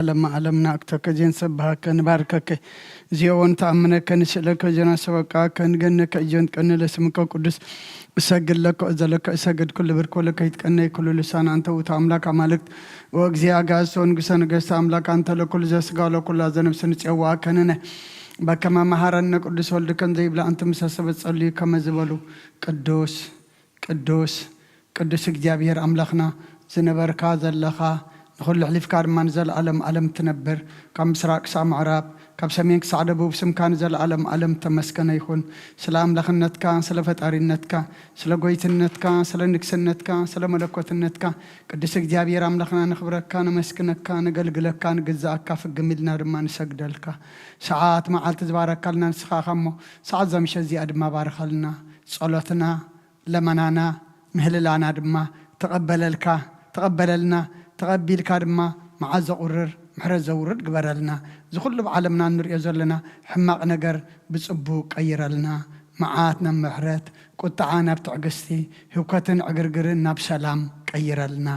ለዓለመ ዓለም ነኣክብረከ፣ ዜንሰብሐከ፣ ንባርከከ፣ ዜወን ተኣምነከ፣ ንስእለከ፣ ዜናሰበቃከ፣ ንገነከ፣ እዮን ቀነ ለስምከ ቅዱስ፣ እሰግድ ለከ፣ እዘለከ፣ እሰግድ ኩሉ ብርክ ወለከ ይትቀነይ ኩሉ ልሳን፣ አንተ ውእቱ አምላክ አማልክት ወእግዚአ አጋእዝት ወንጉሰ ነገስት አምላክ፣ አንተ ለኩሉ ዘስጋ ወለኩሉ ዘነፍስ ንጼዋ ከንነ በከመ መሐረነ ቅዱስ ወልድከ እንዘ ይብላ፣ አንተ ምሰ ሰበት ጸልዩ ከመ ዝበሉ ቅዱስ ቅዱስ ቅዱስ እግዚኣብሔር ኣምላኽና፣ ዝነበርካ ዘለኻ፣ ንኹሉ ኣሕሊፍካ ድማ ንዘለኣለም ዓለም ትነብር፣ ካብ ምስራቕ ክሳብ ምዕራብ፣ ካብ ሰሜን ክሳዕ ደቡብ ስምካ ንዘለኣለም ዓለም ተመስገነ ይኹን። ስለ ኣምላኽነትካ፣ ስለ ፈጣሪነትካ፣ ስለ ጎይትነትካ፣ ስለ ንግስነትካ፣ ስለ መለኮትነትካ፣ ቅዱስ እግዚኣብሔር ኣምላኽና፣ ነኽብረካ፣ ነመስግነካ፣ ነገልግለካ፣ ንግዛኣካ ፍግም ኢልና ድማ ንሰግደልካ። ሰዓት መዓልቲ ዝባረካልና ንስኻ ኢኻ እሞ፣ ሰዓት እዛ ምሸት እዚኣ ድማ ባርኸልና። ጸሎትና ለመናና ምህልላና ድማ ተቐበለልካ ተቐበለልና። ተቐቢልካ ድማ መዓት ዘቑርር ምሕረት ዘውርድ ግበረልና። እዚ ኩሉ ብዓለምና እንሪኦ ዘለና ሕማቕ ነገር ብጽቡቕ ቀይረልና። መዓት ናብ ምሕረት፣ ቁጥዓ ናብ ትዕግስቲ፣ ህውከትን ዕግርግርን ናብ ሰላም ቀይረልና።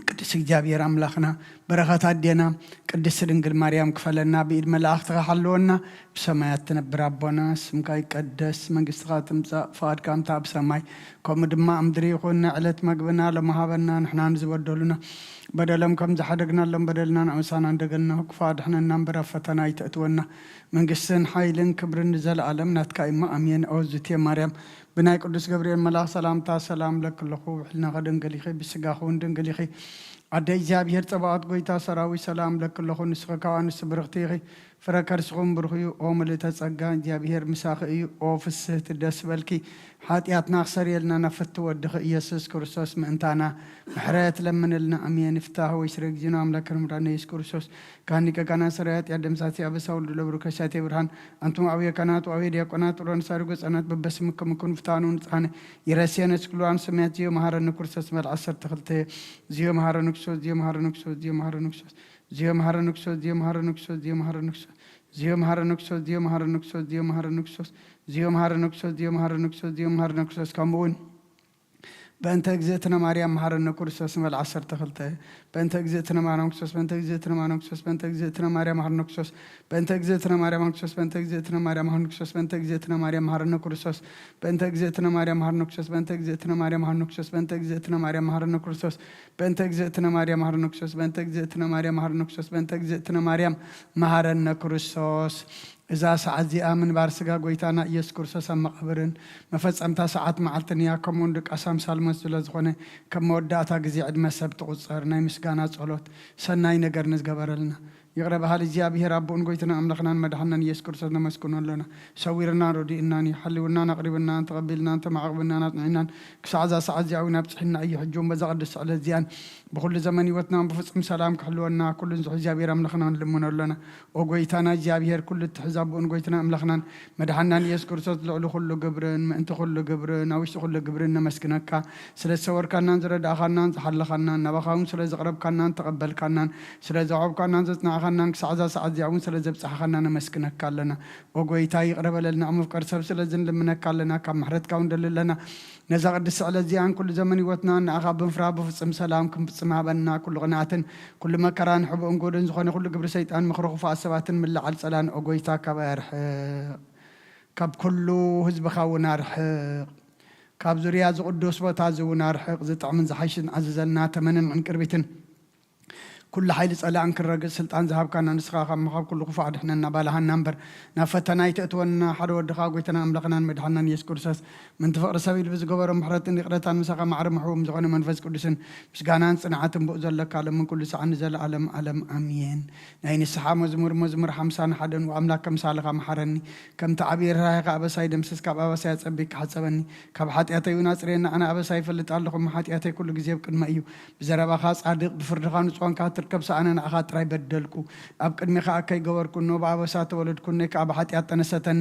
ቅዱስ እግዚኣብሔር ኣምላኽና፣ በረኸት ኣዴና ቅድስት ድንግል ማርያም ክፈለና፣ ብኢድ መላእኽትኻ ሓልወና። ብሰማያት ትነብር ኣቦና፣ ስምካ ይቀደስ፣ መንግስትኻ ትምጻእ፣ ፍቓድካ ከምታ ኣብ ሰማይ ከምኡ ድማ ኣብ ምድሪ ይኹን። ናይ ዕለት መግብና ሎም ሃበና፣ ንሕና ንዝበደሉና በደሎም ከም ዝሓደግናሎም በደልና ንኣምሳና እንደገና፣ ክፉእ ኣድሕነና እምበር ኣብ ፈተና ኣይተእትወና። መንግስትን ሓይልን ክብርን ንዘለኣለም ናትካ እሞ ኣሜን። ኦ ዝትየ ማርያም፣ ብናይ ቅዱስ ገብርኤል መልኣኽ ሰላምታ ሰላም እብለኪ ኣለኹ። ብሕልናኺ ድንግል ኢኺ፣ ብስጋኺ እውን ድንግል ኢኺ። ኣደ እግዚኣብሔር ጸባኦት፣ ጎይታ ሰራዊት፣ ሰላም እብለኪ ኣለኹ። ንስኺ ካብ ኣንስቲ ብርኽቲ ኢኺ፣ ፍረ ከርስኹም ብሩኽ እዩ። ኦ ምልእተ ጸጋ፣ እግዚኣብሔር ምሳኺ እዩ። ኦ ፍስህቲ፣ ደስ በልኪ። ሓጢኣትና ክሰርየልና ናብ ፍትው ወድኺ ኢየሱስ ክርስቶስ ምእንታና ምሕረት ለምንልና። ኣሜን። ይፍታህ ወይ ስረ እግዚእነ ኣምላክነ መድኃኒነ ኢየሱስ ክርስቶስ ካህን ሊቀ ካህናት ሠራዊት ኃጢአት ደምሳሲ አበሳ ወልድ ለብሩ ከሳቴ ብርሃን አንቱም አብየ ካህናት ወአብየ ዲያቆናት ጥሎን ሳሪጎ ጸናት በበስምክም ኩን ፍታኑ ንጻነ ይረሴነ ስክሉ አንስሚያት ዚዮ መሐረነ ክርስቶስ መልዓት ሰርተ ክልተ ዚዮ መሐረነ ክርስቶስ ዚዮ መሐረነ ክርስቶስ ዚዮ መሐረነ ክርስቶስ ዚዮ መሐረነ ክርስቶስ ዚዮ መሐረነ ክርስቶስ ዚዮ መሐረነ ክርስቶስ ዚዮ መሐረነ ክርስቶስ ዚዮ መሐረነ ክርስቶስ ዚዮ መሐረነ ክርስቶስ ዚዮ መሐረነ ክርስቶስ ዚዮ መሐረነ ክርስቶስ ዚዮ መሐረነ ክርስቶስ ከምኡ እውን በእንተ እግዝእትነ ማርያም መሐረነ ክርስቶስ ንበል ዓሰርተ ክልተ። በእንተ እግዝእትነ ማርያም ክርስቶስ፣ በእንተ እግዝእትነ ማርያም ክርስቶስ፣ በእንተ እግዝእትነ ማርያም መሐረነ ክርስቶስ፣ በእንተ እግዝእትነ ማርያም ክርስቶስ፣ በእንተ እግዝእትነ ማርያም መሐረነ ክርስቶስ፣ በእንተ እግዝእትነ ማርያም መሐረነ ክርስቶስ፣ በእንተ እግዝእትነ ማርያም መሐረነ ክርስቶስ፣ በእንተ እግዝእትነ ማርያም መሐረነ ክርስቶስ፣ በእንተ እግዝእትነ ማርያም መሐረነ ክርስቶስ፣ በእንተ እግዝእትነ ማርያም መሐረነ ክርስቶስ፣ በእንተ እግዝእትነ ማርያም መሐረነ ክርስቶስ፣ በእንተ እግዝእትነ ማርያም መሐረነ ክርስቶስ። እዛ ሰዓት እዚኣ ምንባር ስጋ ጎይታና ኢየሱስ ክርስቶስ ኣብ መቓብርን መፈጸምታ ሰዓት መዓልትን እያ። ከምኡውን ድቃስ ኣምሳል ሞት ስለ ዝኾነ፣ ከም መወዳእታ ግዜ ዕድመ ሰብ ትቑጸር። ናይ ምስጋና ጸሎት ሰናይ ነገር ንዝገበረልና ይቕረ በሃሊ እግዚኣብሔር ኣቦኡን ጎይትና ኣምላኽናን መድሓናን ኢየሱስ ክርስቶስ ነመስግኖ ኣሎና። ሰዊርናን ረዲእናን እዩ። ሓልውናን ኣቕሪብናን ተቐቢልናን ተማዕቕብናን ኣጽኒዕናን ክሳዕ እዛ ሰዓት እዚኣ እውን ኣብጽሒና እዩ። ሕጂ እውን በዛ ቅድስቲ ዕለት እዚኣን ብኹሉ ዘመን ህይወትናን ብፍጹም ሰላም ክሕልወና ኩሉ ንዝሑ እግዚኣብሔር ኣምላኽና ንልምኖ ኣሎና። ኦ ጎይታና እግዚኣብሔር፣ ኩሉ እትሕዝ ኣቦኡን ጎይትና ኣምላኽናን መድሓናን ኢየሱስ ክርስቶስ፣ ልዕሊ ኩሉ ግብርን ምእንቲ ኩሉ ግብርን ኣብ ውሽጢ ኩሉ ግብርን ነመስግነካ። ስለ ዝሰወርካናን ዝረዳእኻናን ዝሓለኻናን፣ ናባኻ እውን ስለ ዘቕረብካናን ተቐበልካናን፣ ስለ ዘዕቆብካናን ዘጽናዕኻናን፣ ክሳዕ እዛ ሰዓት እዚኣ እውን ስለ ዘብጻሕኻና ነመስግነካ ኣለና። ኦ ጎይታ፣ ይቕረ በለልና፣ ኣብ ምፍቃር ሰብ ስለ ዝንልምነካ ኣለና። ካብ ምሕረትካ እውን ደሊ ኣለና። ነዛ ቅድስቲ ዕለት እዚኣን ኩሉ ዘመን ህይወትና ንኣኻ ብምፍራህ ብፍጹም ሰላም ክንፍጽም ሃበና። ኩሉ ቅንኣትን ኩሉ መከራን ሕቡእን ጎድን ዝኾነ ኩሉ ግብሪ ሰይጣን፣ ምኽሪ ክፉኣት ሰባትን ምልዓል ጸላን፣ ኦ ጎይታ፣ ካባይ ኣርሕቕ። ካብ ኩሉ ህዝብኻ እውን ኣርሕቕ። ካብ ዙርያ እዚ ቅዱስ ቦታ እዚ እውን ኣርሕቕ። ዝጥዕምን ዝሓይሽን ኣዝዘልና። ተመንን ዕንቅርቢትን ኩሉ ሓይሊ ጸላእን ክረግጽ ስልጣን ዝሃብካና ንስኻ፣ ካብ ምኻብ ኩሉ ክፉእ ኣድሕነና፣ ባልሃና እምበር ናብ ፈተና ኣይተእትወና። ሓደ ወድኻ ጎይታና ኣምላኽናን መድሓናን ኢየሱስ ክርስቶስ ምእንቲ ፍቕሪ ሰብ ኢሉ ብዝገበሮ ምሕረትን ይቕረታን ምሳኻ ማዕረ ምሕቡም ዝኾነ መንፈስ ቅዱስን ምስጋናን ጽንዓትን ብኡ ዘለካ ሎምን ኩሉ ሰዓት ንዘለኣለም ዓለም ኣሜን። ናይ ንስሓ መዝሙር፣ መዝሙር ሓምሳን ሓደን። ወኣምላክ ከምሳልኻ መሓረኒ፣ ከምቲ ዓብዪ ርህራሄኻ ኣበሳይ ደምስስ፣ ካብ ኣበሳይ ኣጸቢቅካ ሓጸበኒ። ካብ ሓጢኣተይ እውን ኣጽርየኒ፣ ኣነ ኣበሳይ ይፈልጥ ኣለኹ፣ እሞ ሓጢኣተይ ኩሉ ግዜ ኣብ ቅድመይ እዩ። ብዘረባኻ ጻድቕ፣ ብፍርድኻ ንጹህ ኮንካ ትርከብ፣ ሰኣነ ንኣኻ ጥራይ በደልኩ። ኣብ ቅድሜኻ ኣከይ ገበርኩ፣ እነሆ ብኣበሳ ተወለድኩ፣ እነይ ከኣ ብሓጢኣት ጠነሰተኒ።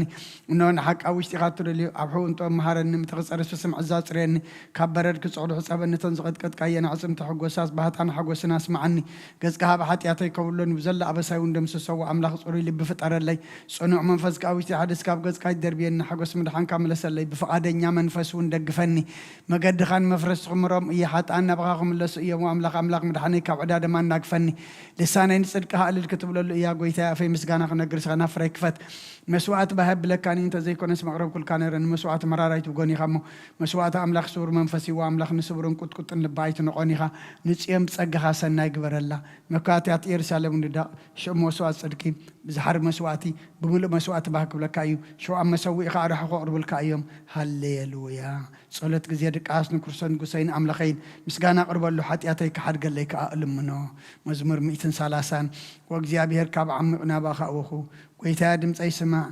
እነሆ ንሓቂ ኣብ ውሽጢኻ ትደልዮ፣ ኣብ ሕቡእን ጥበብ መሃረኒ፣ ምእንቲ ክጸርስ ብስምዒት ኣጽርየኒ፣ ካብ በረድ ክጽዕዱ ሕጸበኒ፣ እተን ዝቐጥቀጥካየን ኣዕጽምቲ ሕጎሳስ ባህታን ሓጎስን ኣስምዓኒ። ገጽካ ካብ ሓጢኣተይ ከብሎኒ፣ ብዘሎ ኣበሳይ እውን ደምስሶ። ኣምላኽ ጽሩይ ልቢ ፍጠረለይ፣ ጽኑዕ መንፈስ ከኣ ኣብ ውሽጢ ሓድስ፣ ካብ ገጽካ ኣይትደርብየኒ። ሓጎስ ምድሓንካ ምለሰለይ፣ ብፍቓደኛ መንፈስ እውን ደግፈኒ። መገድኻ ንመፍረስቲ ክምሮም እየ፣ ሓጥኣን ናባኻ ክምለሱ እዮም። ኣምላኽ፣ ኣምላኽ ምድሓነይ፣ ካብ ዕዳ ደማ እናግ ፈኒ። ልሳነይ ንጽድቅኻ እልል ክትብለሉ እያ። ጎይታይ፣ ኣፈይ ምስጋና ክነግር፣ ስኻ ናፍረይ ክፈት። መስዋእቲ ባህ የብለካን እዩ፣ እንተዘይኮነስ መቕረብኩልካ ነይረ። ንመስዋእቲ መራራይ ትብጎን ኢኻ እሞ፣ መስዋእቲ ኣምላኽ ስቡር መንፈስ እዩ። ኣምላኽ ንስቡርን ቁጥቁጥን ልባ ኣይትንቖን ኢኻ። ንጽዮን ብጸጋኻ ሰናይ ግበረላ። መካትያት ኢየሩሳሌም ንዳቕ፣ ሽዑ መስዋእቲ ጽድቂ፣ ብዝሓሪ መስዋእቲ፣ ብምሉእ መስዋእቲ ባህ ክብለካ እዩ። ሽዑ ኣብ መሰውኢኻ ኣርሑ ከቕርቡልካ እዮም። ሃሌሉያ። ጸሎት ግዜ ድቃስ ንክርስቶስ ንጉሰይን ኣምላኸይን ምስጋና ኣቕርበሉ፣ ሓጢኣተይ ክሓድገለይ ከኣ እልምኖ። መዝሙር ሚእትን ሰላሳን። ወእግዚኣብሔር፣ ካብ ዓሚቕ ናባኻ ኣወኹ። ጐይታየ፣ ድምጸይ ስማዕ፣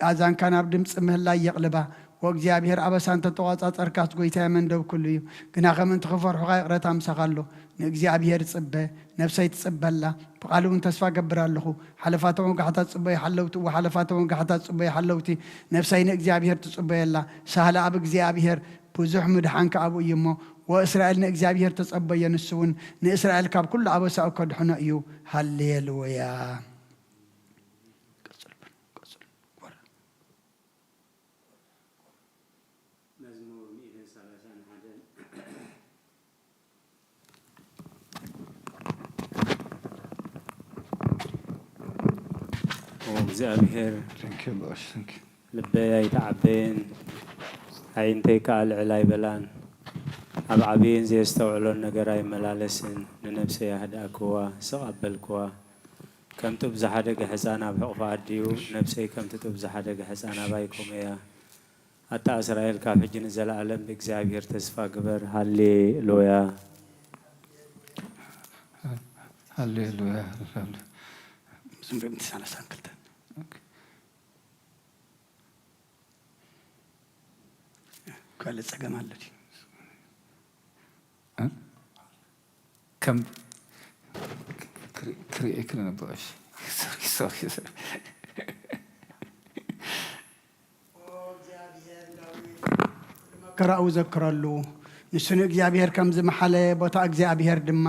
ኣእዛንካ ናብ ድምጺ ምህላይ የቕልባ። ወእግዚኣብሔር፣ ኣበሳ እንተተቖጻጸርካስ፣ ጐይታየ፣ መን ደው ክብሉ እዩ? ግና ከም እንቲ ክፈርሑኻ ይቕረታ ምሳኻ ኣሎ። ንእግዚኣብሔር ጽበ፣ ነፍሰይ ትጽበ ኣላ፣ ብቓሉ እውን ተስፋ እገብር ኣለኹ። ሓለፋቶም ወጋሕታ ትጽበዩ ሓለውቲ፣ እወ፣ ሓለፋቶም ወጋሕታ ትጽበዩ ሓለውቲ፣ ነፍሰይ ንእግዚኣብሔር ትጽበዮ ኣላ። ሳህለ ኣብ እግዚኣብሔር፣ ብዙሕ ምድሓን ከኣ ኣብኡ እዩ እሞ፣ ወእስራኤል ንእግዚኣብሔር ተጸበዮ፣ ንሱ እውን ንእስራኤል ካብ ኩሉ ኣበሳኡ ከድሕኖ እዩ። ሃሌሉያ። ቀጽል፣ ቀጽል። መዝሙር ሚእትን ሰላሳን ሓደን። ኦ እግዚኣብሔር፣ Thank you, Lord. Thank you. ልበይ ኣይተዓበየን፣ ኣዒንተይ ከኣ ልዕል ኣይበላን። ኣብ ዓብይን ዘየስተውዕሎን ነገር ኣይመላለስን። ንነብሰይ ኣህድኣክዋ፣ ስቕ ኣበልክዋ። ከም ጡብ ዝሓደገ ሕፃን ኣብ ሕቑፋ ኣዲኡ፣ ነብሰይ ከምቲ ጡብ ዝሓደገ ሕፃን ኣባይ ኮመያ። ኣታ እስራኤል፣ ካብ ሕጂ ንዘለኣለም ብእግዚኣብሔር ተስፋ ግበር። ሃሌሉያ። ሃሌሉያ። መዝሙር ሚእትን ሰላሳን ክልተን። ኦኬ። ካልእ ጸገም ኣሎ ድዩ? እ? ከም ክሪ-፣ ክሪኤ ክለ ነበር። ሶሪ፣ ሶሪ፣ ሶሪ። መከራኡ ዘክረሉ። ንሱ ንእግዚኣብሔር ከም ዝመሓለ፣ ቦታ እግዚኣብሔር ድማ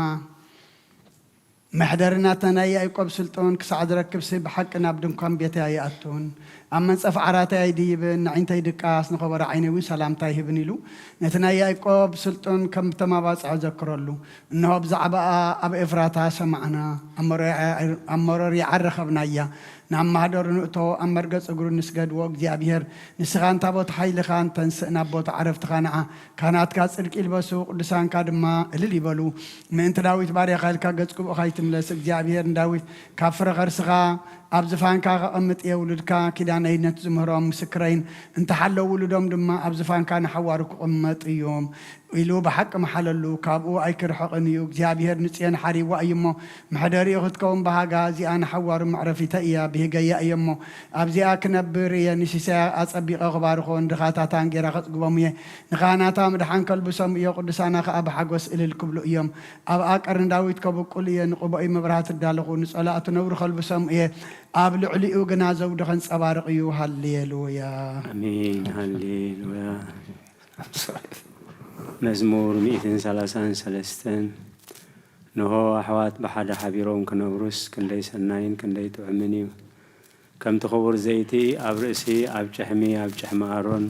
መሕደሪ ናታ ናይ ያዕቆብ ስልጡን ክሳዕ ዝረክብሲ፣ ብሓቂ ናብ ድንኳን ቤተይ ኣይኣቱን። ኣብ መንጸፍ ዓራተይ ኣይድይብን፣ ንዒንተይ ድቃስ፣ ንኸበሮ ዓይነይ እውን ሰላምታ ኣይህብን ኢሉ ነቲ ናይ ያዕቆብ ስልጡን ከም ተማባጽዖ ዘክረሉ። እንሆ ብዛዕባኣ ኣብ ኤፍራታ ሰማዕና፣ ኣብ መሮርያ፣ ኣብ መሮርያዓ ረኸብናያ። ናብ ማህደሩ ንእቶ፣ ኣብ መርገጽ እግሩ ንስገድ። ወእግዚኣብሔር፣ ንስኻ ንታቦት ሓይልኻ እንተንስእ፣ ናብ ቦታ ዕረፍትኻ ንዓ። ካህናትካ ጽድቂ ይልበሱ፣ ቅዱሳንካ ድማ እልል ይበሉ። ምእንቲ ዳዊት ባርያኻ ኢልካ ገጽ ግብኡኻ ኣይትምለስ። እግዚኣብሔር ንዳዊት ካብ ፍረ ኸርስኻ ኣብ ዝፋንካ ከቐምጥ እየ፣ ውሉድካ ኪዳነይ ነቲ ዝምህሮም ምስክረይን እንተሓለዉ፣ ውሉዶም ድማ ኣብ ዝፋንካ ንሓዋሩ ክቕመጡ እዮም ኢሉ ብሓቂ መሓለሉ፣ ካብኡ ኣይክርሕቕን እዩ። እግዚኣብሔር ንጽዮን ሓሪዋ እዩ እሞ፣ መሕደሪኡ ክትከውን ብሃጋ፣ እዚኣ ንሓዋሩ መዕረፊተይ እያ፣ ብሂገያ እየ እሞ፣ ኣብዚኣ ክነብር እየ። ንሲሳያ ኣጸቢቐ ክባርኾ፣ ንድኻታታ እንጌራ ከጽግቦም እየ። ንኻህናታ ምድሓን ከልብሶም እዮ፣ ቅዱሳና ኸኣ ብሓጎስ እልል ክብሉ እዮም። ኣብኣ ቀርኒ ዳዊት ከብቁል እየ፣ ንቕቦኢ መብራህቲ እዳለኹ፣ ንጸላእቱ ነውሪ ከልብሶም እየ፣ ኣብ ልዕሊኡ ግና ዘውዲ ከንጸባርቕ እዩ። ሃሌሉያ። ኣሜን፣ ሃሌሉያ። መዝሙር ሚእትን ሰላሳን ሰለስተን። ንሆ ኣሕዋት ብሓደ ሓቢሮም ክነብሩስ ክንደይ ሰናይን ክንደይ ጥዑምን እዩ። ከምቲ ክቡር ዘይቲ ኣብ ርእሲ፣ ኣብ ጭሕሚ፣ ኣብ ጭሕሚ ኣሮን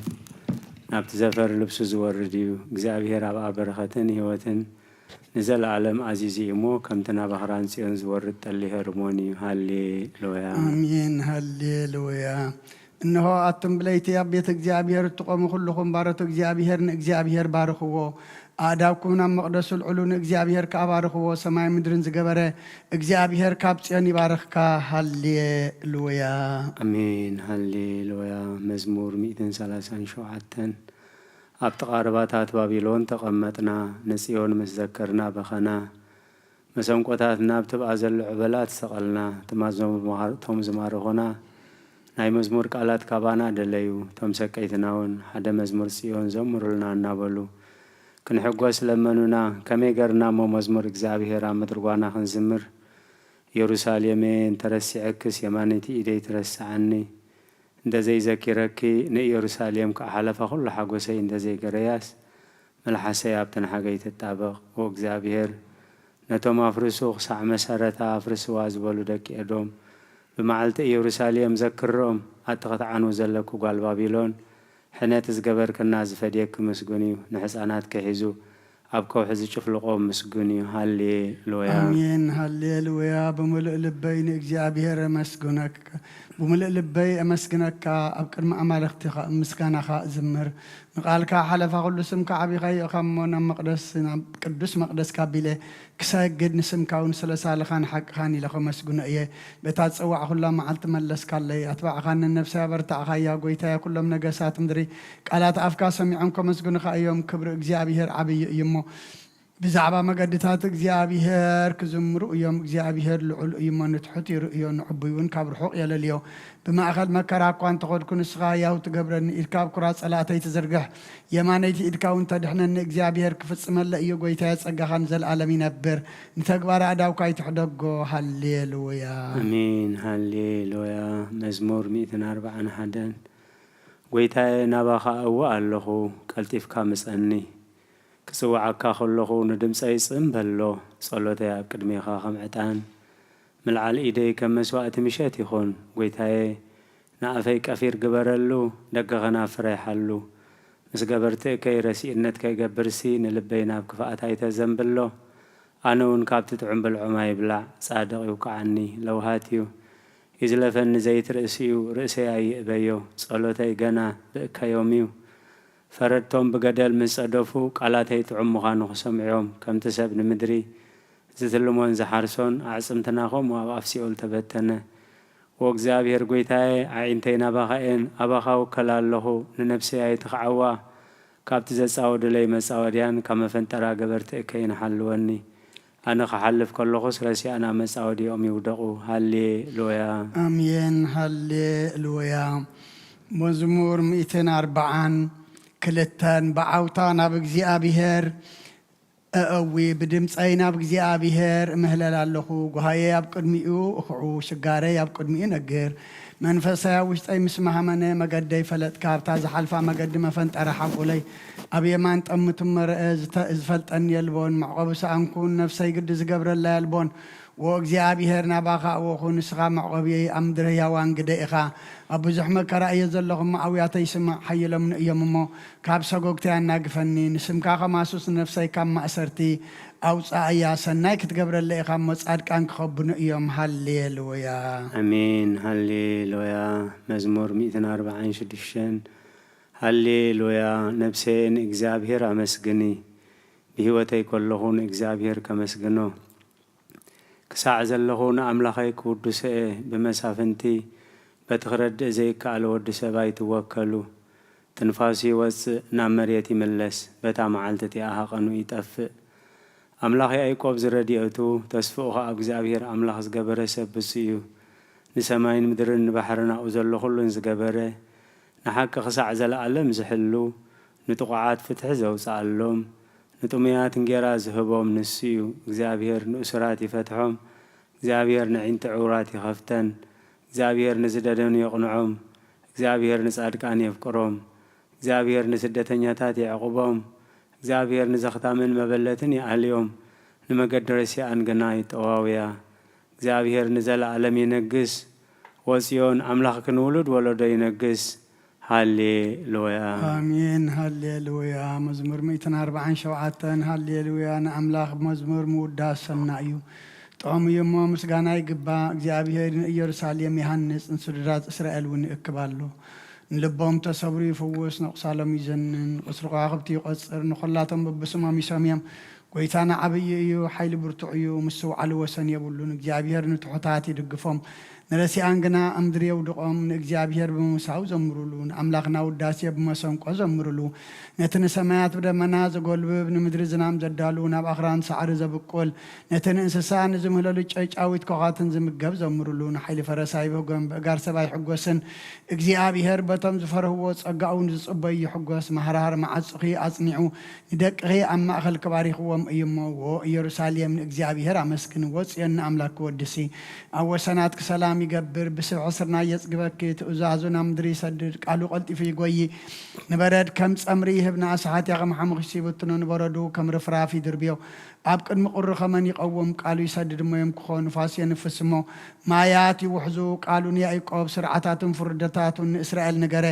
ናብቲ ዘፈር ልብሱ ዝወርድ እዩ። እግዚኣብሔር ኣብኣ በረኸትን ህይወትን ንዘለኣለም ኣዚዙ እዩ እሞ፣ ከምቲ ናብ ኣኽራን ጽዮን ዝወርድ ጠሊ ሄርሞን እዩ። ሃሌሉያ። ኣሜን፣ ሃሌሉያ። እንሆ ኣቱም ብለይቲ ኣብ ቤት እግዚኣብሔር እትቖሙ ኩልኹም ባሮት እግዚኣብሔር ንእግዚኣብሔር ባርኽዎ። ኣእዳውኩም ናብ መቕደሱ ኣልዕሉ፣ ንእግዚኣብሔር ከኣ ባርኽዎ። ሰማይ ምድርን ዝገበረ እግዚኣብሔር ካብ ጽዮን ይባርኽካ። ሃሌሉያ። ኣሜን፣ ሃሌሉያ። መዝሙር ሚእትን ሰላሳን ሸውዓተን። ኣብ ጥቓ ርባታት ባቢሎን ተቐመጥና፣ ንጽዮን ምስ ዘከርና በኸና። መሰንቆታት ናብ ትብኣ ዘሎ ዕበላት ሰቐልና። እቶም ዝማር-፣ እቶም ዝማረኹና ናይ መዝሙር ቃላት ካባና ደለዩ። እቶም ሰቀይትና እውን ሓደ መዝሙር ጽዮን ዘምሩልና እናበሉ ክንሕጎስ ለመኑና። ከመይ ገርና እሞ መዝሙር እግዚኣብሔር ኣብ ምድሪ ጓና ክንዝምር? ኢየሩሳሌመየ፣ እንተረሲዐክስ የማነይቲ ኢደይ ትረስዓኒ። እንተ ዘይዘኪረኪ፣ ንኢየሩሳሌም ከኣ ሓለፋ ኩሉ ሓጎሰይ እንተ ዘይገረያስ፣ መልሓሰይ ኣብተን ሓገይ ትጣበቕ። ወእግዚኣብሔር ነቶም ኣፍርሱ ክሳዕ መሰረታ ኣፍርስዋ ዝበሉ ደቂ ኤዶም፣ ብመዓልቲ ኢየሩሳሌም ዘክሮም፣ ኣቲ ክትዓኑ ዘለኪ ጓል ባቢሎን፣ ሕነ እቲ ዝገበርክና ዝፈድየኪ ምስጉን እዩ። ንሕፃናትኪ ሒዙ ኣብ ከውሒ ዝጭፍልቖ ምስጉን እዩ። ሃሌሉያ። ኣሜን። ሃሌሉያ። ብምሉእ ልበይ ንእግዚኣብሔር ኣመስግነካ፣ ብምሉእ ልበይ ኣመስግነካ፣ ኣብ ቅድሚ ኣማልኽትኻ ምስጋናኻ እዝምር። ንቓልካ ሓለፋ ኩሉ ስምካ ዓቢኻ ይእኻ እሞ ናብ መቕደስ፣ ናብ ቅዱስ መቕደስካ ኣቢለ ክሰግድ ንስምካ እውን ስለ ሳልኻን ሓቅኻን ኢለ ከመስግኖ እየ። በታ ዝጸዋዕኹላ መዓልቲ መለስካለይ፣ ኣትባዕኻን ነፍሰይ ኣበርታዕኻያ። ጎይታየ፣ ኩሎም ነገሳት ምድሪ ቃላት ኣፍካ ሰሚዖም ከመስግኑኻ እዮም። ክብሪ እግዚኣብሔር ዓብዪ እዩ እሞ ብዛዕባ መገድታት እግዚኣብሔር ክዝምሩ እዮም። እግዚኣብሔር ልዑል እዩ እሞ ንትሑት ይርእዮ፣ ንዕቡይ እውን ካብ ርሑቕ የለልዮ። ብማእኸል መከራ እኳ እንተኸድኩ ንስኻ ያው ትገብረኒ፣ ኢድካ ኣብ ኩራ ጸላእተይ ትዝርግሕ፣ የማነይቲ ኢድካ እውን ተድሕነኒ። እግዚኣብሔር ክፍጽመለ እዩ፣ ጎይታየ ጸጋኻ ንዘለኣለም ይነብር። ንተግባር ኣእዳውካ ይትሕደጎ። ሃሌሉያ። ኣሜን። ሃሌሉያ። መዝሙር ሚእትን ኣርባዓን ሓደን። ጎይታየ፣ ናባኻ እወ ኣለኹ፣ ቀልጢፍካ ምጸኒ። ክጽውዓካ ከለኹ ንድምጸይ ጽን በሎ፣ ጸሎተይ ኣብ ቅድሜኻ ከም ዕጣን፣ ምልዓል ኢደይ ከም መስዋእቲ ምሸት ይኹን። ጎይታየ፣ ንኣፈይ ቀፊር ግበረሉ፣ ደገ ኸናፍር ኣይሓሉ። ምስ ገበርቲ እከይ ረሲእነት ከይገብርሲ፣ ንልበይ ናብ ክፍኣት ኣይተዘንብሎ። ኣነ እውን ካብቲ ጥዑም ብልዖም ኣይብላዕ፣ ጻድቕ ይውቅዓኒ፣ ለውሃት እዩ። ይዝለፈኒ ዘይት ርእሲ እዩ፣ ርእሰይ ኣይእበዮ፣ ጸሎተይ ገና ብእከዮም እዩ። ፈረድቶም ብገደል ምስ ጸደፉ፣ ቃላተይ ጥዑም ምዃኑ ክሰምዑ እዮም። ከምቲ ሰብ ንምድሪ ዝትልሞን ዝሓርሶን፣ ኣዕጽምትና ኸምኡ ኣብ ኣፍ ሲኦል ተበተነ። ኦ እግዚኣብሔር ጐይታየ፣ ኣዒንተይ ናባኻ እየን፣ ኣባኻ እውከል ኣለኹ፣ ንነፍሰይ ኣይትኽዓዋ። ካብቲ ዘጻወዱለይ መጻወድያን ካብ መፈንጠራ ገበርቲ እከይን ሓልወኒ። ኣነ ክሓልፍ ከለኹስ ረሲኣና መጻወዲኦም ይውደቑ። ሃሌ ሉያ። ኣሜን። ሃሌ ሉያ። መዝሙር ሚእትን ኣርባዓን ክልተን። ብዓውታ ናብ እግዚኣብሔር እእዊ፣ ብድምፀይ ናብ እግዚኣብሔር እምህለል ኣለኹ። ጓሃየይ ኣብ ቅድሚኡ እኽዑ፣ ሽጋረይ ኣብ ቅድሚኡ ነግር። መንፈሰይ ኣብ ውሽጠይ ምስ መሃመነ፣ መገደይ ፈለጥካ። ኣብታ ዝሓልፋ መገዲ መፈንጠረ ሓንጎለይ ኣብ የማን ጠምቱ መርአ። ዝተ-፣ ዝፈልጠኒ የልቦን፣ መዕቆቢ ሰኣንኩን፣ ነፍሰይ ግዲ ዝገብረላ የልቦን። ወእግዚኣብሔር፣ ናባኻ ኣወኹ፣ ንስኻ መዕቆብየይ፣ ኣብ ምድሪ ህያዋን ግደ ኢኻ። ኣብ ብዙሕ መከራ እየ ዘለኹ እሞ፣ ኣውያተይ ስማዕ፣ ሓይሎምኒ እዮም እሞ፣ ካብ ሰጎግተይ ኣናግፈኒ። ንስምካ ከማሱስ፣ ንነፍሰይ ካብ ማእሰርቲ ኣውጻእያ። ሰናይ ክትገብረለ ኢኻ እሞ፣ ጻድቃን ክኸብኑ እዮም። ሃሌሉያ። ኣሜን። ሃሌሉያ። መዝሙር ሚእትን ኣርባዓን ሽዱሽተን። ሃሌሉያ። ነፍሰየ ንእግዚኣብሔር ኣመስግኒ፣ ብህይወተይ ከለኹ ንእግዚኣብሔር ከመስግኖ። ክሳዕ ዘለኹ ንኣምላኸይ ክውድሶ እየ። ብመሳፍንቲ በቲ ክረድእ ዘይከኣል ወዲ ሰብ ኣይትወከሉ። ትንፋሱ ይወጽእ፣ ናብ መሬት ይምለስ። በታ መዓልቲ እቲኣ ሃቐኑ ይጠፍእ። ኣምላኽ ያዕቆብ ዝረድኤቱ፣ ተስፍኡ ኸኣ ኣብ እግዚኣብሔር ኣምላኽ ዝገበረ ሰብ ብፁዕ እዩ። ንሰማይን ምድርን ንባሕርን ኣብኡ ዘሎ ኹሉን ዝገበረ፣ ንሓቂ ክሳዕ ዘለኣለም ዝሕሉ፣ ንጥቑዓት ፍትሒ ዘውጽኣሎም፣ ንጥሙያት እንጌራ ዝህቦም ንሱ እዩ። እግዚኣብሔር ንእሱራት ይፈትሖም፣ እግዚኣብሔር ነዒንቲ ዕውራት ይኸፍተን። እግዚኣብሔር ንዝደደኑ የቕንዖም፣ እግዚኣብሔር ንጻድቃን የፍቅሮም። እግዚኣብሔር ንስደተኛታት የዕቑቦም፣ እግዚኣብሔር ንዘኽታምን መበለትን ይኣልዮም፣ ንመገዲ ረሲኣን ግና ይጠዋውያ። እግዚኣብሔር ንዘለኣለም ይነግስ፣ ወጽዮን ኣምላኽኪ ንውሉድ ወለዶ ይነግስ። ሃሌ ሉያ። ኣሜን። ሃሌ ሉያ። መዝሙር ሚእትን ኣርባዓን ሸውዓተን። ሃሌ ሉያ። ንኣምላኽ መዝሙር ምውዳስ ሰናይ እዩ፣ ጥዑም እዩ እሞ ምስጋና ይግባእ። እግዚኣብሔር ንኢየሩሳሌም ይሃንጽ፣ ንስድራት እስራኤል እውን ይእክብ ኣሎ። ንልቦም ተሰብሩ ይፍውስ፣ ነቑሳሎም ይዘንን፣ ቁጽሪ ከዋኽብቲ ይቖጽር፣ ንኹላቶም በብስሞም ይሰምዮም። ጐይታና ዓብዪ እዩ፣ ሓይሊ ብርቱዕ እዩ፣ ምስትውዓሉ ወሰን የብሉን። እግዚኣብሔር ንትሑታት ይድግፎም፣ ንረሲኣን ግና ኣብ ምድሪ የውድቖም። ንእግዚኣብሔር ብምምሳው ዘምሩሉ፣ ንኣምላኽና ውዳሴ ብመሰንቆ ዘምሩሉ። ነቲ ንሰማያት ብደመና ዘጎልብብ፣ ንምድሪ ዝናም ዘዳሉ፣ ናብ ኣኽራን ሳዕሪ ዘብቁል፣ ነቲ ንእንስሳ ንዝምህለሉ ጨጫዊት ኮኻትን ዝምገብ ዘምሩሉ። ንሓይሊ ፈረስ ኣይብህጎን፣ ብእጋር ሰብ ኣይሕጎስን። እግዚኣብሔር በቶም ዝፈርህዎ ጸጋኡ ንዝጽበዩ ይሕጎስ። ማህራር መዓጹኺ ኣጽኒዑ፣ ንደቅኺ ኣብ ማእከልኪ ባሪኽዎም እዩ እሞ። ዎ ኢየሩሳሌም ንእግዚኣብሔር ኣመስግኒ፣ ዎ ጽዮን ንኣምላክኪ ወድሲ። ኣብ ወሰናትኪ ሰላም ይገብር፣ ብስብሒ ስርናይ የጽግበኪ፣ ትእዛዙ ናብ ምድሪ ይሰድድ፣ ቃሉ ቀልጢፉ ይጎዪ። ንበረድ ከም ጸምሪ ይህብ፣ ንኣስሓትያ ከም ሓሙኽሽ ይብትኖ፣ ንበረዱ ከም ርፍራፍ ይድርብዮ። ኣብ ቅድሚ ቁሪ ከመን ይቐውም፣ ቃሉ ይሰድድ እሞ የምክኾ፣ ንፋስ የንፍስ እሞ ማያት ይውሕዙ። ቃሉ ንያዕቆብ ስርዓታቱን ፍርድታቱን ንእስራኤል ንገረ፣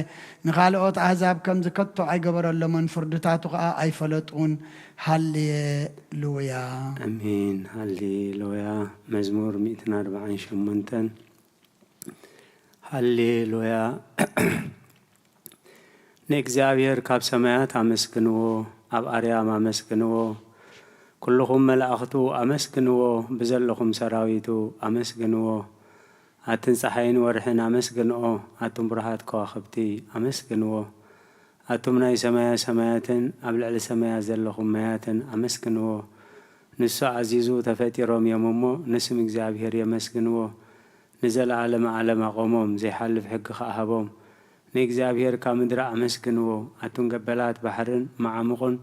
ንኻልኦት ኣህዛብ ከምዚ ከቶ ኣይገበረሎምን፣ ፍርድታቱ ኸኣ ኣይፈለጡን። ሃሌሉያ። ኣሜን። ሃሌሉያ። መዝሙር ሚእትን ኣርባዓን ሸሞንተን። ሃሌሉያ። ንእግዚኣብሔር ካብ ሰማያት ኣመስግንዎ፣ ኣብ ኣርያም ኣመስግንዎ። ኩልኹም መላእኽቱ ኣመስግንዎ፣ ብዘለኹም ሰራዊቱ ኣመስግንዎ። ኣትን ጸሓይን ወርሕን ኣመስግንኦ፣ ኣቱም ብሩሃት ከዋኽብቲ ኣመስግንዎ። ኣቱም ናይ ሰማያ ሰማያትን ኣብ ልዕሊ ሰማያት ዘለኹም ማያትን ኣመስግንዎ። ንሱ ኣዚዙ ተፈጢሮም እዮም እሞ፣ ንስም እግዚኣብሔር የመስግንዎ። ንዘለዓለመ ዓለም ኣቖሞም፣ ዘይሓልፍ ሕጊ ኸኣ ሃቦም። ንእግዚኣብሔር ካብ ምድሪ ኣመስግንዎ። ኣቱም ገበላት ባሕርን መዓሙቕን፣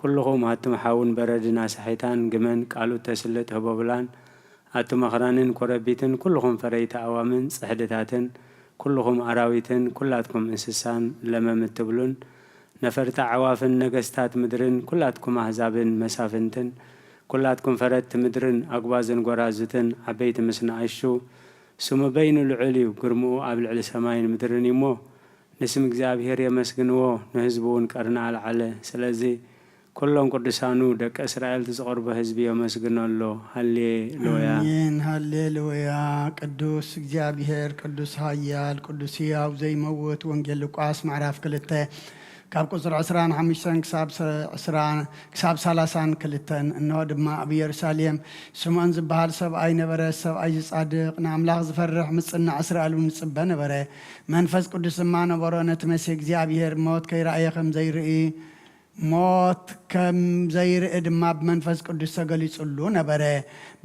ኩልኹም ኣቱም ሓውን በረድን ኣሳሒታን፣ ግመን ቃሉ እተስልጥ ህቦብላን፣ ኣቱም ኣኽራንን ኮረቢትን፣ ኩልኹም ፈረይቲ ኣዋምን ጽሕድታትን፣ ኩልኹም ኣራዊትን፣ ኩላትኩም እንስሳን ለመም እትብሉን፣ ነፈርቲ ኣዕዋፍን ነገስታት ምድርን፣ ኩላትኩም ኣህዛብን መሳፍንትን፣ ኩላትኩም ፈረድቲ ምድርን ኣጉባዝን ጎራዙትን፣ ዓበይቲ ምስ ንኣሽቱ፣ ስሙ በይኑ ልዑል እዩ፣ ግርምኡ ኣብ ልዕሊ ሰማይን ምድርን እዩ እሞ፣ ንስም እግዚኣብሔር የመስግንዎ፣ ንህዝቡ እውን ቀርኒ ኣልዓለ። ስለዚ ኩሎም ቅዱሳኑ ደቂ እስራኤል እቲ ዝቐርቦ ህዝቢ የመስግኖ ኣሎ። ሃሌሉያ። ኣሜን። ሃሌሉያ። ቅዱስ እግዚኣብሔር፣ ቅዱስ ሃያል፣ ቅዱስ ህያው ዘይመውት። ወንጌል ሉቃስ ምዕራፍ ክልተ ካብ ቁጽሪ ዕስራን ሓሙሽተን ክሳብ ሰ-፣ ዕስራ፣ ክሳብ ሰላሳን ክልተን። እንሆ ድማ ኣብ ኢየሩሳሌም ስምዖን ዝበሃል ሰብኣይ ነበረ። ሰብኣይ ዝጻድቕ፣ ንኣምላኽ ዝፈርሕ፣ ምጽናዕ እስራኤል እውን ይጽበ ነበረ። መንፈስ ቅዱስ ድማ ነበሮ። ነቲ መሲህ እግዚኣብሔር ሞት ከይረኣየ ከም ዘይርኢ፣ ሞት ከም ዘይርኢ ድማ ብመንፈስ ቅዱስ ተገሊጹሉ ነበረ።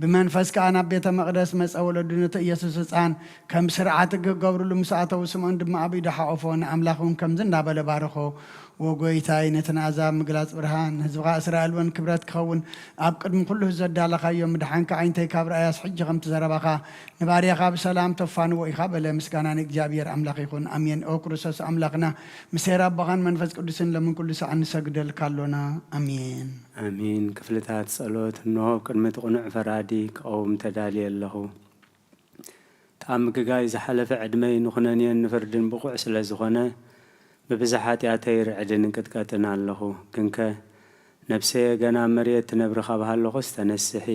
ብመንፈስ ከኣ ናብ ቤተ መቕደስ መጸ። ወለዱ ነቲ ኢየሱስ ህጻን ከም ስርዓት ሕጊ ክገብርሉ ምስ ኣተዉ፣ ስምዖን ድማ ኣብ ኢዱ ሓቖፎ፣ ንኣምላኽ እውን ከምዚ እንዳበለ ባረኾ። ወጎይታይ፣ ነቲ ንኣዛብ ምግላጽ ብርሃን፣ ንህዝብኻ እስራኤል እውን ክብረት ክኸውን፣ ኣብ ቅድሚ ኩሉ ህዝቢ ዘዳለኻዮ ምድሓንካ፣ ዓይንተይ ካብ ረኣያስ፣ ሕጂ ከምቲ ዘረባኻ ንባርያኻ ብሰላም ተፋንዎ ኢኻ በለ። ምስጋና ንእግዚኣብሔር ኣምላኽ ይኹን። ኣሜን። ኦ ክርስቶስ ኣምላኽና፣ ምስ ሄር ኣቦኻን መንፈስ ቅዱስን ለምን ኩሉ ሰዓት ንሰግደልካ ኣሎና። ኣሜን። ኣሜን። ክፍልታት ጸሎት። እንሆ፣ ኣብ ቅድሚ እቲ ቅኑዕ ፈራዲ ክቐውም ተዳልየ ኣለኹ። እቲ ኣብ ምግጋይ ዝሓለፈ ዕድመይ ንኹነንየን ንፍርድን ብቑዕ ስለ ዝኾነ፣ ብብዝሒ ሓጢኣተይ ርዕድን እንቅጥቀጥን ኣለኹ። ግንከ፣ ነብሰየ ገና ኣብ መሬት ትነብሪ ካብ ሃለኹስ ተነስሒ።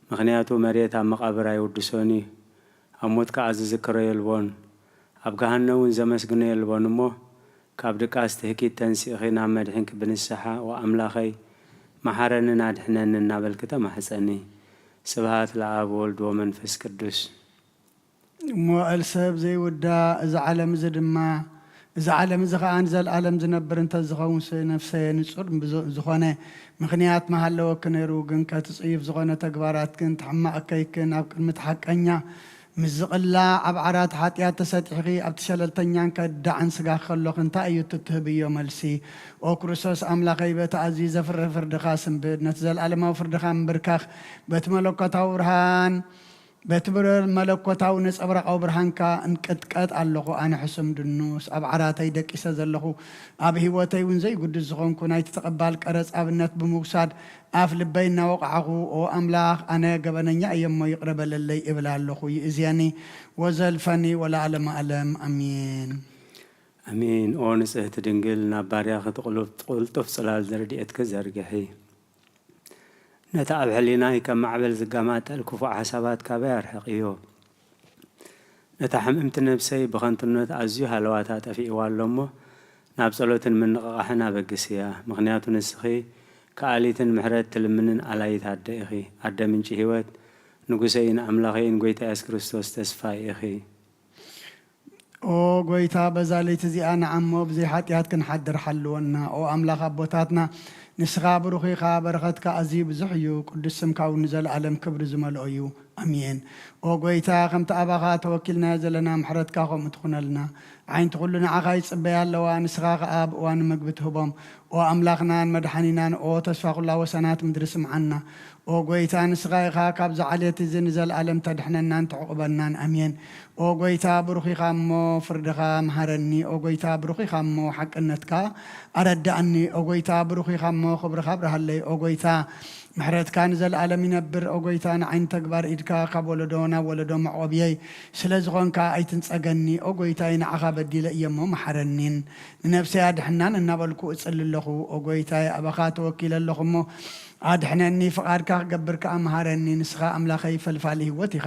ምኽንያቱ መሬት ኣብ መቓብር ኣይውድሶን እዩ። ኣብ ሞት ከኣ ዝዝክሮ የልቦን። ኣብ ገሃነም እውን ዘመስግኖ የልቦን እሞ፣ ካብ ድቃስ ትህኪት ተንሲእኺ ናብ መድሕንኪ ብንስሓ፣ "ወኣምላኸይ፣ መሓረንን ኣድሕነኒ" እናበልኪ ተማሕጸኒ። ስብሃት ለኣብ ወወልድ ወመንፈስ ቅዱስ። እሞ እል ሰብ ዘይውዳእ፣ እዚ ዓለም እዚ ድማ፣ እዚ ዓለም እዚ ኸኣ ንዘለኣለም ዝነብር እንተ ዝኸውንስ፣ ነፍሰየ ንጹር ብዞ-፣ ዝኾነ ምኽንያት ምሃለወኪ ነይሩ። ግን ከቲ ጽዩፍ ዝኾነ ተግባራትክን፣ እቲ ሕማቕ እከይክን ኣብ ቅድሚ እቲ ሓቀኛ ምስ ዝቕላዕ፣ ኣብ ዓራት ሓጢኣት ተሰጢሕኺ፣ ኣብቲ ሸለልተኛን ከዳዕን ስጋኺ ከሎኺ፣ እንታይ እዩ እቲ ትህብዮ መልሲ? ኦ ክርስቶስ ኣምላኸይ፣ በቲ ኣዝዩ ዘፍርህ ፍርድኻ ስንብድ፣ ነቲ ዘለኣለማዊ ፍርድኻ ምብርካኽ፣ በቲ መለኮታዊ ብርሃን፣ በቲ ብር-፣ መለኮታዊ ነጸብራቓዊ ብርሃንካ እንቅጥቀጥ ኣለኹ። ኣነ ሕሱም ድኑስ፣ ኣብ ዓራተይ ደቂሰ ዘለኹ፣ ኣብ ህይወተይ እውን ዘይግዱስ ዝኾንኩ፣ ናይቲ ተቐባል ቀረጽ ኣብነት ብምውሳድ፣ ኣፍ ልበይ እናወቕዓኹ፣ "ኦ ኣምላኽ፣ ኣነ ገበነኛ እየ እሞ ይቕረ በለለይ" እብል ኣለኹ። ይእዝየኒ ወዘልፈኒ ወለዓለመ ዓለም። ኣሜን። ኣሜን። ኦ ንጽህቲ ድንግል፣ ናብ ባርያኺ እቲ ቅሉፍ-፣ ቅልጡፍ ጽላል ረድኤትኪ ዘርግሒ። ነቲ ኣብ ሕሊናይ ከም ማዕበል ዝገማጠል ክፉእ ሓሳባት ካበይ ኣርሕቕዮ። ነታ ሕምእምቲ ነብሰይ ብኸንቱነት ኣዝዩ ሃለዋታ ጠፊእዋ ኣሎ እሞ፣ ናብ ጸሎትን ምንቕቓሕን ኣበግስያ። ምኽንያቱ ንስኺ ከኣሊትን ምሕረት ትልምንን ኣላይት ኣደ ኢኺ። ኣደ ምንጪ ህይወት፣ ንጉሰይን ኣምላኸይን ጐይታ የሱስ ክርስቶስ ተስፋይ ኢኺ። ኦ ጐይታ፣ በዛ ለይቲ እዚኣ ንዓሞ ብዘይ ሓጢኣት ክንሓድር ሓልወና። ኦ ኣምላኽ ኣቦታትና፣ ንስኻ ብሩኽ ኢኻ፣ በረኸትካ ኣዝዩ ብዙሕ እዩ፣ ቅዱስ ስምካ እውን ንዘለኣለም ክብሪ ዝመልኦ እዩ። ኣሜን። ኦ ጐይታ፣ ከምቲ ኣባኻ ተወኪልናዮ ዘለና ምሕረትካ ከምኡ ትኹነልና። ዓይንቲ ኩሉ ንዓኻ ይጽበያ ኣለዋ፣ ንስኻ ኸኣ ኣብ እዋን መግቢ ትህቦም። ኦ ኣምላኽናን መድሓኒናን፣ ኦ ተስፋ ኩላ ወሰናት ምድሪ ስምዓና። ኦ ጐይታ፣ ንስኻ ኢኻ ካብዚ ዓሌት እዚ ንዘለኣለም ተድሕነናን ተዕቑበናን። ኣሜን። ኦ ጐይታ፣ ብሩኽ ኢኻ እሞ ፍርድኻ መሃረኒ። ኦ ጐይታ፣ ብሩኽ ኢኻ እሞ ሓቅነትካ ኣረዳእኒ። ኦ ጐይታ፣ ብሩኽ ኢኻ እሞ ክብርኻ ኣብርሃለይ። ኦ ጐይታ፣ ምሕረትካ ንዘለኣለም ይነብር። ኦ ጎይታ፣ ንዓይ ንተግባር ኢድካ ካብ ወለዶ ናብ ወለዶ መዕቆብየይ ስለ ዝኾንካ ኣይትንጸገኒ። ኦ ጎይታይ፣ ንዓኻ በዲለ እየ እሞ መሓረኒን። ንነፍሰይ ኣድሕናን እናበልኩ እጽሊ ኣለኹ። ኦ ጎይታይ፣ ኣባኻ ተወኪለ ኣለኹ እሞ ኣድሕነኒ፣ ፍቓድካ ክገብር ከኣ መሃረኒ። ንስኻ ኣምላኸይ ፈልፋሊ ህይወት ኢኻ።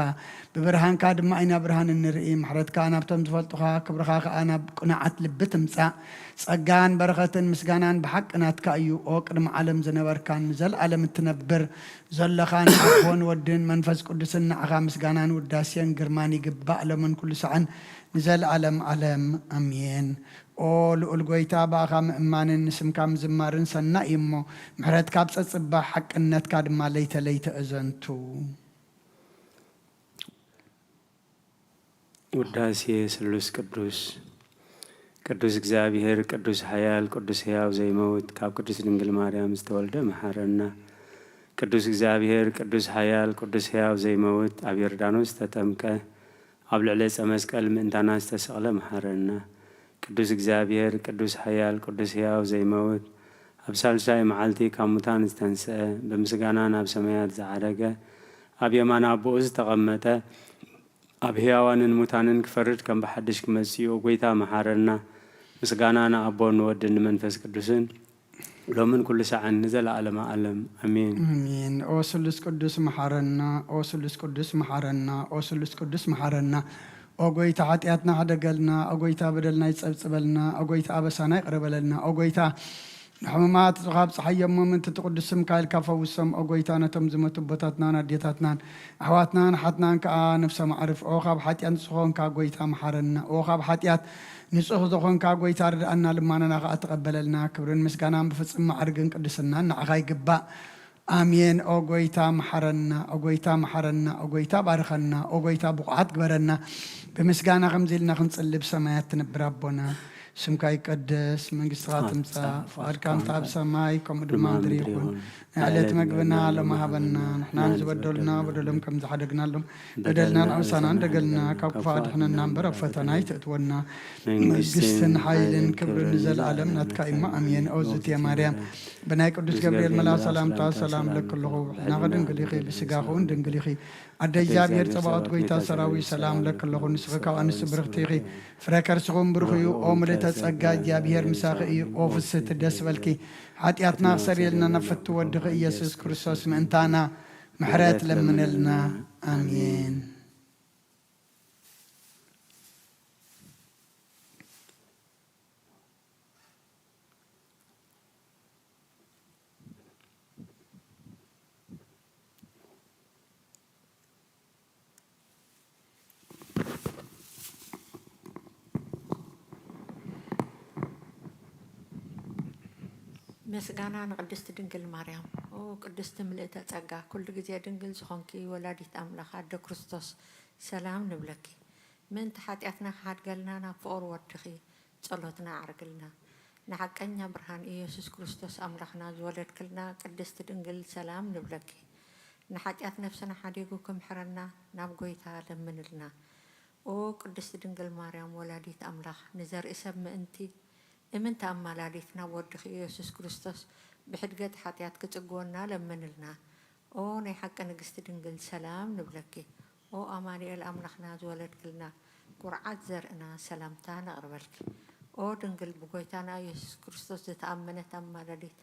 ብብርሃንካ ድማ ኢና ብርሃን እንርኢ። ምሕረትካ ናብቶም ዝፈልጡኻ፣ ክብርኻ ከኣ ናብ ቅኑዓት ልቢ ትምጻእ። ጸጋን በረኸትን ምስጋናን ብሓቂ ናትካ እዩ። ኦ ቅድሚ ዓለም ዝነበርካን ንዘለኣለም እትነብር ዘለኻን ኣቦን ወድን መንፈስ ቅዱስን ንዓኻ ምስጋናን ውዳሴን ግርማን ይግባእ፣ ሎምን ኩሉ ሳዕን ንዘለኣለም ዓለም። ኣሜን። ኦ ልዑል ጎይታ፣ ብኣኻ ምእማንን ንስምካ ምዝማርን ሰናይ እዩ እሞ፣ ምሕረትካ ኣብ ጸጽባ፣ ሓቅነትካ ድማ ለይተ ለይተ እዘንቱ። ውዳሴ ስሉስ ቅዱስ። ቅዱስ እግዚኣብሔር፣ ቅዱስ ሓያል፣ ቅዱስ ሕያው ዘይመውት፣ ካብ ቅድስት ድንግል ማርያም ዝተወልደ መሓረና። ቅዱስ እግዚኣብሔር፣ ቅዱስ ሓያል፣ ቅዱስ ሕያው ዘይመውት፣ ኣብ ዮርዳኖስ ዝተጠምቀ፣ ኣብ ልዕሊ ዕፀ መስቀል ምእንታና ዝተሰቕለ መሓረና። ቅዱስ እግዚኣብሔር፣ ቅዱስ ሓያል፣ ቅዱስ ሕያው ዘይመውት፣ ኣብ ሳልሳይ መዓልቲ ካብ ሙታን ዝተንስአ፣ ብምስጋና ናብ ሰማያት ዝዓረገ፣ ኣብ የማን ኣቦኡ ዝተቐመጠ፣ ኣብ ሕያዋንን ሙታንን ክፈርድ ከም ብሓድሽ ክመጽእ እዩ። ጎይታ መሓረና። ምስጋና ንኣቦን ንወድን ንመንፈስ ቅዱስን ሎምን ኩሉ ሳዕን ንዘለኣለመ ዓለም። ኣሜን። ኣሜን። ኦ ስሉስ ቅዱስ መሓረና፣ ኦ ስሉስ ቅዱስ መሓረና፣ ኦ ስሉስ ቅዱስ መሓረና። ኦ ጎይታ ሓጢኣትና ሕደገልና፣ ኦ ጎይታ በደልና ይጸብጽበልና፣ ኦ ጎይታ ኣበሳና ይቕረ በለልና፣ ኦ ጎይታ ንሕሙማት ካብ ጸሓይ የሞምን ትቲ ቅዱስ ስምካ ኢልካ ፈውሶም። ኦ ጎይታ ነቶም ዝመቱ ኣቦታትናን ኣዴታትናን ኣሕዋትናን ሓትናን ከኣ ነፍሶም ኣዕርፍ። ኦ ካብ ሓጢኣት ንጹህ ዝኾንካ ጎይታ መሓረና። ኦ ካብ ሓጢኣት ንጹህ ዝኾንካ ጎይታ ርድኣና፣ ልማናና ከኣ ተቐበለልና። ክብርን ምስጋናን ብፍጹም ማዕርግን ቅድስናን ንዓኻ ይግባእ። ኣሜን። ኦ ጎይታ መሓረና፣ ኦ ጎይታ መሓረና፣ ኦ ጎይታ ባርኸና፣ ኦ ጎይታ ብቑዓት ግበረና። ብምስጋና ከምዚ ኢልና ክንጽሊ ብሰማያት ትነብር ኣቦና፣ ስምካ ይቀደስ፣ መንግስትኻ ትምጻእ፣ ፍቓድካ እንተ ኣብ ሰማይ ከምኡ ድማ ኣብ ምድሪ ይኹን። ናይ ዕለት መግብና ሎሚ ሃበና፣ ንሕና ንዝበደሉና በደሎም ከም ዝሓደግናሎም በደልናን ኣበሳናን ደገልና፣ ካብ ክፉእ ኣድሕነና እምበር ኣብ ፈተና ኣይተእትወና። መንግስትን ሓይልን ክብርን ንዘለኣለም ናትካ እዩ እሞ ኣሜን። ኦ ዝትየ ማርያም፣ ብናይ ቅዱስ ገብርኤል መልኣኽ ሰላምታ ሰላም እለኪ ኣለኹ። ብሕልናኺ ድንግል ኢኺ፣ ብስጋኺ እውን ድንግል ኢኺ። ኣደ እግዚኣብሔር ጸባኦት፣ ጎይታ ሰራዊት፣ ሰላም እለኪ ኣለኹ። ንስኺ ካብ ኣንስቲ ብርኽቲ ኢኺ፣ ፍረ ከርስኺ እውን ብሩኽ እዩ። ኦ ምልእተ ጸጋ፣ እግዚኣብሔር ምሳኺ እዩ። ኦ ፍስህቲ፣ ደስ በልኪ፣ ሓጢኣትና ክሰርየልና ናብ ፍትው ወድኺ ኢየሱስ ክርስቶስ ምእንታና ምሕረት ለምነልና። ኣሜን። ምስጋና ንቅድስቲ ድንግል ማርያም። ኦ ቅድስቲ ምልእተ ጸጋ፣ ኩሉ ግዜ ድንግል ዝኾንኪ ወላዲት ኣምላኽ ኣደ ክርስቶስ፣ ሰላም ንብለኪ። ምእንቲ ሓጢኣትና ክሓድገልና ናብ ፍቑር ወድኺ ጸሎትና ኣዕርግልና። ንሓቀኛ ብርሃን ኢየሱስ ክርስቶስ ኣምላኽና ዝወለድክልና ቅድስቲ ድንግል ሰላም ንብለኪ። ንሓጢኣት ነፍስና ሓዲጉ ክምሕረና ናብ ጎይታ ለምንልና። ኦ ቅድስቲ ድንግል ማርያም ወላዲት ኣምላኽ፣ ንዘርኢ ሰብ ምእንቲ እምንቲ ኣማላዲት ናብ ወድኺ ኢየሱስ ክርስቶስ ብሕድገት ሓጢኣት ክጽግወና ለምንልና። ኦ ናይ ሓቂ ንግስቲ ድንግል ሰላም ንብለኪ። ኦ ኣማኑኤል ኣምላኽና ዝወለድክልና ኩርዓት ዘርእና ሰላምታ ነቕርበልኪ። ኦ ድንግል ብጎይታና ኢየሱስ ክርስቶስ ዝተኣመነት ኣማላዲት፣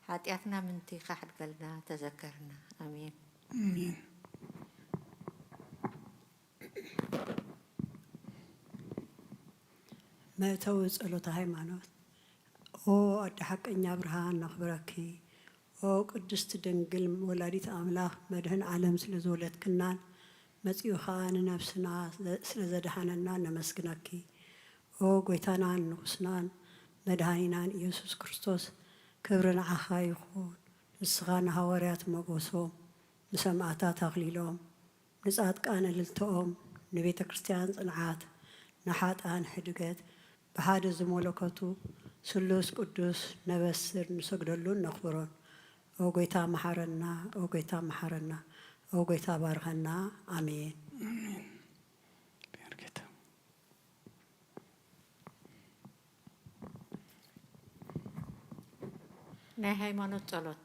ሓጢኣትና ምንቲ ከሕድገልና ተዘከርና። ኣሜን። ኣሜን። መእተዊ ጸሎተ ሃይማኖት። ኦ ኣደ ሓቀኛ ብርሃን ነኽብረኪ። ኦ ቅድስቲ ድንግል ወላዲት ኣምላኽ መድህን ዓለም ስለ ዝወለድክናን መጺኡ ኸኣ ንነፍስና ስለ ዘድሓነና ነመስግነኪ። ኦ ጎይታናን ንጉስናን መድሃኒናን ኢየሱስ ክርስቶስ፣ ክብሪ ንዓኻ ይኹን። ንስኻ ንሃዋርያት ሞገሶም፣ ንሰማእታት ኣኽሊሎም፣ ንጻድቃን እልልተኦም፣ ንቤተ ክርስቲያን ጽንዓት፣ ንሓጥኣን ሕድገት፣ ብሓደ ዝመለከቱ ስሉስ ቅዱስ ነበስር ንሰግደሉን ነኽብሮን። ኦ ጎይታ መሓረና፣ ኦ ጎይታ መሓረና፣ ኦ ጎይታ ባርኸና። ኣሜን። ኣሜን። ናይ ሃይማኖት ጸሎት።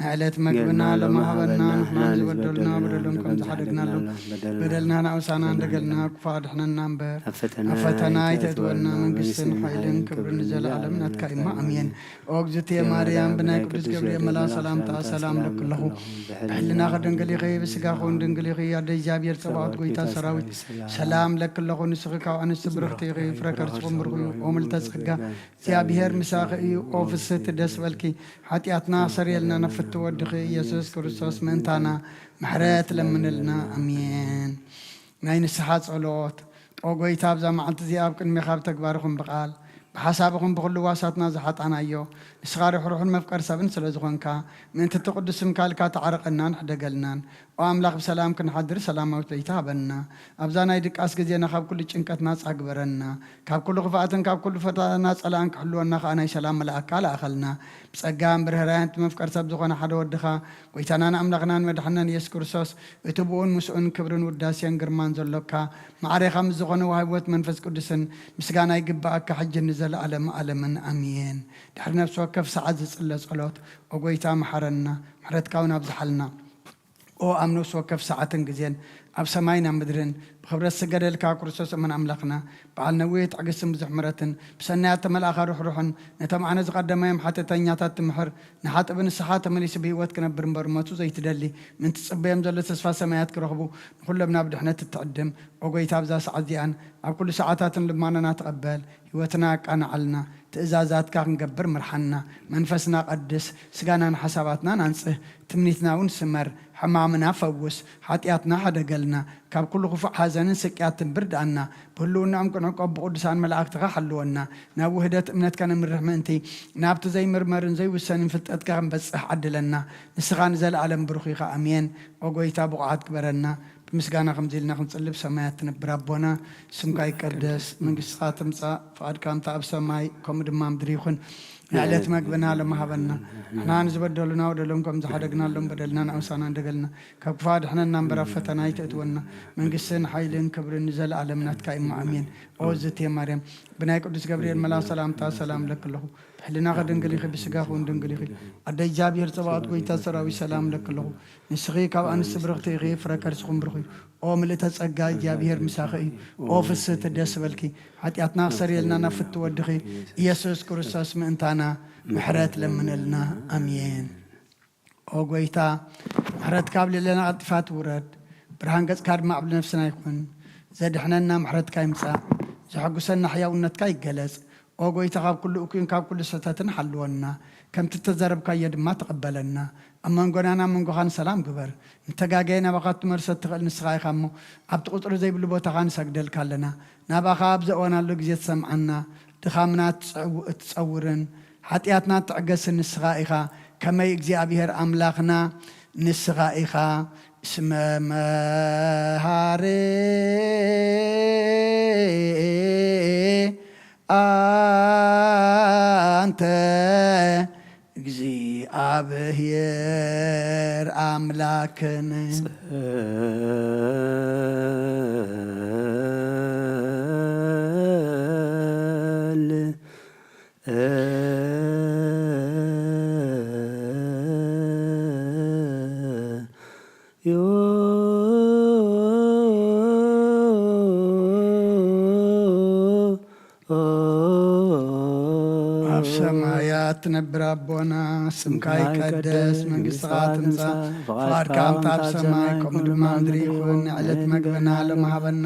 ንዕለት መግብና ሎሚ ሃበና፣ ንሕና ንዝበደሉና በደሎም ከም ዝሓደግናሎም በደልና ንኣውሳና፣ እንደገልና ክፉእ ኣድሕነና እምበር፣ ኣብ ፈተና ኣይተእትወና፣ መንግስትን ሓይልን ክብርን ንዘለኣለም ናትካ እዩ። ኣሜን። ኦ እግዝእትየ ማርያም፣ ብናይ ቅዱስ ገብርኤል መልኣኽ ሰላምታ ሰላም እለኪ ኣለኹ። ብሕልናኺ ድንግል ኢኺ፣ ብስጋኺ እውን ድንግል ኢኺ። ኣደ እግዚኣብሔር ጸባኦት፣ ጎይታ ሰራዊት፣ ሰላም እለኪ ኣለኹ። ንስኺ ካብ ኣንስቲ ብርኽቲ ኢኺ፣ ፍረ ከርስኺ እውን ብሩኽ እዩ። ኦ ምልዕተ ጸጋ፣ እግዚኣብሔር ምሳኺ እዩ። ኦ ፍስህቲ፣ ደስ በልኪ። ሓጢኣትና ኣኽሰርየልና፣ ናብ ፍትው ወድኺ ኢየሱስ ክርስቶስ ምእንታና ምሕረት ለምንልና። ኣሜን። ናይ ንስሓ ጸሎት። ኦ ጎይታ፣ ኣብዛ መዓልቲ እዚኣ ኣብ ቅድሜኻ ብተግባር ይኹን ብቓል፣ ብሓሳብ ይኹን ብኹሉ ዋሳትና ዝሓጣናዮ፣ ንስኻ ርሕሩሕን መፍቀር ሰብን ስለ ዝኾንካ፣ ምእንቲ እቲ ቅዱስ ስምካ ኢልካ ተዓረቐናን ሕደገልናን። ኦ ኣምላኽ፣ ብሰላም ክንሓድር ሰላማዊት ለይቲ ሃበና። ኣብዛ ናይ ድቃስ ግዜና ካብ ኩሉ ጭንቀት ናጻ ግበረና። ካብ ኩሉ ክፍኣትን ካብ ኩሉ ፈተና ጸላእን ክሕልወና ከኣ ናይ ሰላም መልኣካ ለኣኸልና። ብጸጋን ብርህራሄን እቲ መፍቀር ሰብ ዝኾነ ሓደ ወድኻ፣ ጎይታናን ኣምላኽናን መድሓናን ኢየሱስ ክርስቶስ፣ እቲ ብኡን ምስኡን ክብርን ውዳሴን ግርማን ዘሎካ፣ ማዕሬኻ ምስ ዝኾነ ወሃቢ ህይወት መንፈስ ቅዱስን ምስጋና ይግብኣካ፣ ሕጂ ንዘለኣለም ኣለምን። ኣሜን። ድሕሪ ነፍሲ ወከፍ ሰዓት ዝጽለ ጸሎት፣ ኦ ጎይታ፣ መሓረና፣ ምሕረትካ እውን ኣብዝሓልና። ኦ ኣብ ነፍሲ ወከፍ ሰዓትን ግዜን ኣብ ሰማይን ኣብ ምድርን ብኽብረት ዝስገደልካ ክርስቶስ እመን ኣምላኽና፣ በዓል ነዊሕ ትዕግስትን ብዙሕ ምሕረትን፣ ብሰናያት ተመልኣኻ ርሕሩሕን፣ ነቶም ኣነ ዝቐደማዮም ሓጢኣተኛታት ትምሕር፣ ንሓጥእ ብንስሓ ተመሊሱ ብህይወት ክነብር እምበር ሞቱ ዘይትደሊ፣ ምእንቲ ትጽበዮም ዘሎ ተስፋ ሰማያት ክረኽቡ፣ ንኹሎም ናብ ድሕነት እትዕድም፣ ኦ ጎይታ፣ ኣብዛ ሰዓት እዚኣን ኣብ ኩሉ ሰዓታትን ልማናና ተቐበል፣ ህይወትና ኣቃንዓልና፣ ትእዛዛትካ ክንገብር ምርሓና፣ መንፈስና ቀድስ፣ ስጋናን ሓሳባትናን ኣንጽህ፣ ትምኒትና እውን ስመር፣ ሕማምና ፈውስ፣ ሓጢኣትና ሓደገልና፣ ካብ ኩሉ ክፉእ ሓዘንን ስቅያትን ብርድኣና፣ ብህልውናኦም ክንዕቆብ ብቅዱሳን መላእክትኻ ሓልወና፣ ናብ ውህደት እምነትካ ነምርሕ ምእንቲ፣ ናብቲ ዘይምርመርን ዘይውሰንን ፍልጠትካ ክንበጽሕ ዓድለና። ንስኻ ንዘለኣለም ብሩኽ ኢኻ። ኣሜን። ኦ ጎይታ፣ ብቑዓት ግበረና። ብምስጋና ከምዚ ኢልና ክንጽሊ፣ ብሰማያት ትነብር ኣቦና፣ ስምካ ይቀደስ፣ መንግስትኻ ትምጻእ፣ ፍቓድካ ከምታ ኣብ ሰማይ ከምኡ ድማ ምድሪ ይኹን። ንዕለት መግብና ሎሚ ሃበና። ንሕና ንዝበደሉና በደሎም ከም ዝሓደግናሎም በደልና ንኣውሳና እንደገልና። ካብ ክፉእ ኣድሕነና እምበር ኣብ ፈተና ኣይተእትወና። መንግስትን ሓይልን ክብርን ንዘለኣለም ናትካ እዩ። ኣሜን። ኦ እግዝእትየ ማርያም፣ ብናይ ቅዱስ ገብርኤል መልኣኽ ሰላምታ ሰላም እለኪ ኣለኹ። ብሕልናኺ ድንግል ኢኺ፣ ብስጋኺ እውን ድንግል ኢኺ። ኣደ እግዚኣብሔር ጸባኦት፣ ጎይታ ሰራዊት፣ ሰላም እለኪ ኣለኹ። ንስኺ ካብ ኣንስቲ ብርኽቲ ኢኺ፣ ፍረ ከርስኹም ብሩኽ እዩ። ኦ ምልእተ ጸጋ፣ እግዚኣብሔር ምሳኺ እዩ። ኦ ፍስህቲ፣ ደስ በልኪ። ሓጢኣትና ክሰርየልና ናብ ፍትው ወድኺ ኢየሱስ ክርስቶስ ምእንታና ምሕረት ለምነልና። ኣሜን። ኦ ጎይታ፣ ምሕረትካ ኣብ ልዕሌና ቀልጢፋ ትውረድ፣ ብርሃን ገጽካ ድማ ኣብ ነፍስና ይኹን። ዘድሕነና ምሕረትካ ይምጻእ፣ ዘሐጉሰና ሕያውነትካ ይገለጽ። ኦ ጎይታ፣ ካብ ኩሉ እኩይን ካብ ኩሉ ስሕተትን ሓልወና፣ ከምቲ እተዛረብካዮ ድማ ተቐበለና። ኣብ መንጎናን ኣብ መንጎኻን ሰላም ግበር። ንተጋገየ ናባኻ ክትመልሶ እትኽእል ንስኻ ኢኻ እሞ፣ ኣብቲ ቁጽሪ ዘይብሉ ቦታኻ ንሰግደልካ ኣለና። ናባኻ ኣብ ዘእዋን ኣሎ ግዜ ትሰምዓና፣ ድኻምና እትጸው-፣ እትጸውርን፣ ሓጢኣትና እትዕገስን ንስኻ ኢኻ። ከመይ እግዚኣብሔር ኣምላኽና ንስኻ ኢኻ። እስመ መሃሪ ኣንተ እግዚኣብሔር ኣምላክን። ጸል ኣብ ሰማያት ትነብር ኣቦና፣ ስምካ ይቀደስ፣ መንግስትኻ ትምጻእ፣ ፍቓድካ ከምቲ ኣብ ሰማይ ከምኡ ድማ ምድሪ ይኹን። ንዕለት መግብና ሎሚ ሃበና።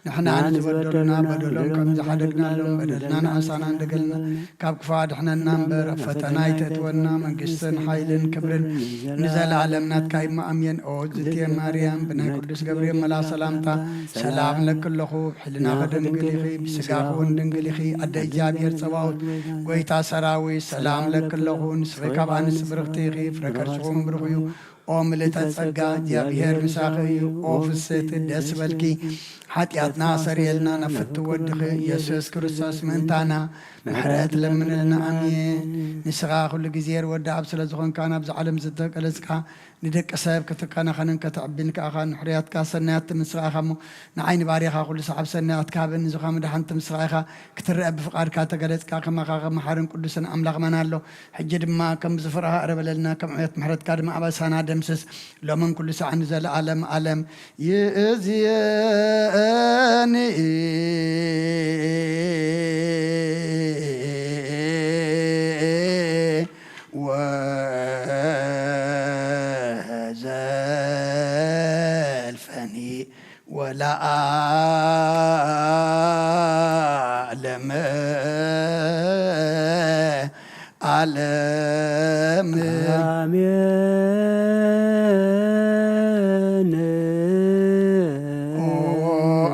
ንሕና ንዝበደሉና በደሎም ከም ዝሓደግናሎም በደልና ንኣሳና እንደገልና፣ ካብ ክፉእ ኣድሕነና እምበር ኣብ ፈተና ኣይተእትወና። መንግስትን ሓይልን ክብርን ንዘለኣለም ናትካ እዩ። ኣሜን። ኦ እግዝእትየ ማርያም፣ ብናይ ቅዱስ ገብርኤል መልኣኽ ሰላምታ ሰላም እለኪ ኣለኹ። ሕልናኺ ድንግል ኢኺ፣ ብስጋኺ እውን ድንግል ኢኺ። ኣደ እግዚኣብሔር ጸባኦት፣ ጎይታ ሰራዊት፣ ሰላም እለኪ ኣለኹ። ንስኺ ካብ ኣንስቲ ብርኽቲ ኢኺ፣ ፍረ ከርስኺ እውን ብሩኽ እዩ። ኦ ምልእተ ጸጋ፣ እግዚኣብሔር ምሳኺ እዩ። ኦ ፍስህቲ፣ ደስ በልኪ። ሓጢኣትና ሰሪየልና ናብ ፍቱ ወድኺ ኢየሱስ ክርስቶስ ምእንታና ምሕረት ለምንልና። ኣሜን። ንስኻ ኩሉ ግዜ ርወዲ ኣብ ስለ ዝኾንካ ናብዚ ዓለም ዝተገለጽካ ንደቂ ሰብ ከተከናኸንን ከተዕብን ከኣኻ ንሕርያትካ ሰናያት ትምስኻ ኢኻ እሞ ንዓይ ንባርያኻ ኩሉ ሰዓብ ሰናያት ክሃበኒ ዝኾ መድሓንቲ ምስኻ ኢኻ ክትረአ ብፍቓድካ ተገለጽካ ከማኻ ከም መሓርን ቅዱስን ኣምላኽ መን ኣሎ? ሕጂ ድማ ከም ዝፍርሃ እረበለልና ከም ዕብየት ምሕረትካ ድማ ኣበሳና ደምስስ ሎምን ኩሉ ሰዓን ንዘለኣለም ኣለም። ይእዝየኒ ወዘልፈኒ ወለዓለም ዓለም። ኣሜን። ኦ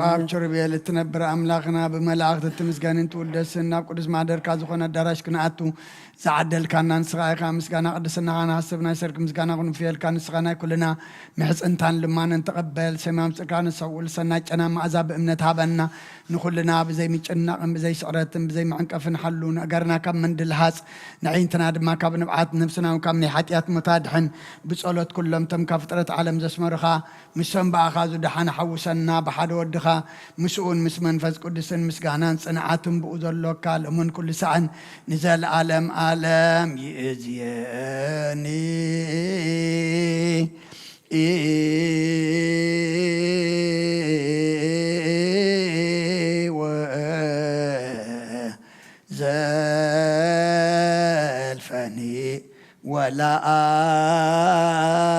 ኣብ ኪሩቤል እትነብር ኣምላኽና፣ ብመላእኽቲ እትምስገንን ትውደስን ናብ ቅዱስ ማሕደርካ ዝኾነ ኣዳራሽ ክንኣቱ ዝዓደልካና ንስኻ ኢኻ። ምስጋና ቅድስናኻ ንሓስብ፣ ናይ ሰርክ ምስጋና ክንፍየልካ፣ ንስኻ ናይ ኩልና ምሕጽንታን ልማንን ተቐበል። ሰማይ ኣምጽእካ ንሰብኡል ሰናይ ጨና መኣዛ ብእምነት ሃበና። ንኹልና ብዘይ ምጭናቕን ብዘይ ስዕረትን ብዘይ መዕንቀፍን ሓሉ፣ ነገርና ካብ መንድል ሃጽ፣ ንዕይንትና ድማ ካብ ንብዓት፣ ነብስና እውን ካብ ናይ ሓጢኣት ሞት ኣድሕን። ብጸሎት ኩሎም እቶም ካብ ፍጥረት ዓለም ዘስመሩኻ፣ ምስቶም ብኣኻ ዝደሓነ ሓውሰና፣ ብሓደ ወድኻ፣ ምስኡን ምስ መንፈስ ቅዱስን ምስጋናን ጽንዓትን ብኡ ዘሎካ፣ ሎምን ኩሉ ሳዕን ንዘለኣለም ኣለም ይእዝየኒ። ወዘልፈኒ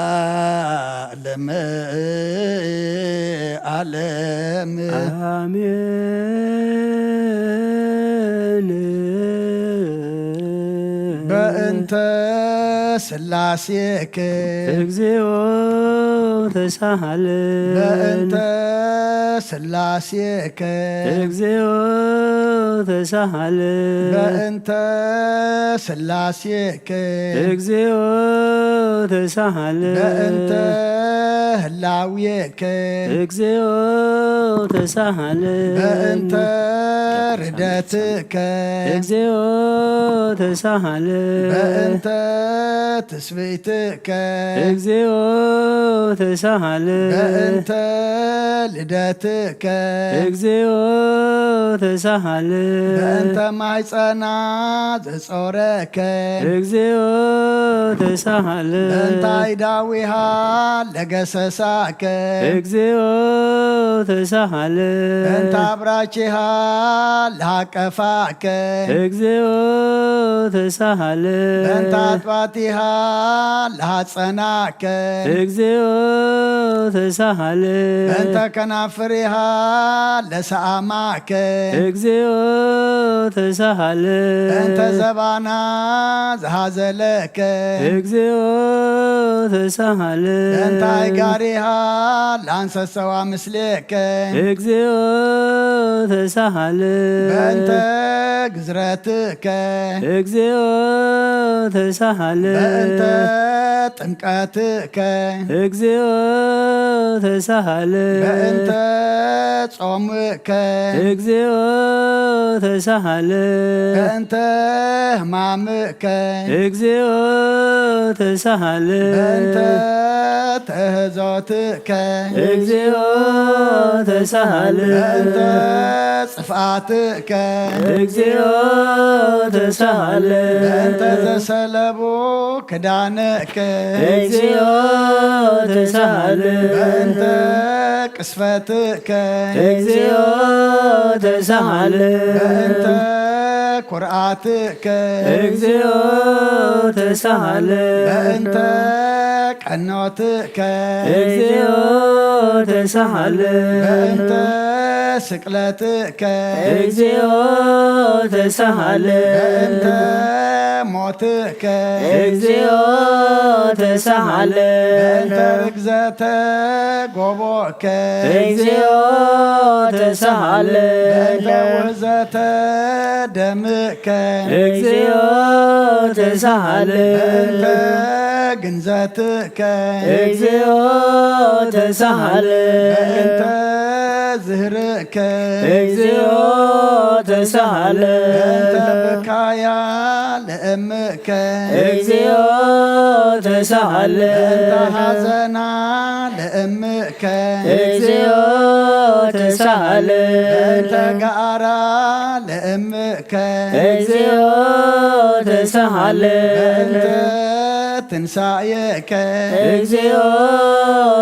ወለዓለም ዓለም። ኣሜን። በእንተ ስላሴክ እግዚኦ ተሳሃልን። በእንተ ስላሴክ እግዚኦ ተሳሃልን። በእንተ ስላሴክ እግዚኦ ተሳሃልን። በእንተ ህላዌክ እግዚኦ ተሳሃልን። በእንተ ርደትከ እግዚኦ ተሳሃልን። በእንተ ትስብእትከ እግዚኦ ተሳሃልን። በእንተ ልደትከ እግዚኦ ተሳሃልን። በእንተ ማሕፀና ዘጾረከ እግዚኦ ተሳሃልን። በእንተ ኣይዳዊሃ ለገሰሳከ እግዚኦ ተሳሃልን። በእንተ ኣብራኪሃ ለሃቀፋከ እግዚኦ ተሳሃልን። በእንተ ኣጥባቲሃ ለሃጸናከ እግዚኦ ተሳሃልን። በእንተ ከናፍሪሃ ለሰኣማከ እግዚኦ ተሳሃልን። በእንተ ዘባና ዝሃዘለከ እግዚኦ ተሳሃልን። በእንተ ኣይጋሪሃ ለኣንሰሰዋ ምስሌከ እግዚኦ ተሳሃልን። በእንተ ግዝረትከ እግዚኦ ተሳሃልን። በእንተ ጥምቀትከ እግዚኦ ተሳሃልን። በእንተ ጾምከ እግዚኦ ተሳሃልን። በእንተ ሕማምከ እግዚኦ ተሳሃልን። በእንተ ተህዞትከ እግዚኦ ተሳሃልን። በእንተ ጽፍኣትከ እግዚኦ ተሳሃልን። በእንተ ዘሰለቡ ክዳንከ እግዚኦ ተሳሃልን። በእንተ ቅስፈትከ እግዚኦ ተሳሃልን። በእንተ ኩርዓትከ እግዚኦ ተሳሃልን። በእንተ ቀኖትከ እግዚኦ ተሳሃልን። በእንተ ስቅለትከ እግዚኦ ተሳሃልን። በእንተ ሞትከ እግዚኦ ተሳሃልን። በእንተ ርግዘተ ጎቦከ እግዚኦ ተሳሃልን። በእንተ ውህዘተ ደምከ እግዚኦ ተሳሃልን። በእንተ ግንዘትከ እግዚኦ ተሳሃልን። በእንተ ዝህርከ እግዚኦ ተሳሃለ። እንተ ብካያ ለእምከ እግዚኦ ተሳሃለ። እንተ ሓዘና ለእምከ እግዚኦ ተሳሃለ። እንተ ጋራ ለእምከ እግዚኦ ተሳሃለ። እንተ ትንሳኤከ እግዚኦ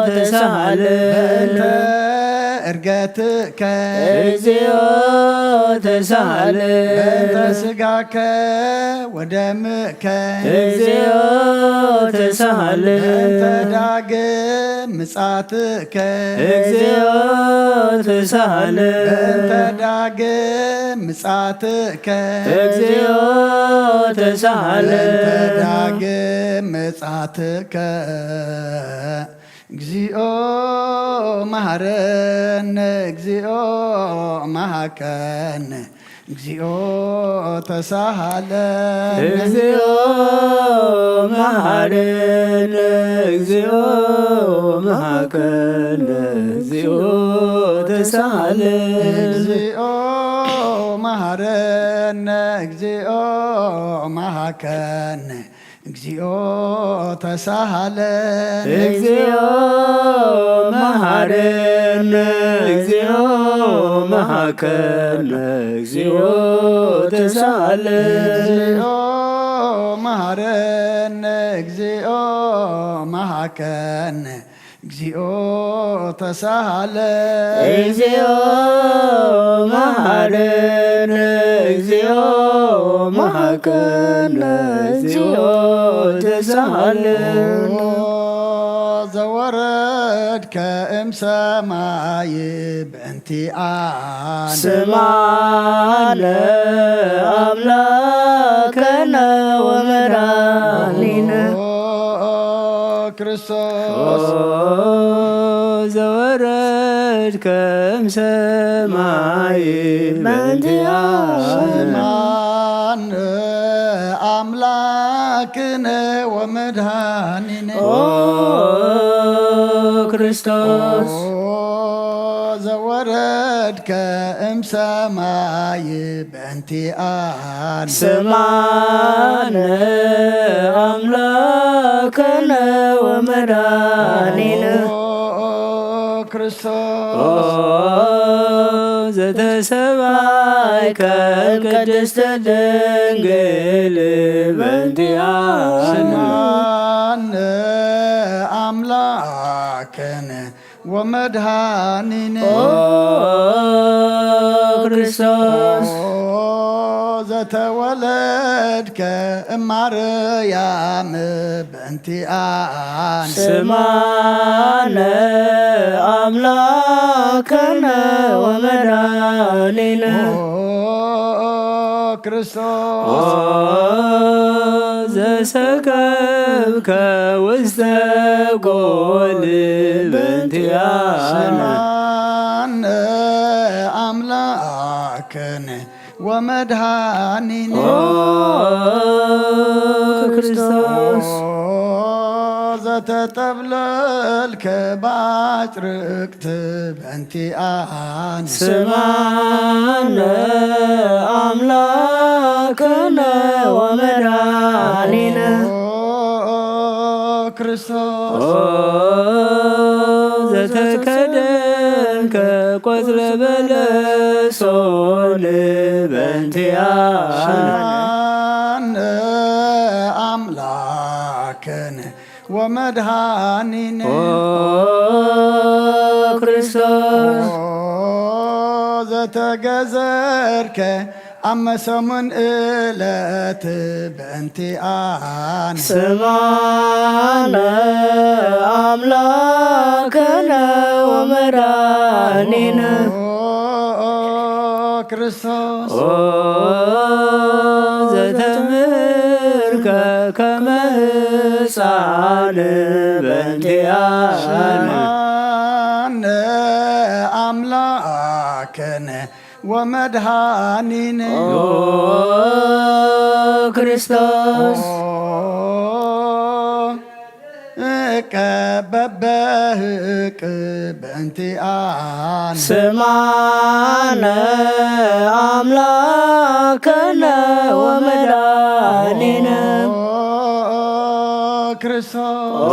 ተሳሃለ። በእንተ እርገትከ እግዚኦ ተሳሃለ። በእንተ ስጋከ ወደምከ እግዚኦ ተሳሃለ። በእንተ ዳግም ምጻትከ እግዚኦ ተሳሃለ። በእንተ ዳግም ምጻትከ እግዚኦ ተሳሃለ። በእንተ ዳግም ምጻትከ እግዚኦ መሃረነ፣ እግዚኦ መሃከነ፣ እግዚኦ ተሳሃለነ። እግዚኦ መሃረነ፣ እግዚኦ መሃከነ፣ እግዚኦ ተሳሃለነ። እግዚኦ መሃረነ፣ እግዚኦ መሃከነ፣ እግዚኦ ተሳሃለ። እግዚኦ መሃረነ፣ እግዚኦ መሃከነ፣ እግዚኦ ተሳሃለ። እግዚኦ መሃረነ፣ እግዚኦ መሃከነ፣ እግዚኦ ተሳሃለ። እግዚኦ መሃረነ፣ እግዚኦ መሃከነ፣ እግዚኦ ተሳሃለ። ኦ ዘወረድከ እምሰማይ በእንቲኣነ ስማነ ኣምላከነ ወመድኃኒነ። ኦ ክርስቶስ ኦ ዘወረድከ እምሰማይ በእንቲኣነ ስማነ ኣምላክነ ወመድኃኒነ። ኦ ክርስቶስ ኦ ዘወረድከ እምሰማይ በእንቲኣነ ስማነ ኣምላከነ ወመድኃኒነ። ኦ ክርስቶስ ኦ ዘተሰባይከ እምቅድስት ድንግል በእንቲኣነ ስማነ ኣምላክነ ወመድኃኒነ። ኦ ክርስቶስ ኦ ዘተወለድከ እማርያም በእንቲኣነ ስማነ ኣምላከነ ወመድኃኒነ። ኦ ክርስቶስ ኦ ዘሰከብከ ውስተ ጎል በእንቲኣነ ስማነ ኣምላክነ ወመድኃኒነ። ኦ ክርስቶስ ኦ ዘተጠብለልከ ባጭርቅት በእንቲኣነ ስማነ ኣምላክነ ወመድኃኒነ። ኦ ክርስቶስ ኦ ዘተከደንከ ቆጽለ በለሶን በእንቲኣነ ስማነ ኣምላክነ ወመድኃኒነ። ኦ ክርስቶስ ኦ ዘተገዘርከ ኣብ መሰሙን እለት በእንቲኣነ ስማነ ኣምላክነ ወመድኃኒነ። ኦ ክርስቶስ ኦ ዘተምህርከ ከመ ህፃን በእንቲኣነ ስማነ ኣምላክነ ወመድኃኒነ። ኦ ክርስቶስ ኦ እቀበበ እህቅ በእንቲኣነ። ስማነ ኣምላከነ ወመድኃኒነ። ኦ ክርስቶስ። ኦ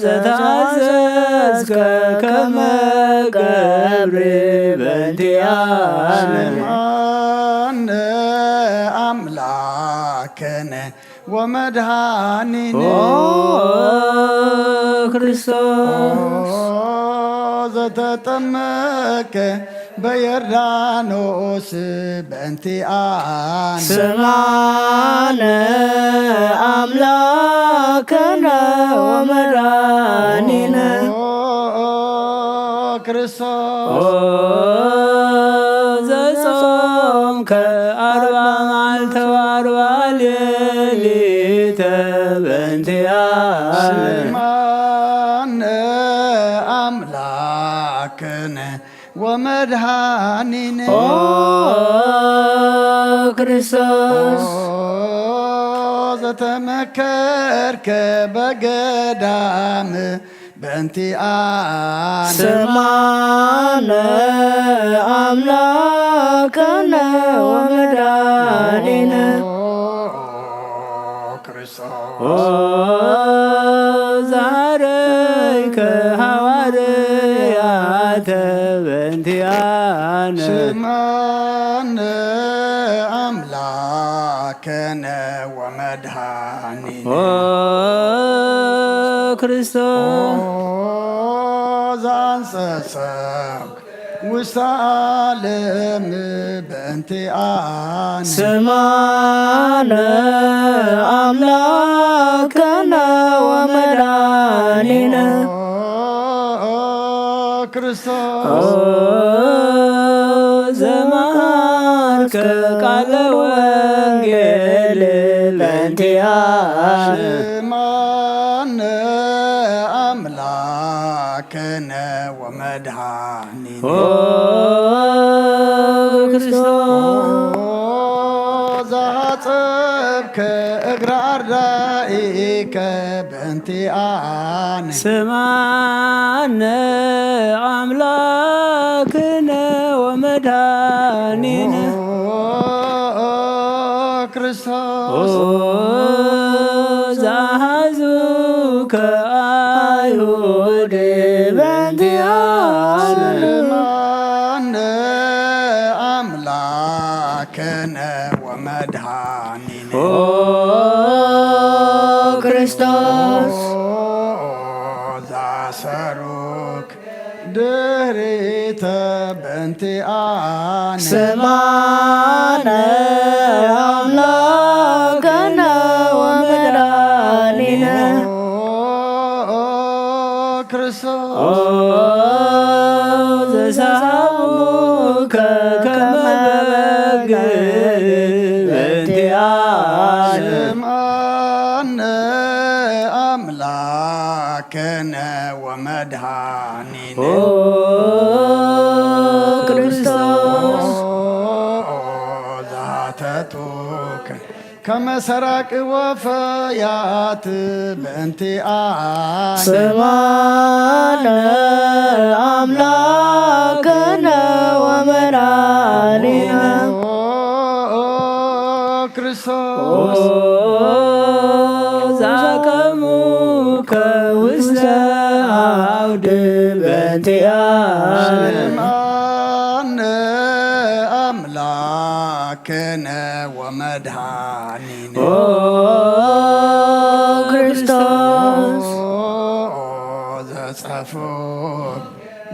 ዘተኣዘዝከ ከመ ገብር በእንቲኣነ። ስማነ ኣምላከነ ወመድኃኒነ። ኦ ክርስቶስ። ኦ ዘተጠመቀ በዮርዳኖስ በእንቲኣነ። ስማነ ኣምላከነ ወመድኃኒነ። ኦ ክርስቶስ። ኦ ዘጾምከ ኣርባ መዓልተ ወኣርባ ሌሊተ በእንቲኣነ። ስማነ ኣምላክነ ወመድኃኒነ። ኦ ክርስቶስ። ኦ ዘተመከርከ በገዳም በእንቲኣነ። ስማነ ኣምላከነ ወመድኃኒነ። ኦ ክርስቶስ። ኦ ዛረይከ ሃዋርያተ በእንቲኣነ። ስማነ ኣምላከነ ወመድኃኒነ። ኦ ክርስቶስ። ኦ ዘአንጸሰብክ ውስተ ዓለም በእንቲኣነ። ስማነ ኣምላከነ ወመድኃኒነ። ኦ ክርስቶስ። ኦ ዘመሃርከ ቃለ ወንጌል በእንቲኣነ። ስማነ ኣምላከነ ወመድኃኒነ። ኦ ክርስቶስ። ኦ ዘሃጸብከ እግረ ኣርዳኢከ በእንቲኣነ። ስማነ ኣምላክነ ወመድኃኒነ። ኦ ክርስቶስ። ኦ ዘሃዙከ ኣይሁድ በእንቲኣነ። ስማነ ኣምላክነ ወመድኃኒነ። ኦ ክርስቶስ። ኦ ዛሰሩክ ድህሪተ በእንቲኣነ። ስማነ ኣምላከነ ወመድኃኒነ። ኦ ክርስቶስ። ኦ ዘሰሃሙከ ከመ በግ በእንቲኣነ። ስማነ ኣምላክነ ወመድኃኒነ። ኦ ክርስቶስ። ኦ ዘሃተቱከ ከመ ሰራቂ ወፈያት በእንቲኣነ። ስማነ ኣምላክነ ወመድኃኒነ። ኦ ክርስቶስ። ኦ ዛቀሙከ ውስተ አውድ በእንቲኣነ። ስማነ ኣምላክነ ወመድኃኒነ። ኦ ክርስቶስ። ኦ ዘጸፉ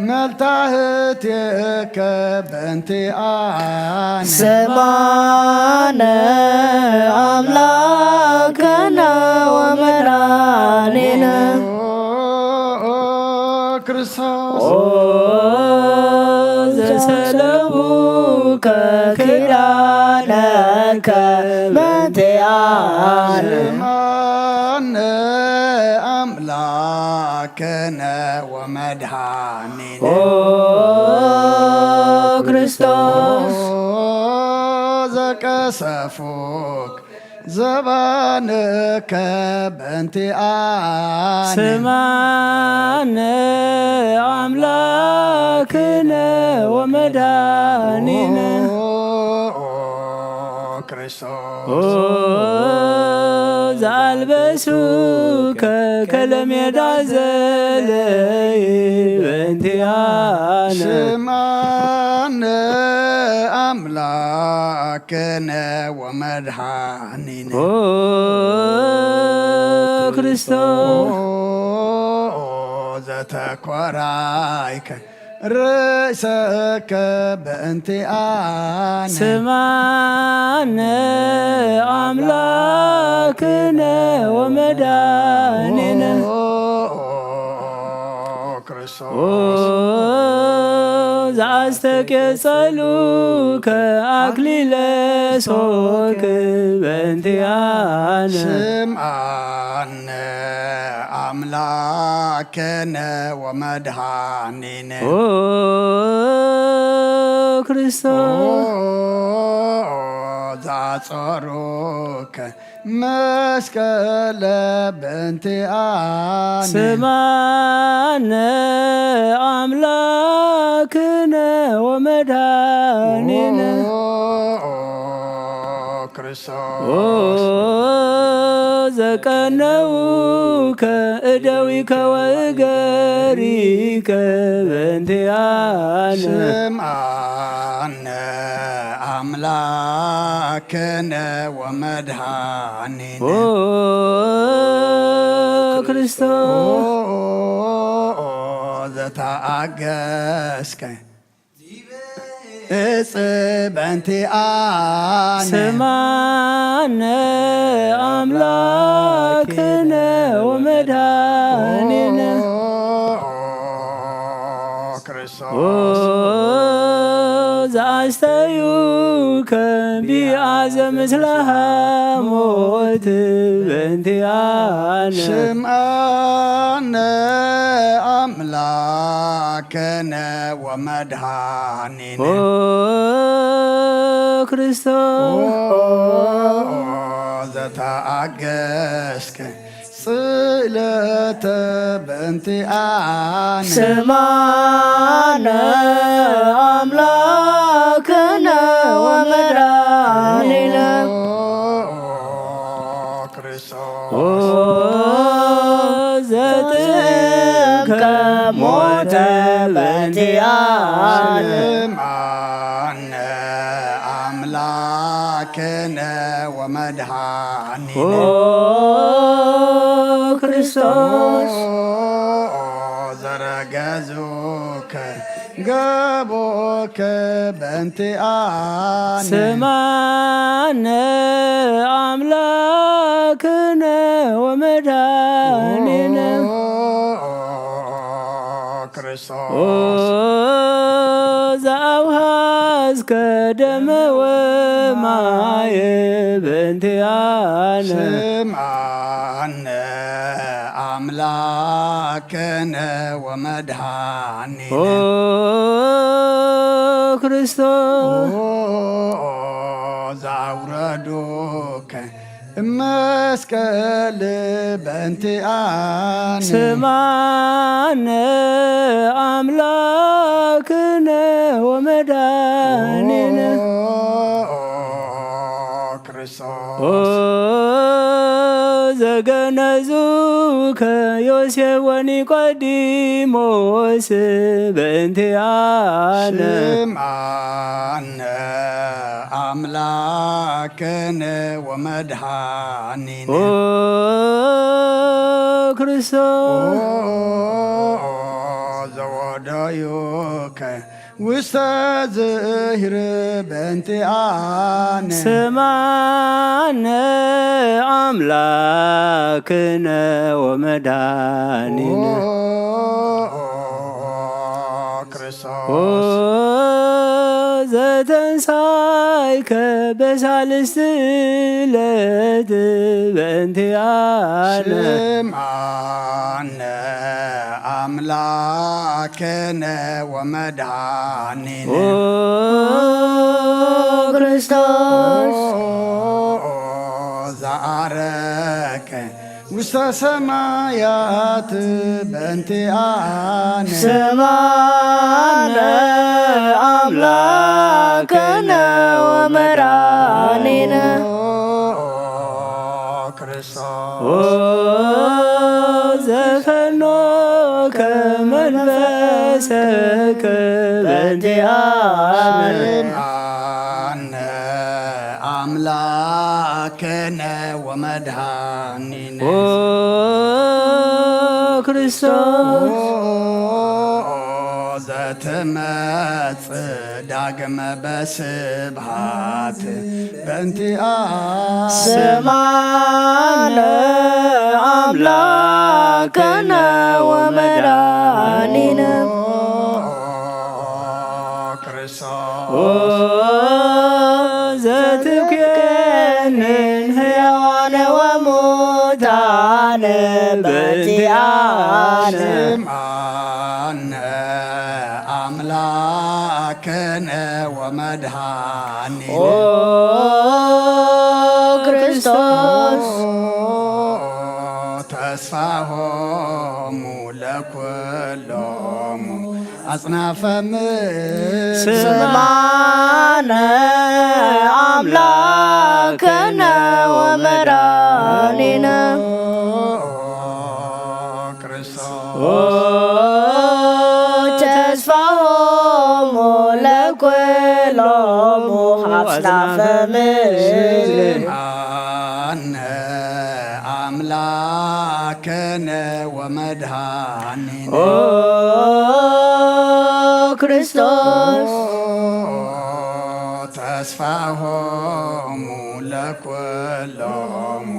መልታህትከ በእንቲኣነ። ስማነ ኣምላክነ ወመድኃኒነ። ኦ ክርስቶስ። ኦ ዘሰለሙከ ኪዳነከ በእንቲኣነ። ስማነ ኣምላክነ ወመድኃኒነ። ኦ ክርስቶስ። ኦ ዘቀሰፉክ ዘባንከ በእንቲኣነ ስማነ ኣምላክነ ወመድኃኒነ ክርስቶስ ኦ ዘኣልበሱከ ከለሜዳ ዘለይ በእንቲኣነ ስማነ ኣምላክነ ወመድኃኒነ ኦ ክርስቶስ ዘተኮራይከ ርእሰከ በእንቲኣነ ስማነ ኣምላክነ ወመድኃኒነ ክርስቶስ ኦ ዘኣስተቄጸሉከ ኣክሊለ ሶክ በእንቲኣነ ስምዓነ ኣምላክነ ወመድኃኒነ ኦ ክርስቶስ ዛጸሩከ መስቀለ በእንቲኣነ ስማነ ኣምላክነ ወመድኃኒነ ኦ ክርስቶስ ኦ ዘቀነውከ እደዊከ ወእገሪከ በእንቲኣነ ስምዓነ ኣምላክነ ወመድኃኒነ ኦ ክርስቶስ ኦ ዘተኣገስከ እጽ በእንቲኣነ ስማነ ኣምላክነ ወመድኃኒነ ክርስቶስ ኦ ዘኣስተዩከ ቢኣዘ ምስለ ሃሞት በእንቲኣነ ስምዓነ ኣምላክነ ወመድኃኒነ ኦ ክርስቶስ ዘተኣገስከ ስእለተ በእንቲኣነ ስማነ ኣምላክነ ወመድኃኒነ ክርስቶስ ኦ ዘጥምቀ ሞተ በእንቲኣነ ስምዓነ ኣምላክነ ወመድኃኒነ ኦ ክርስቶስ ዘረገዙከ ገቦከ በእንቲኣነ ስማነ ኣምላክነ ወመድኃኒነ ክርስቶስ ኦ ዘኣውሃዝከ ደመ ወማየ በእንቲኣነ ስምዓነ ኣምላክነ ወመድኃኒነ ኦ ክርስቶስ ዛውረዱከ መስቀል በእንቲኣነ ስማነ ኣምላክነ ወመድኃኒነ ክርስቶስ ኦ ዘገነዙከ ዮሴፍ ወኒቆዲሞስ በእንቲኣነ ስምዓነ ኣምላክነ ወመድኃኒነ ኦ ክርስቶስ ዘወደዩከ ውስተ ዝህር በእንቲኣነ ስማነ ኣምላክነ ወመድኃኒነ ኦ ክርስቶስ ዘተንሳይከ በሳልስቲ ዕለት በእንቲኣነ ስምዓነ ኣምላክነ ወመድኃኒነ ኦ ክርስቶስ ውስተ ሰማያት በእንቲኣነ ስማነ ኣምላክነ ወመድኃኒነ ክርስቶስ ዘፈኖከ መንፈስከ በእንቲኣነ ኣምላክነ ወመድኃኒነ ኦ ክርስቶስ ዘትመጽእ ዳግመ በስብሃት በእንቲኣ ስማነ ኣምላክነ ወመድኃኒነ ክርስቶስ ኦ ዘትብኬንን ሕያዋነ ወሙታነ በእንቲኣነ ስምዓነ ኣምላክነ ወመድኃኒነ ኦ ክርስቶስ ተስፋሆሙ ለኩሎሙ ኣጽናፈ ምድር ስምዓነ ኣምላክነ ወመድኃኒነ ክርስቶስ ኦ ተስፋሆሙ ለኩሎሙ ኣጽናፈ ምድር ስምዓነ ኣምላክነ ወመድኃኒነ ኦ ክርስቶስ ተስፋሆሙ ለኩሎሙ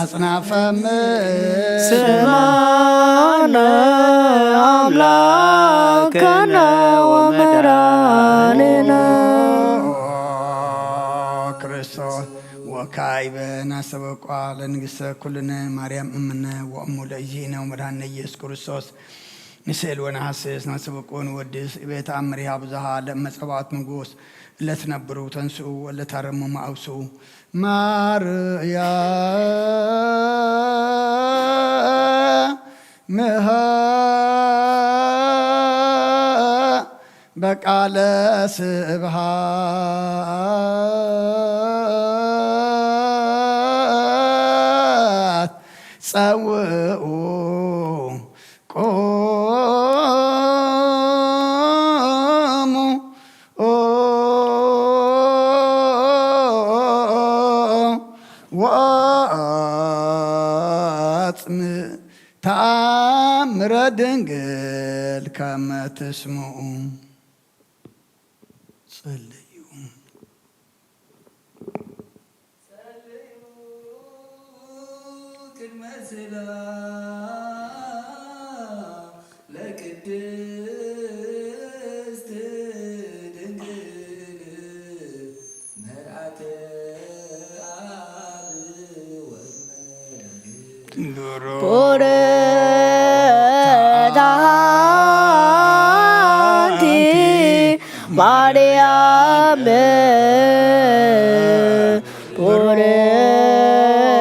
ኣጽናፈ ምድር ስምዓነ ኣምላክነ ወመድኃኒነ ክርስቶስ ወካዕበ ናስተበቋ ለንግሥተ ኩልነ ማርያም እምነ ወእሙ ለእግዚእነ ወመድኃኒነ ኢየሱስ ክርስቶስ ንስእል ወነሐስስ ናስተበቁ ንወድስ እቤት ኣምሪሃ ብዙሃ ለእመ ጸባኦት ንጉስ እለ ትነብሩ ተንስኡ ወለ ታረሙ ማእብሱ ማርያ ምሃ በቃለ ስብሃት ጸውኡ ቁሙ ወአጽምዕ ተአምረ ድንግል ከመ ትስምዑ። ጸልዩ። ጸልዩ ቅድመ ስላ ለቅድስት ድንግል መርዓተ አብ ወመድኃኒት ቡርክት አንቲ ማርያም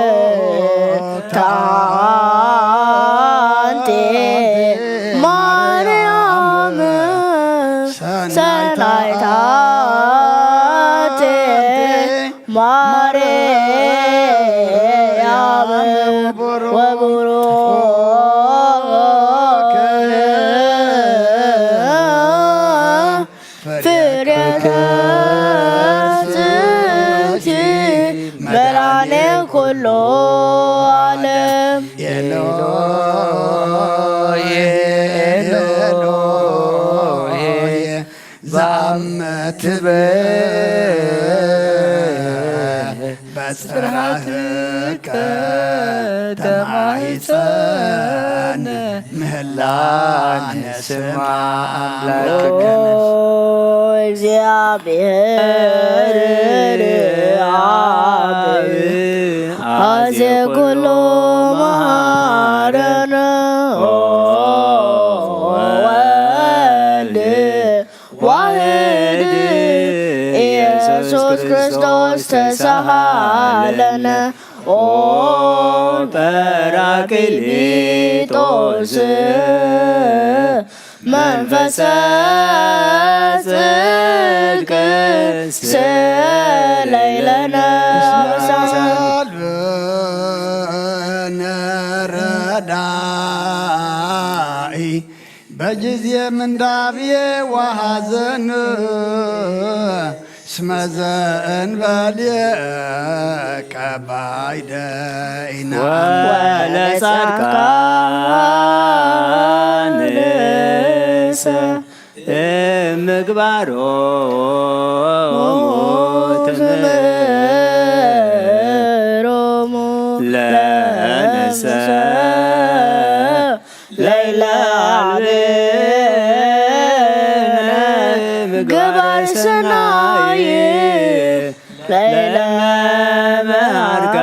ቡርክት አንቲ ማርያም ሰናይት አንቲ ማርያም ወቡሩክ ፍሬ ከርሥኪ መድኃኔ ኩሉ ዓለም። ኤሎሄ ኤሎሄ ዛመ ትቤ በጽራህከ ተማሂጸነ ምህላነ ስማ አምላክነ። ኦ እግዚአብሔር አብ አዜ ኩሉ መሐረነ ኦ ወልድ ዋህድ ኢየሱስ ክርስቶስ ተሳሃለነ ኦ ጳራቅሊጦስ መንፈሰ ጽድቅ ስለይለነ በሳልነ ረዳኢ በጊዜ ምንዳብየ ወሐዘን እስመ ዘእንበሌከ ባይደ ኢነአምን። ወለጻድቃንሰ እምግባሮሙ ትምህሮሙ ለነሰ ለይለ አልብነ ምግባር ሰናይ ለይለ መሃርከነ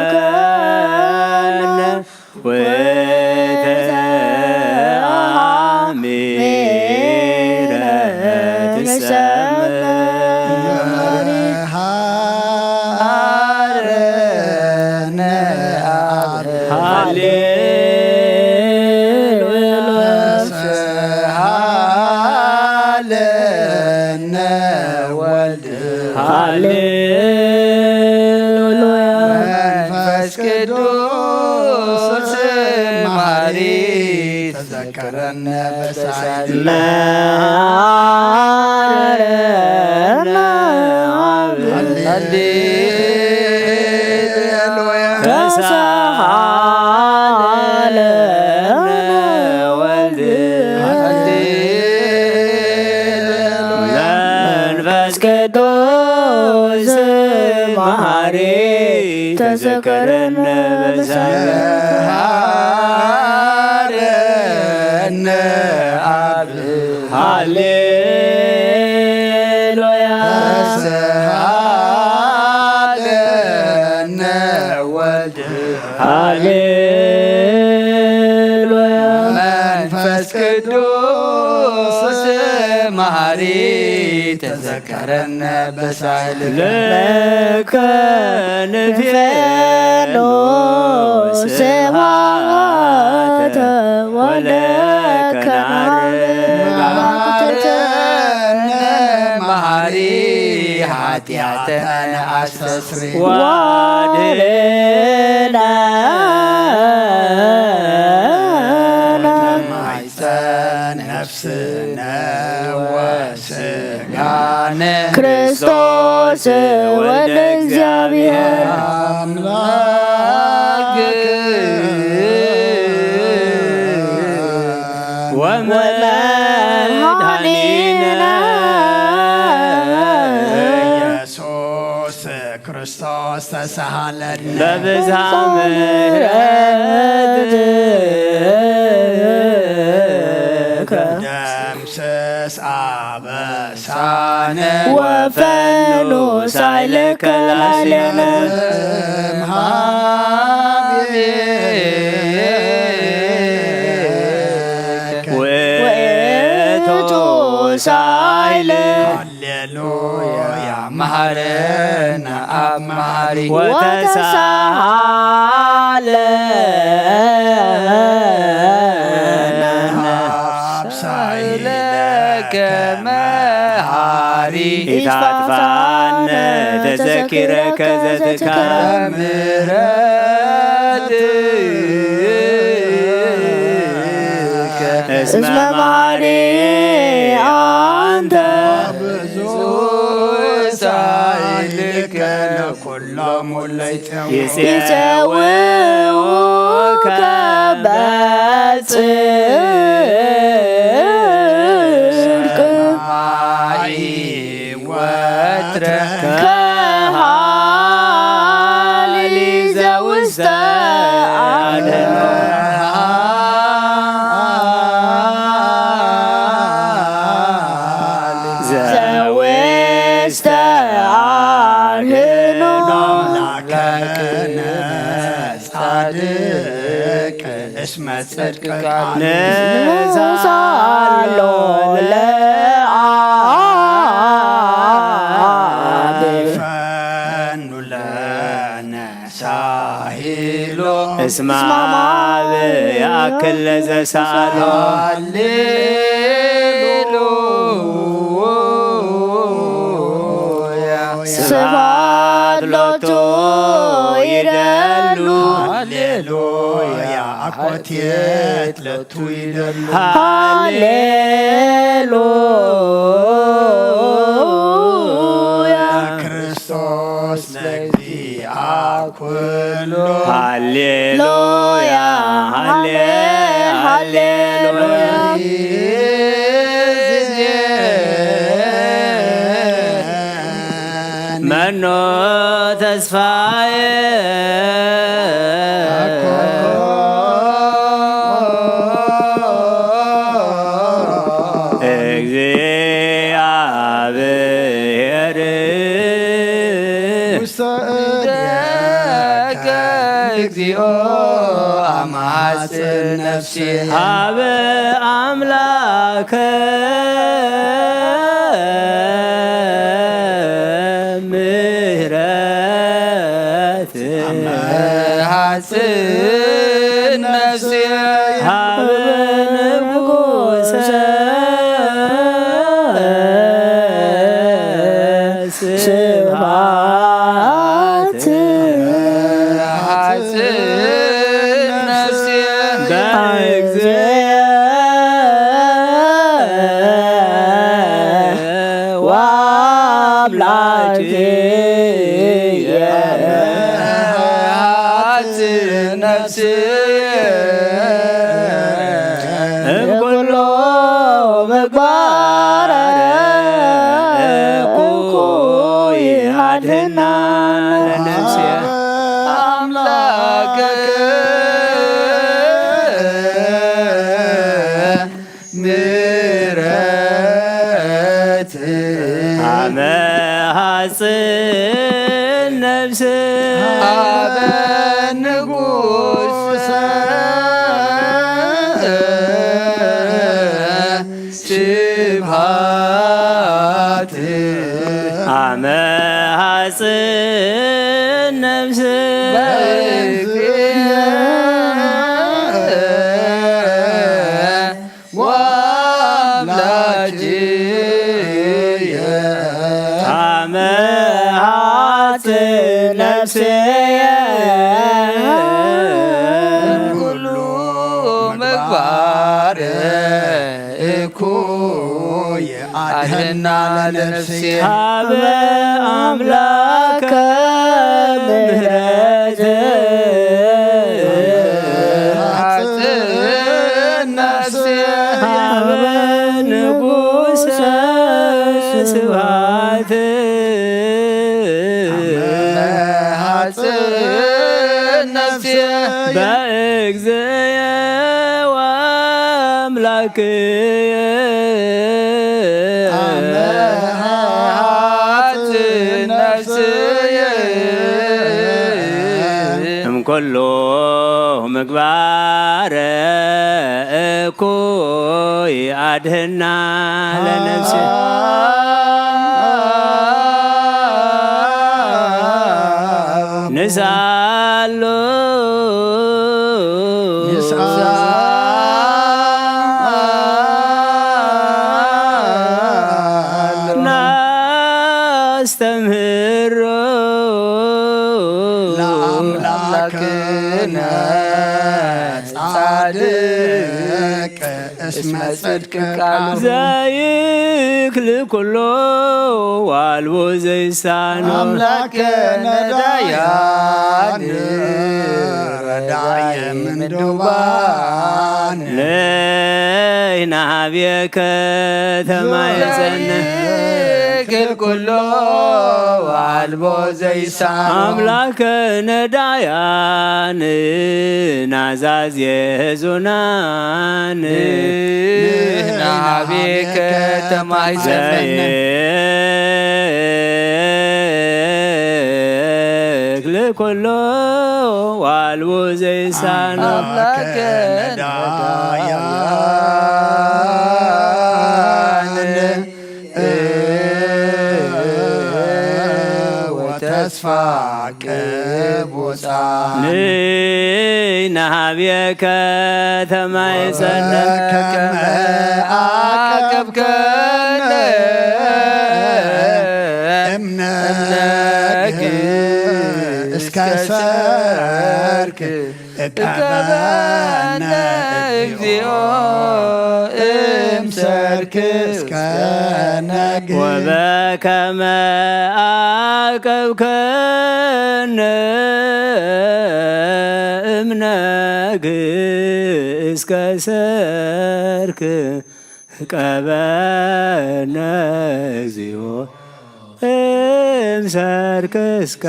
ወተአሚረ ትሰምር ሃረነ አብ ሃሌሉያ ሃሌነ ወልድ ሃሌሉያ መንፈስ ቅዱስ መሐሪ ተዘከረነ በሳይል መሐረነ አብ ሃሌሉያ ተሳሃለነ ወልድ ሃሌሉያ መንፈስ ቅዱስ መሐሪ ተዘከረነ በሳይል መሐረነ አብ ሃሌሉያ ተሳሃለነ ወልድ ሃሌሉያ መንፈስ ቅዱስ መሐሪ ተዘከረነ በሳይል ለከ ንፌኖ ስብሐተ ወለከ ናርግ መሐረነ መሐሪ ኃጢአተነ አስተስሪ ዋድነነ ማይፀነ ነፍስነ ወስጋነ ክርስቶስ ወልደ እግዚአብሔር አምላክ ወመድኃኒነ ኢየሱስ ክርስቶስ ተሳሃለነ በብዝሃ ምሕረትከ ደምስስ አበሳነ ወፈኑ ሳይልከ ላዕሌነ እምሃቤከ ውእቱ ሳይል ሃሌሉያ መሐረነ አብ መሐሪ ወተሳሃለነ አብ ሳይለከ መሐሪ ኢታጥፋነ ተዘኪረከ ዘትካም ምሕረት እስመ መሐሪ አንተ ብዙ ሳይልከ ለኩሎሙ ለይጸው ይጸውዑከ በጽድቅ ሰማይ ወትረ ከሃሊ ዘውስተ አድኖ ዘውስተ አድኖ አምላክነ ጻድቅ እስመ ጽድቅ ቃል ንሳሎ ለአብ ፈኑ ለነ ሳሂ እስማ ብያክል ለዘሳሎ። ሃሌሉያ። ስብሐት ሎቱ ይደሉ። ሃሌሉያ። ኣኮቴት ሎቱ ይደሉ። ሃሌሉያ። ክርስቶስ ለእግዚአ ኩሉ። ሃሌሉያ፣ ሃሌ-፣ ሃሌሉያ። መኖ ተስፋዬ። እግዚአብሔር። ውስተ እዴከ እግዚኦ አማጽን ነፍሴ። ሀበ አምላከ ምህረት። አመሃጽን ነፍሴ ሀበ ንጉሰ። ስብሐት። ሐጽን ነፍሴ በእግዚእ ወአምላኬ። ሐጽን ነፍሴ እምኩሉ ምግባረ እኩይ አድህና ለነፍሴ። አምላከ ምሕረት አመ ሐጽን ነፍስ ሀበ ንጉሰ። ስብሐት አመ ሐጽን ነፍስ በእግዚእ ወአምላኬየ። አመ ሐጽን ነፍሴየ። ኩሉ ምግባር እኩይ አድህና ለነፍሴ። ሀበ አምላከ ምህረት። ሐጽን ነፍሴ ሀበ ንጉሰ ስብሐት። ሐጽን ነፍሴ በእግዚእ ወአምላክየ። አመ ሐጽን ነፍስየ እምኩሉ ምግባረ እኩይ አድህና ለነፍሴ። ንስአሎ ናስተምህሮ ለአምላክነ ጻድቅ እስመ ጽድቅ ቃሉ ዘይክል ኩሎ ዋልቦ ዘይሳኖ። አምላከ ነዳያን ረዳየ ምንዱባን። ነይ ናብየከ ተማይጸን። ዘይክል ኩሎ ዋልቦ ዘይሳኖ። አምላከ ነዳያን ናዛዜ ዙናን። ንሕና ሀቤከ ተማይጸን። ዘይክል ኩሎ ዋልቦ ዘይሳኖ። አምላከ ነዳያን ተስፋ ቅቡጻን። ንሕና ሀቤከ ተማይጸና ከመ ዓቀብከነ እምነ ግእዝ እስከ ሰርክ እቀበነ እግዚኦ እምሰርክ እስከ ነግህ። ወበከመ ዓቀብከነ እምነ ግእዝ እስከ ሰርክ ቀበነ እግዚኦ እምሰርክ እስከ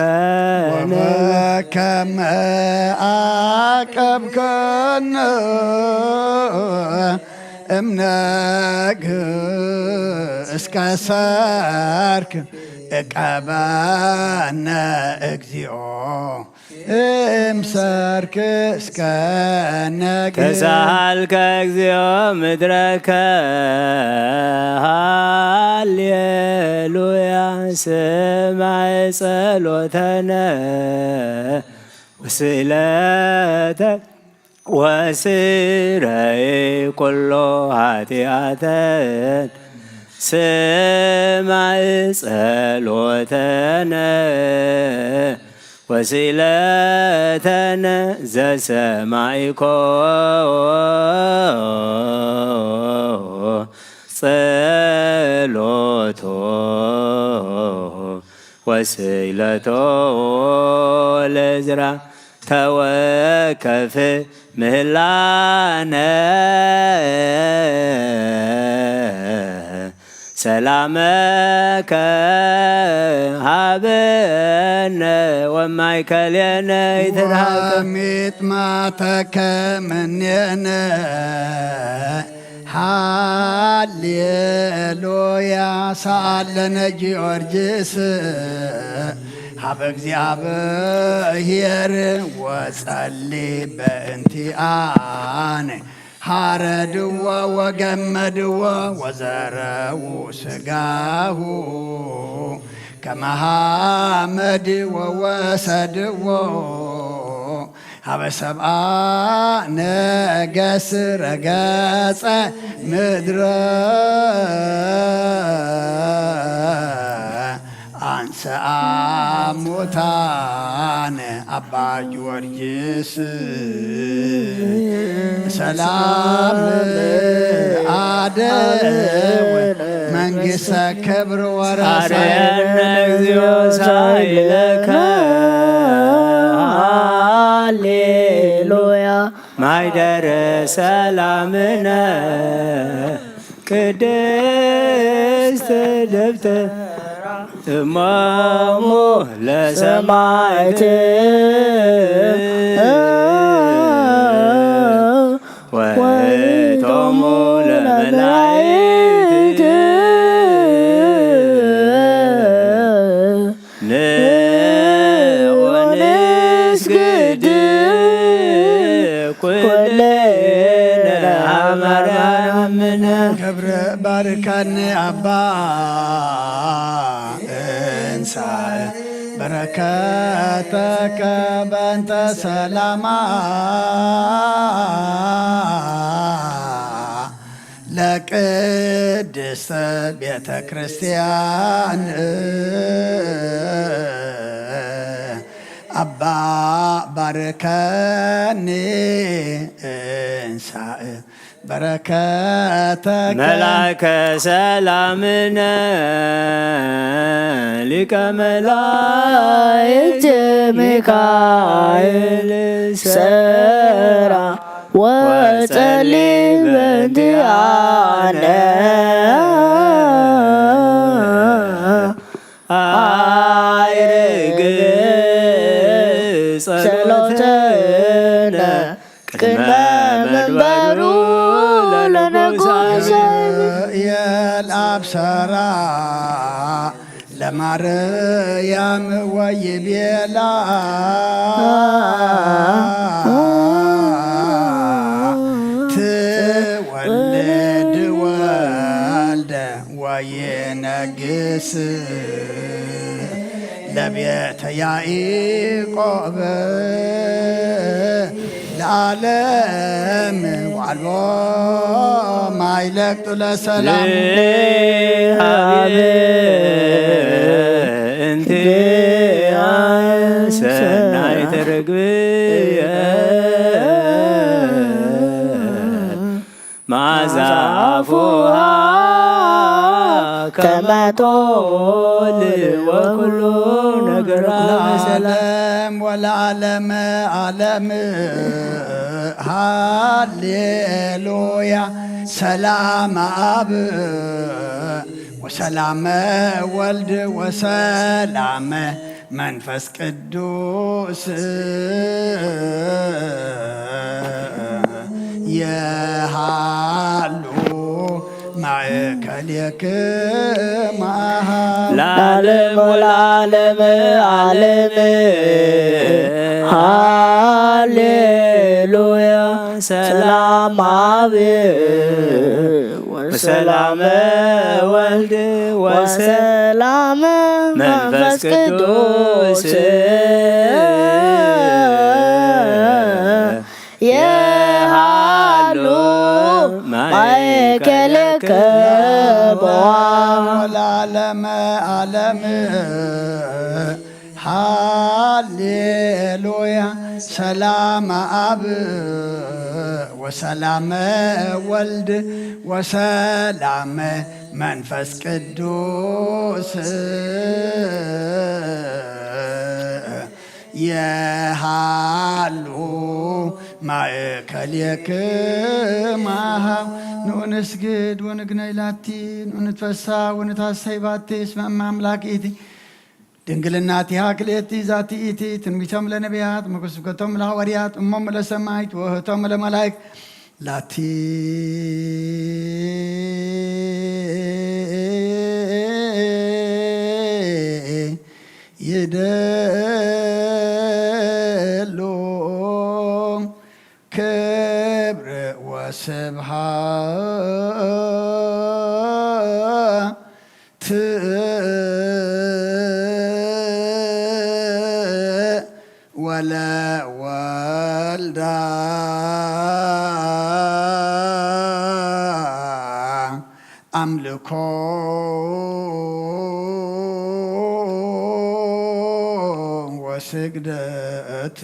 ወበከመ ዓቀብከነ እምነ ግእዝ እስከ ሰርክ እቀበነ እግዚኦ እምሰርክ እስከ ነግህ። ተሳሃልከ እግዚኦ ምድረከ ሃሌሉያ ስማዕ ጸሎተነ ወስእለተ ወስረይ ኩሎ ኃጢአተን ስማዕ ጸሎተነ ወስእለተነ ዘሰማዕኮ ጸሎቶ ወስእለቶ ለዝራ ተወከፍ ምህላነ ሰላመከ ሃበነ ወማእከሌነ ይትድሃከ ወሚጥማተከ ምኔነ ሃሌሉያ ሳለነ ጊዮርጊስ ሀበ እግዚኣብሔር ወጸሊ በእንቲአነ ሐረድዎ ወገመድዎ ወዘረዉ ስጋሁ ከመሃመድ ወወሰድዎ ሀበ ሰብአ ነገስ ረገጸ ምድረ አንሰአ ሙታነ አባ ጊዮርጊስ ሰላም አደው መንግስተ ክብር ወረሰ አርያነ እግዚኦ ሳይለከ ሃሌሉያ ማይደረ ሰላምነ ቅድስት ደብተራ እሞሙ ለሰማዕት ወይቶሙ ለመላእክት ንዑ ንስግድ ኩልነ ሀበ ማርያምነ። ክብር ባርከኒ አባ እንሳእ በረከተከ በእንተ ሰላማ ለቅድስት ቤተ ክርስቲያን አባ ባርከኒ እንሳእ በረከተከ መልአከ ሰላምነ ሊቀ መላእክት ሚካኤል ሰራ ወጸሊ በእንቲአነ አይርግ ጸሎትነ ቅድመ መንበሩ ለንጉሥ ገብርኤል አብሰራ ለማርያም ወይቤላ ትወልድ ወልደ ወይነግስ ለቤተ ያዕቆብ ለዓለም ዋልቦ ማይ ለቅጡ ለሰላም። ሃብ እንቲያ ሰናይተ ርግብየ መዓዛ ኣፉሃ ከመ ጦል ወኩሉ ነገራ ሰላም። ለዓለም ወለዓለም ዓለም ሃሌሉያ። ሰላም አብ ወሰላም ወልድ ወሰላም መንፈስ ቅዱስ የሃሉ ማእከሌክማ። ለዓለም ወለዓለም ዓለም ሃሌሉያ። ሰላም አብ ወሰላም ወልድ ወሰላም መንፈስ ቅዱስ የሃሉ ማእከሌክማ። ለዓለም ዓለም ሃሌሉያ። ሰላም አብ ወሰላም ወልድ ወሰላም መንፈስ ቅዱስ የሃሉ ማእከሌክማ። ንኡንስግድ ወንግነይ ላቲ ንኡንትፈሳ ወንታሰይ ባቲ እስመ እመ አምላክ ኢቲ። ድንግልናቲሃ ክልኤቲ ዛቲ ኢቲ። ትንቢቶም ለነቢያት መኩስብከቶም ለሐዋርያት እሞም ለሰማይት ወህቶም ለመላይክት ላቲ ይደሉ ክብር ወስብሃት ወለወልዳ አምልኮ ወስግደት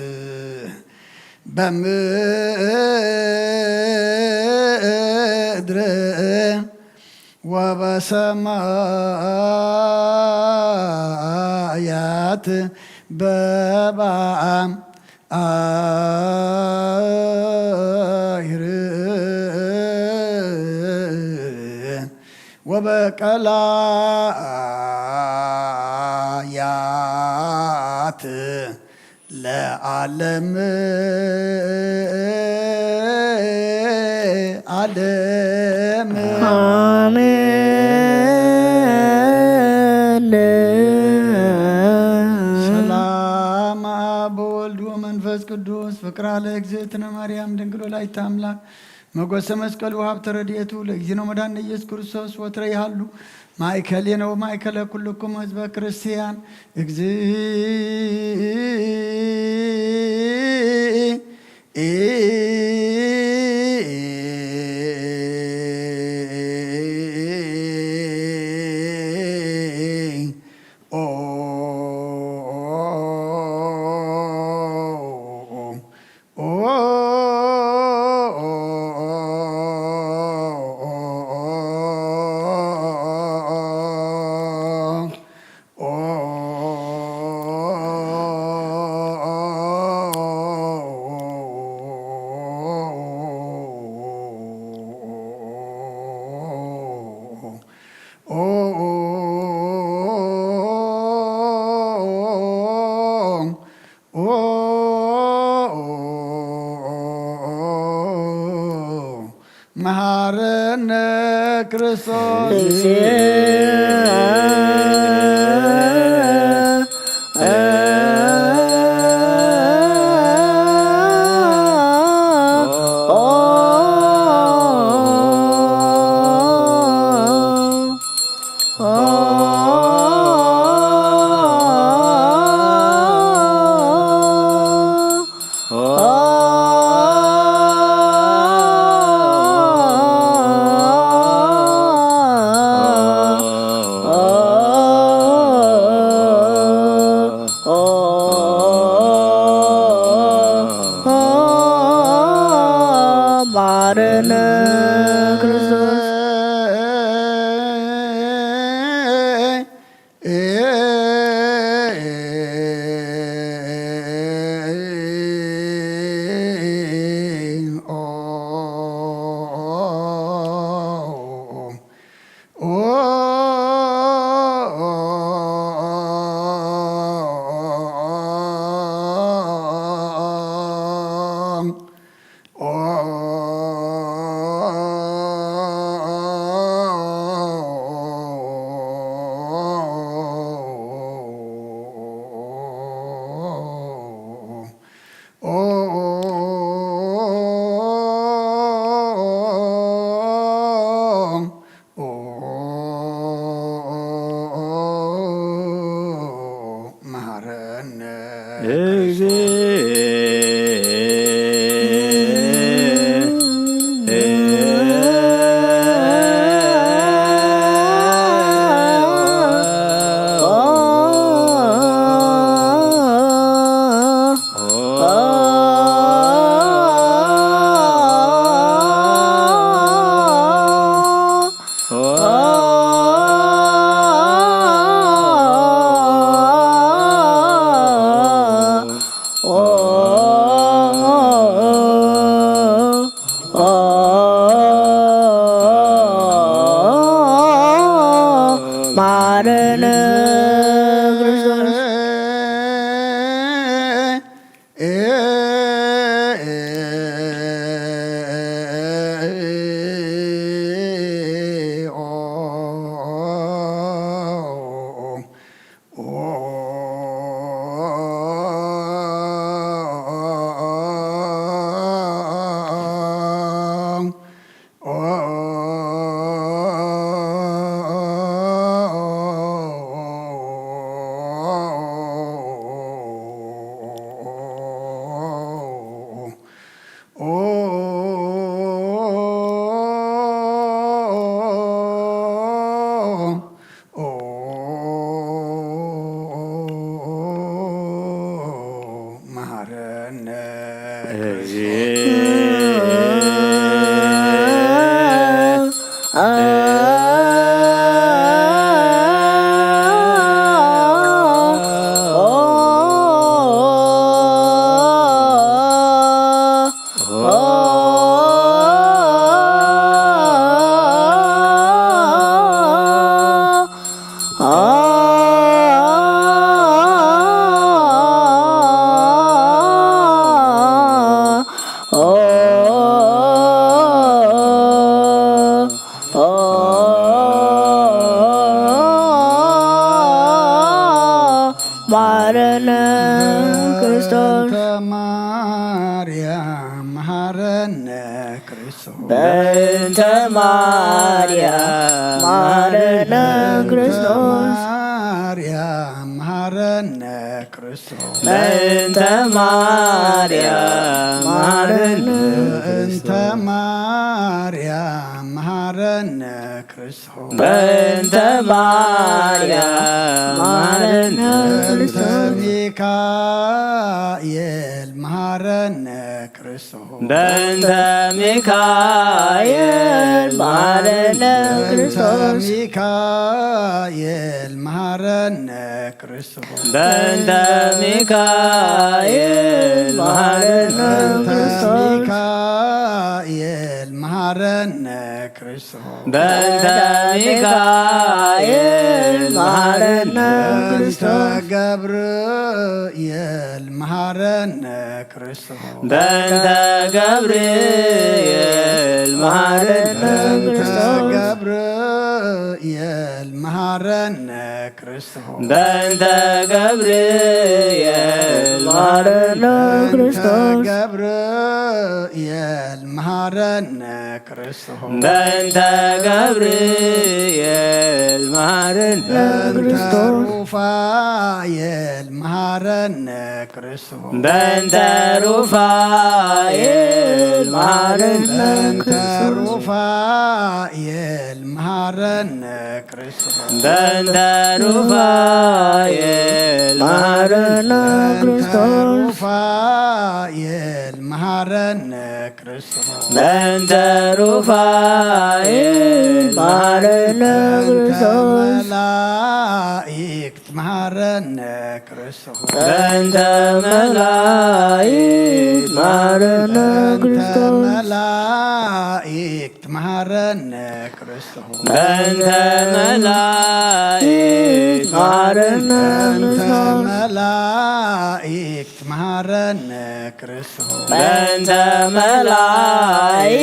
በምድር ወበሰማያት በባዕር ወበቀላያት ለዓለም ዓለም። አሜን። ሰላም አብ ወወልድ ወመንፈስ ቅዱስ ፍቅራ ለእግዝእትነ ማርያም ድንግል ወላዲተ አምላክ ሞገሰ መስቀሉ ሀብተ ረድኤቱ ለእግዚእነ መድኃኒነ ኢየሱስ ክርስቶስ ወትረ ይሃሉ ማእከሌነ ወማእከለ ኩልኩም ህዝበ ክርስቲያን። እግዚእ መሐረነ ክርስቶስ። እግዚእ። ማረነ ክርስቶስ። መሃረነ ማረነ ክርስቶስ። በእንተ ማርያም መሃረነ ክርስቶስ። በእንተ ማርያም መሃረነ ክርስቶስ። ማርያም መሃረነ ክርስቶስ። በእንተ ማርያም መሃረነ በእንተ ማርያም መሃረነ ክርስቶስ። በእንተ ማርያም መሃረነ በእንተ ክርስቶስ። ሚካኤል መሃረነ ክርስቶስ። በእንተ ሚካኤል መሃረነ በእንተ ክርስቶስ። ሚካኤል መሃረነ ክርስቶስ። በእንተ ሚካኤል መሃረነ በእንተ ክርስቶስ። ሚካኤል መሃረነ ክርስቶስ። በእንተ ሚካኤል መሃረነ በእንተ ክርስቶስ። ገብርኤል መሃረነ ክርስቶስ። በእንተ ገብርኤል መሃረነ በእንተ ክርስቶስ። ገብርኤል መሃረነ ክርስቶስ። በእንተ ገብርኤል መሃረነ በእንተ ክርስቶስ። ገብርኤል መሃረነ ክርስቶስ። በእንተ ገብርኤል መሃረነ በእንተ ክርስቶስ። ሩፋኤል መሃረነ ክርስቶስ። በእንተ ሩፋኤል መሃረነ በእንተ ክርስቶስ። ሩፋኤል መሃረነ ክርስቶስ። በእንተ ሩፋኤል መሃረነ በእንተ ክርስቶስ። ሩፋኤል መሃረነ ክርስቶስ። በእንተ ሩፋኤል መሃረነ በእንተ ክርስቶስ። መላእክት መሃረነ ክርስቶስ። በእንተ መላእክት መሃረነ በእንተ ክርስቶስ። መላእክት መሃረነ ክርስቶስ። በእንተ መላእክት መሃረነ በእንተ ክርስቶስ። መላእክት መሃረነ ክርስቶስ። በእንተ መላእክት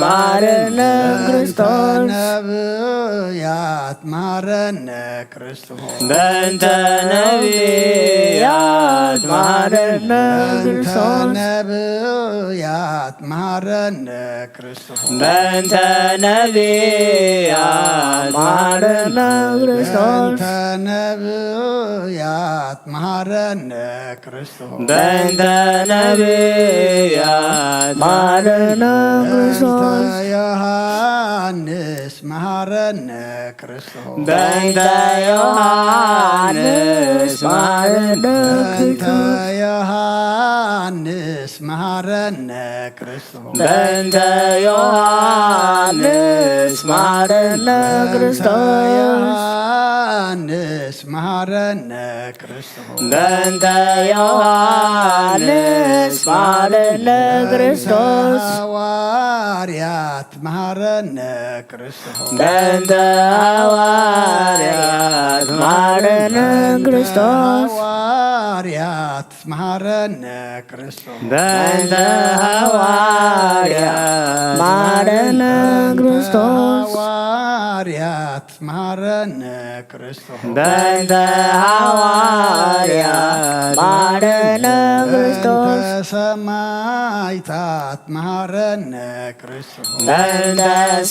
መሃረነ በእንተ ክርስቶስ። ነብያት መሃረነ ክርስቶስ። በእንተ ነብያት መሃረነ በእንተ ክርስቶስ። ነብያት መሃረነ ክርስቶስ። በእንተ ነብያት መሃረነ ክርስቶስ። በእንተ ነብያት መሃረነ ክርስቶስ። በእንተ ነብያት መሃረነ በእንተ ክርስቶስ። ዮሐንስ መሃረነ ክርስቶስ። በእንተ ዮሐንስ መሃረነ በእንተ ክርስቶስ። ዮሐንስ መሃረነ ክርስቶስ። በእንተ ዮሐንስ መሃረነ በእንተ ክርስቶስ። ዮሐንስ መሃረነ ክርስቶስ። በእንተ ዮሐንስ መሃረነ በእንተ ክርስቶስ። ሐዋርያት መሃረነ ክርስቶስ። በእንተ ሐዋርያት መሃረነ በእንተ ክርስቶስ። ሐዋርያት መሃረነ ክርስቶስ። በእንተ ሐዋርያት መሃረነ በእንተ ክርስቶስ። ሐዋርያት መሃረነ ክርስቶስ። በእንተ ሐዋርያት መሃረነ በእንተ ክርስቶስ። ሰማዕታት መሃረነ ክርስቶስ። በእንተ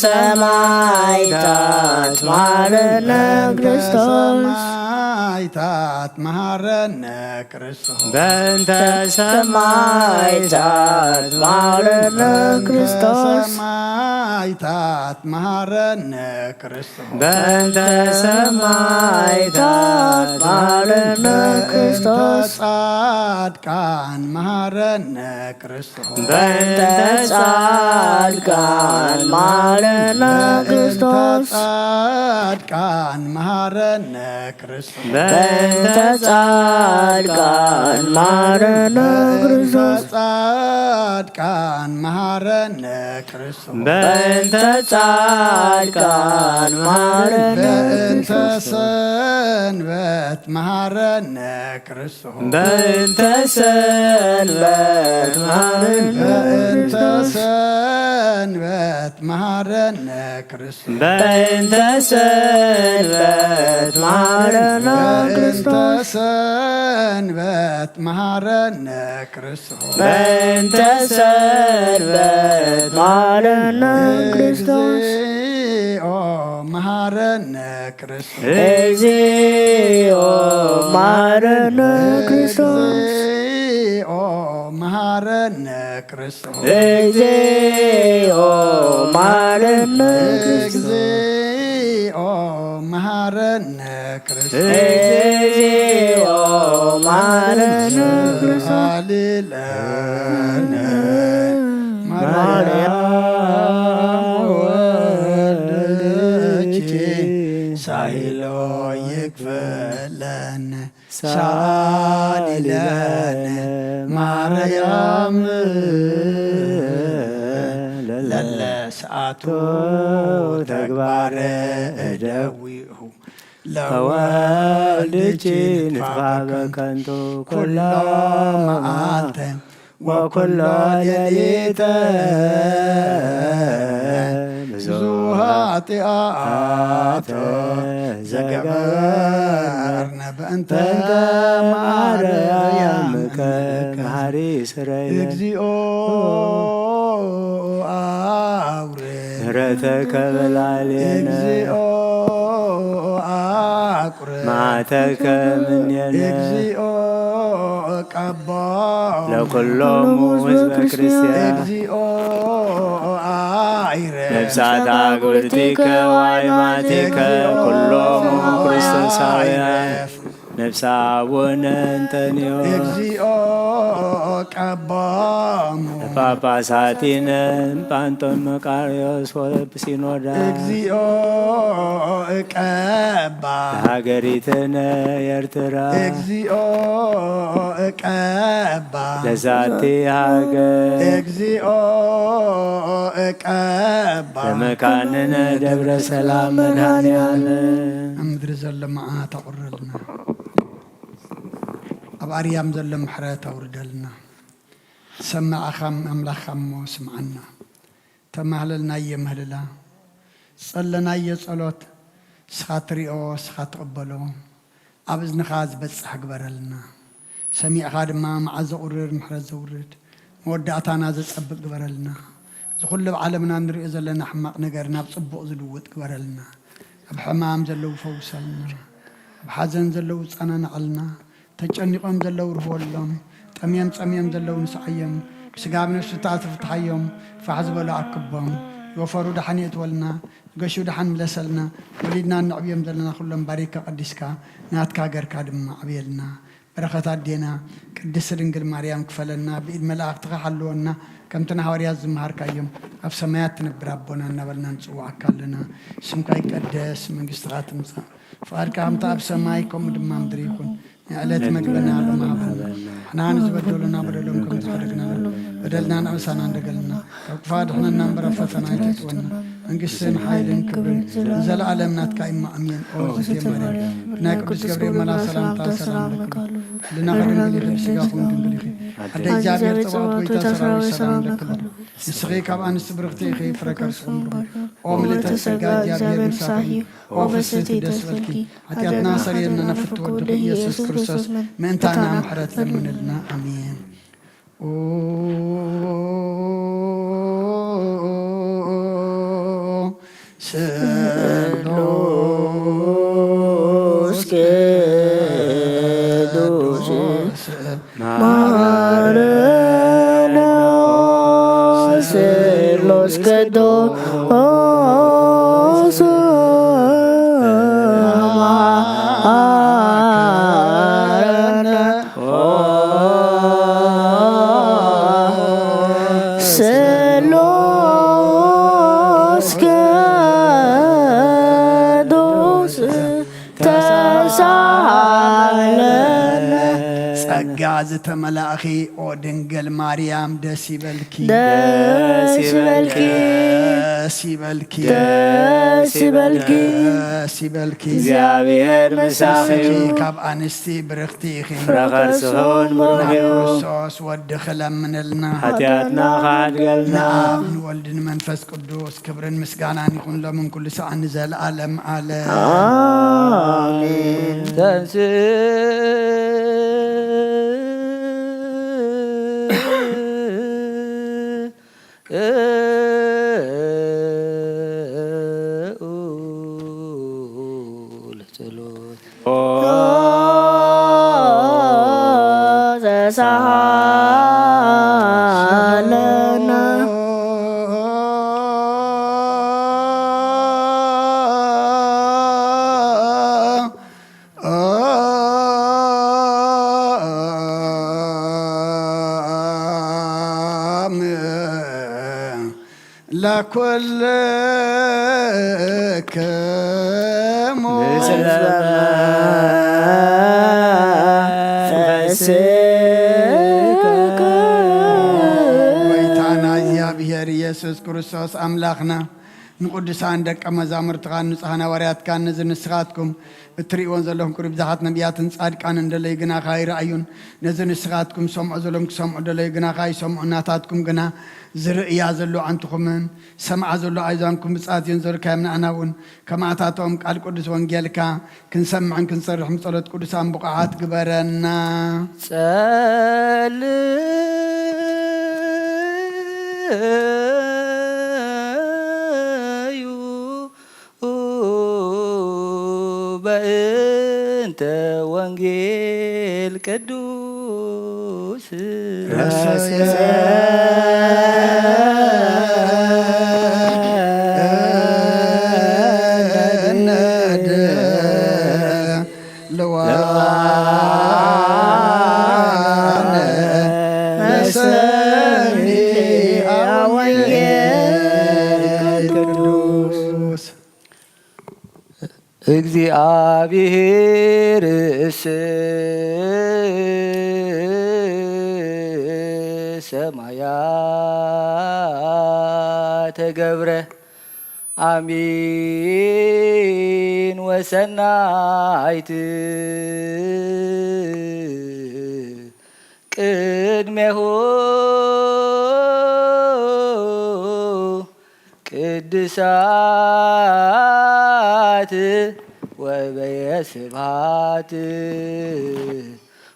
ሰማዕታት መሃረነ በእንተ ክርስቶስ። ሰማዕታት መሃረነ ክርስቶስ። በእንተ ሰማዕታት መሃረነ በእንተ ክርስቶስ። ሰማዕታት መሃረነ ክርስቶስ። በእንተ ሰማዕታት መሃረነ በእንተ ክርስቶስ። ጻድቃን መሃረነ ክርስቶስ። በእንተ ጻድቃን መሃረነ በእንተ ክርስቶስ። ጻድቃን መሃረነ ክርስቶስ። በእንተ ጻድቃን መሃረነ በእንተ ክርስቶስ። ጻድቃን መሃረነ ክርስቶስ። በእንተ ጻድቃን መሃረነ በእንተ ክርስቶስ። ሰንበት መሃረነ ክርስቶስ። በእንተ ሰንበት መሃረነ በእንተ ክርስቶስ። ሰንበት መሃረነ ክርስቶስ። በእንተ ሰንበት መሃረነ በእንተ ክርስቶስ። ሰንበት መሃረነ ክርስቶስ። በእንተ ሰንበት መሃረነ ክርስቶስ። እግዚኦ መሃረነ ክርስቶስ። እግዚኦ መሃረነ ክርስቶስ። እግዚኦ መሃረነ ክርስቶስ። እግዚኦ መሃረነ ክርስቶስ። እግዚኦ መሃረነ ክርስቶስ። እግዚኦ መሃረነ ክርስቶስ። ሳሊ ለነ ማርያም ወልድኪ ሳይሎ ይክፈለን። ሳሊ ለነ ማርያም ለለ ሰዓቱ ተግባረ እደዊሁ ለወልድኪ ንትፋበ ከንቱ ኩሎ መዓልተ ወኩሎ ሌሊተ ብዙ ኃጢአተ ዘገበርነ በእንተ ማርያም መሐሪ ስረየ። እግዚኦ አውርድ ምሕረተከ በላዕሌነ እግዚኦ አቁርብ መዓተከ እምኔነ። እግዚኦ ቀቦ ለኩሎሙ ህዝበ ክርስቲያን። እግዚኦ አይረ ነፍሳት አግብርቲከ ወአይማቲከ ኩሎሙ ክርስቶሳውያን። ነፍሳ አቡነ እንጠንዮስ እግዚኦ ቀቦሙ ጳጳሳቲነ ጳንጦን መቃርዮስ ወብሲኖዳ እግዚኦ እቀባ ለሀገሪትነ ኤርትራ እግዚኦ እቀባ ለዛቲ ሀገር እግዚኦ እቀባ ለመካንነ ደብረ ሰላም መድኃኔ ዓለም። ኣብ ምድሪ ዘሎ መዓት ኣቑረልና፣ ኣብ ኣርያም ዘሎ ምሕረት ኣውርደልና። ሰማዕኻ ኣምላኽካ እሞ ስምዓና። ተማህለልናዮ ምህልላ፣ ዝጸለናዮ ጸሎት ንስኻ ትሪኦ፣ ንስኻ ትቕበሎ፣ ኣብ እዝንኻ ዝበጽሕ ግበረልና። ሰሚዕኻ ድማ መዓት ዘቑርር ምሕረት ዘውርድ፣ መወዳእታና ዘጸብቕ ግበረልና። እዚ ኩሉ ኣብ ዓለምና ንሪኦ ዘለና ሕማቕ ነገር ናብ ጽቡቕ ዝልውጥ ግበረልና። ኣብ ሕማም ዘለዉ ፈውሰልና። ኣብ ሓዘን ዘለዉ ጸናንዐልና። ተጨኒቖም ዘለዉ ርህወሎም። ጠምዮም ጸምዮም ዘለዉ ንስዓዮም። ብስጋ ብነፍሲ እታ ትፍትሓዮም። ፋሕ ዝበሉ ኣክቦም። ዝወፈሩ ደሓን የእትወልና። ዝገሹ ደሓን ምለሰልና። ወሊድና እነዕብዮም ዘለና ኩሎም ባሪካ ቀዲስካ ናትካ ገርካ ድማ ኣዕብየልና። በረኸት ኣዴና ቅድስቲ ድንግል ማርያም ክፈለና፣ ብኢድ መላእኽትኻ ሓልወና፣ ከምቲ ንሃዋርያት ዝመሃርካዮም፣ ኣብ ሰማያት ትነብር ኣቦና እናበልና ንጽውዓካ ኣለና። ስምካ ይቀደስ፣ መንግስትኻ ትምጻእ፣ ፍቓድካ ከምቲ ኣብ ሰማይ ከምኡ ድማ ምድሪ ይኹን። ንዕለት መግብና ሎሚ ሃበና። ንሕና ንዝበደሉና በደሎም ከም ዝሓደግና፣ በደልናን ኣበሳናን ደገልና፣ ካብ ክፉእ ኣድሕነና እምበር ኣብ ፈተና ኣይተእትወና። መንግስትን ሓይልን ክብርን ንዘለኣለም ናትካ እዩ። ኣሜን። ኦ እግዝእትየ ማርያም፣ ናይ ቅዱስ ገብርኤል መልኣክ ሰላምታ ሰላም ለኪ፣ ህልናኺ ድንግል ኢኺ፣ ስጋኺ እውን ድንግል ኢኺ። ኣደ እግዚኣብሔር ጸባኦት፣ ጎይታ ሰራዊት ሰላም ለኪ። ንስኺ ካብ ኣንስቲ ብርኽቲ ኢኺ፣ ፍረ ከርስኺ እውን ብሩኽ። ኦ ምልእተ ጸጋ፣ እግዚኣብሔር ምሳኺ እዩ። ኦ ፍስሕቲ ደስ በልኪ፣ ሓጢኣትና ሰሪየልና፣ ናብ ፍትወ ወድኺ ኢየሱስ ክርስቶስ ምእንታና ምሕረት ለምንልና። ኣሜን። ስሉስ ቅዱስ ማረነ፣ ስሉስ ቅዱስ ማረነ። ስሉስ ቅዱስ ተሳሃለነ። ጸጋ ዝተመላእኺ ኦ ድንግል ማርያም ደስ ይበልኪ። ደስ ይበልኪ። ደስ ይበልኪ። ደስ ይበልኪ። ደስ ይበልኪ። እግዚኣብሔር ምሳኺ እዩ። ንስኺ ካብ ኣንስቲ ብርኽቲ ኢኺ። ፍረ ከርስኺ እውን ብሩኽ እዩ። ክርስቶስ ወድኺ ለምንልና። ሓጢኣትና ክሓድገልና። ንኣብ ንወልድ ንመንፈስ ቅዱስ ክብርን ምስጋናን ይኹን ሎምን ኩሉ ሰዓት ንዘለኣለም ዓለም። ኣሜን። ተንስ ለጸሎት። ተሳሃለነ። ለኩልክሙ ምስለ መንፈስከ። ጎይታና እግዚኣብሔር ኢየሱስ ክርስቶስ ኣምላኽና፣ ንቅዱሳን ደቀ መዛሙርትኻን ንጹሓን ሃዋርያትካን፣ ነዚ ንስኻትኩም እትርእይዎን ዘለኹም ክብሪ ብዙሓት ነቢያትን ጻድቃንን ደለዩ ግናኻ ኣይረኣዩን። ነዚ ንስኻትኩም ሰምዖ ዘሎም ክሰምዑ ደለዩ ግናኻ ኣይሰምዑን። ናታትኩም ግና ዝርእያ ዘሎ ኣንትኹምን ሰምዓ ዘሎ ኣእዛንኩም ብጻት እየን ዘርካዮም። ንኣና እውን ከማታቶም ቃል ቅዱስ ወንጌልካ ክንሰምዕን ክንሰርሕን ብጸሎት ቅዱሳን ብቑዓት ግበረና። ጸልዩ በእንተ ወንጌል ቅዱስ።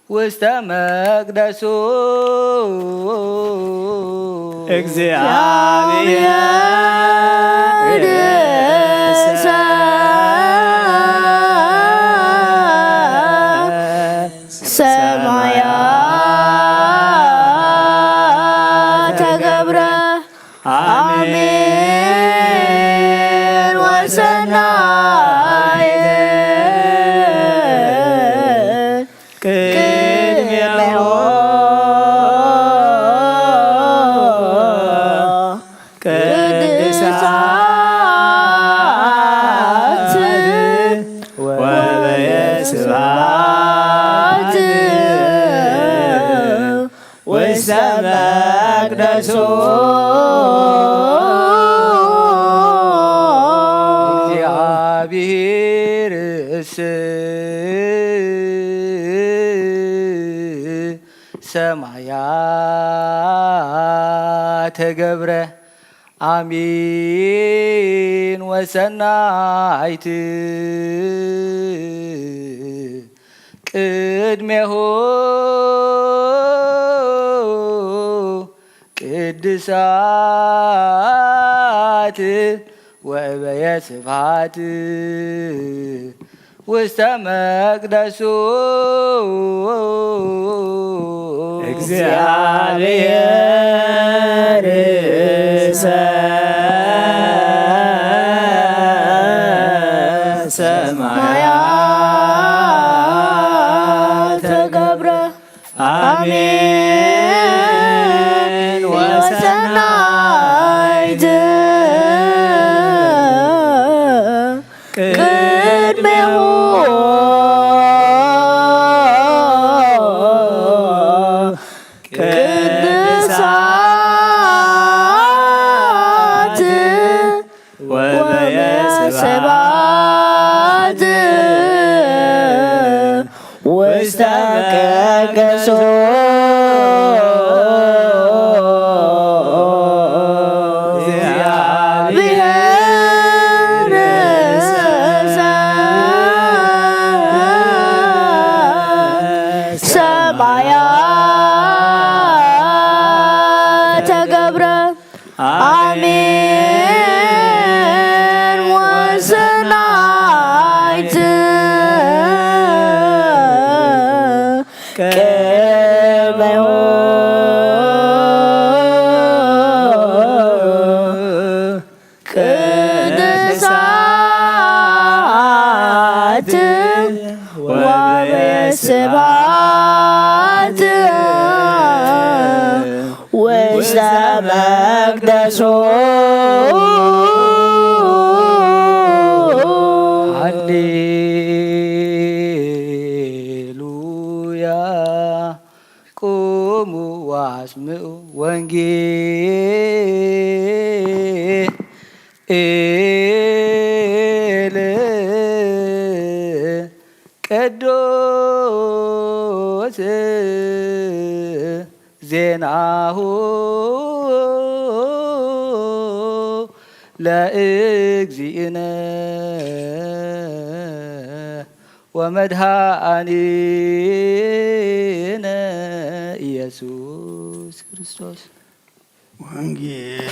ውስተ መቅደሱ እግዚኣብሔር ሰማያ ተገብረ። አሜን ወሰናይ ቅድሜሁ ቅዱሳት ወበየ ስብሐት ውስተ መቅደሱ እግዚአብሔር እስ ሰማያ ተገብረ። አሚን ወሰናይት ቅድሜሁ ቅድሳት ወእበየ ስብሐት ውስተ መቅደሱ እግዚአብሔር ሰማያ ተገብረ። አሜን ወሰናይት ቅድሜሁ ቅድሳት ወበየ ስብሐት ውስተ መቅደሱ እግዚአብሔር ሰማያ ተገብረ። አሜን ወሰናይት ቅድሜሁ ቅድሳት ወበየ ስብሐት ውስተ መቅደሱ ሃሌሉያ። ቁሙ ወአስምዑ ወንጌል ቅዱስ ዜናሁ ለእግዚእነ ወመድኃኒነ ኢየሱስ ክርስቶስ። ወንጌል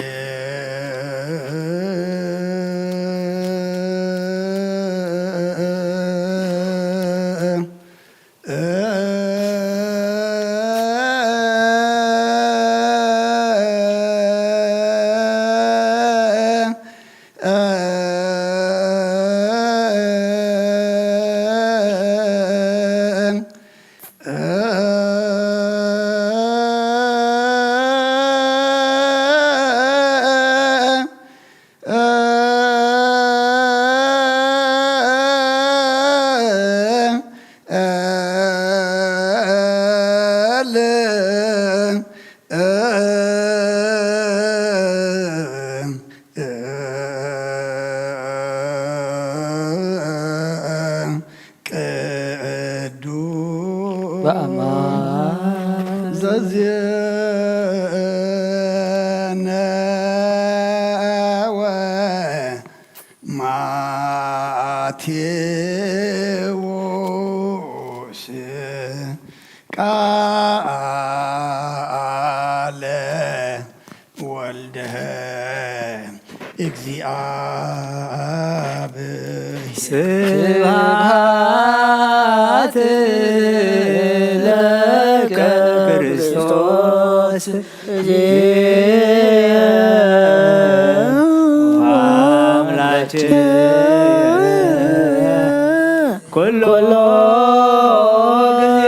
ቅዱስ በአማን ዘዜነወ ማቴዎስ ቃለ ወልደ እግዚኣብሔር። ስብሐት ለከ ክርስቶስ አምላክ ኩሎ ጊዜ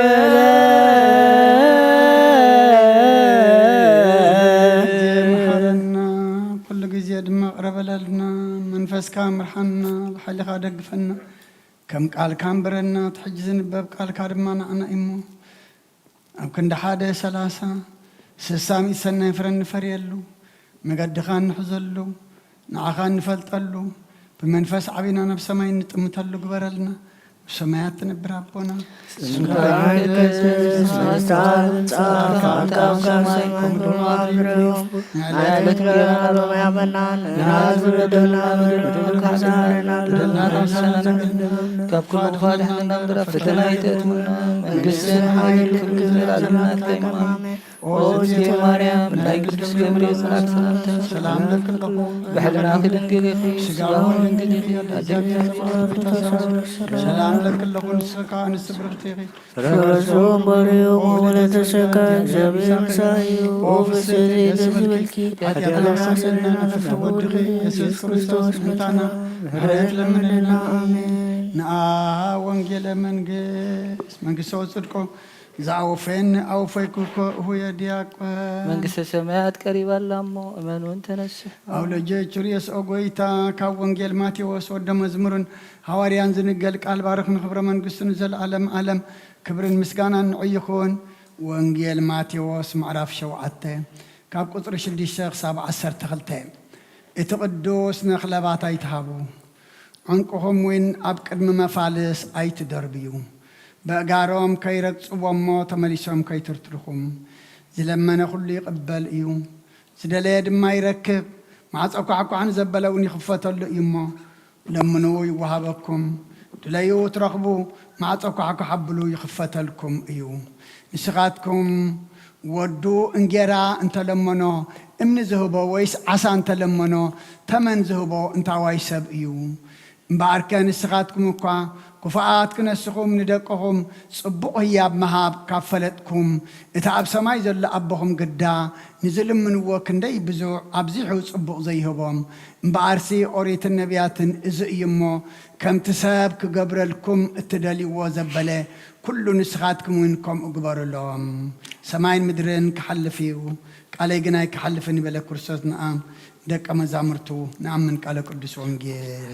መሓረና፣ ኩሉ ግዜ ድማ ቅረ በለልና። መንፈስካ ምርሓና፣ ብሓይልኻ ደግፈና፣ ከም ቃልካ ኣንብረና። እቲ ሕጂ ዝንበብ ቃልካ ድማ ንዓና እዩ እሞ፣ ኣብ ክንዲ ሓደ ሰላሳ ስሳ ሚእቲ ሰናይ ፍረ እንፈርየሉ፣ መገድኻ እንሕዘሉ፣ ንዓኻ እንፈልጠሉ፣ ብመንፈስ ዓቢና ናብ ሰማይ እንጥምተሉ ግበረልና። ብሰማያት ትነብር ኣቦና፣ ስምካ ይትቀደስ፣ መንግስትኻ ትምጻእ፣ ፍቃድካ ከም ኣብ ሰማይ ከምኡ ድማ ኣብ ምድሪ ይኹን። ንዕለትና እንጀራና ሎሚ ሃበና፣ ንሕና ዝበደሉና በደል ንበድለካ፣ በደልና ንሓስብ፣ ካብ ኩሉ ክፉእ ኣድሕነና፣ እምበር ኣብ ፈተና ኣይተእትወና፣ መንግስትን ሓይልን ክብርን ዘለኣለም ናትካ እዩ። ኣሜን። ኦ እግዝእትየ ማርያም፣ ብናይ ቅዱስ ገብርኤል መልኣክ ሰላምታ ሰላም እልክልኩ፣ ብሕልናኺ ድንግል ኢኺ፣ ስጋውን ድንግል ኢኺ፣ ኣደግና ሰላም እልክልኩ፣ ንስኻ ኣንስቲ ብርክቲ ኢኺ። ፍረ ከርሱ በሪኡ ወለተ ጸጋ፣ እግዚኣብሔር ምሳኺ እዩ። ኦ ፍስሕቲ ደስ ይበልኪ፣ ኃጢአትና ኃጢአትና ሰናይ ሰናይ ነፍሒ ወድኺ፣ ኢየሱስ ክርስቶስ መድኃኒትና ምሕረት ለምንልና። ኣሜን። ንአ ወንጌለ መንግስት መንግስቶ ጽድቆ ዝኣወፈየኒ ኣወፈይኩ እኮ እሁየ ዲያቆን። መንግስተ ሰማያት ቀሪባ ኣላ እሞ እመኑን ተነስሑ። ኣውለጀ ቹርየስ ኦ ጎይታ፣ ካብ ወንጌል ማቴዎስ ወደ መዝሙርን ሃዋርያን ዝንገል ቃል ባርኽ ንኽብረ መንግስቱ ንዘለዓለም ዓለም ክብርን ምስጋናን ንዑ ይኹን። ወንጌል ማቴዎስ ምዕራፍ ሸውዓተ ካብ ቁጽሪ ሽዱሽተ ክሳብ ዓሰርተ ክልተ። እቲ ቅዱስ ነኽለባት ኣይትሃቡ። ዕንቁኹም እውን ኣብ ቅድሚ መፋልስ ኣይትደርብዩ። በእጋሮም ከይረግጽዎ እሞ ተመሊሶም ከይትርትርኹም። ዝለመነ ኩሉ ይቕበል እዩ፣ ዝደለየ ድማ ይረክብ። ማዕጾ ኳሕኳሕ ንዘበለ እውን ይኽፈተሉ እዩ እሞ፣ ለምኑ ይወሃበኩም፣ ድለዩ ትረኽቡ፣ ማዕጾ ኳሕኳሕ ኣብሉ ይኽፈተልኩም እዩ። ንስኻትኩም ወዱ እንጌራ እንተለመኖ እምኒ ዝህቦ ወይስ ዓሳ እንተለመኖ ተመን ዝህቦ እንታዋይ ሰብ እዩ? እምበኣርከ ንስኻትኩም እኳ ክፉኣት ክነስኹም ንደቅኹም ጽቡቕ ህያብ ምሃብ ካብ ፈለጥኩም፣ እቲ ኣብ ሰማይ ዘሎ ኣቦኹም ግዳ ንዝልምንዎ ክንደይ ብዙሕ ኣብዚሑ ጽቡቕ ዘይህቦም? እምበኣርሲ ኦሪትን ነቢያትን እዚ እዩ እሞ፣ ከምቲ ሰብ ክገብረልኩም እትደልይዎ ዘበለ ኩሉ ንስኻትኩም እውን ከምኡ ግበሩሎም። ሰማይን ምድርን ክሓልፍ እዩ፣ ቃለይ ግን ኣይክሓልፍን ይበለ ክርስቶስ ንኣም ደቀ መዛሙርቱ። ንኣምን ቃለ ቅዱስ ወንጌል።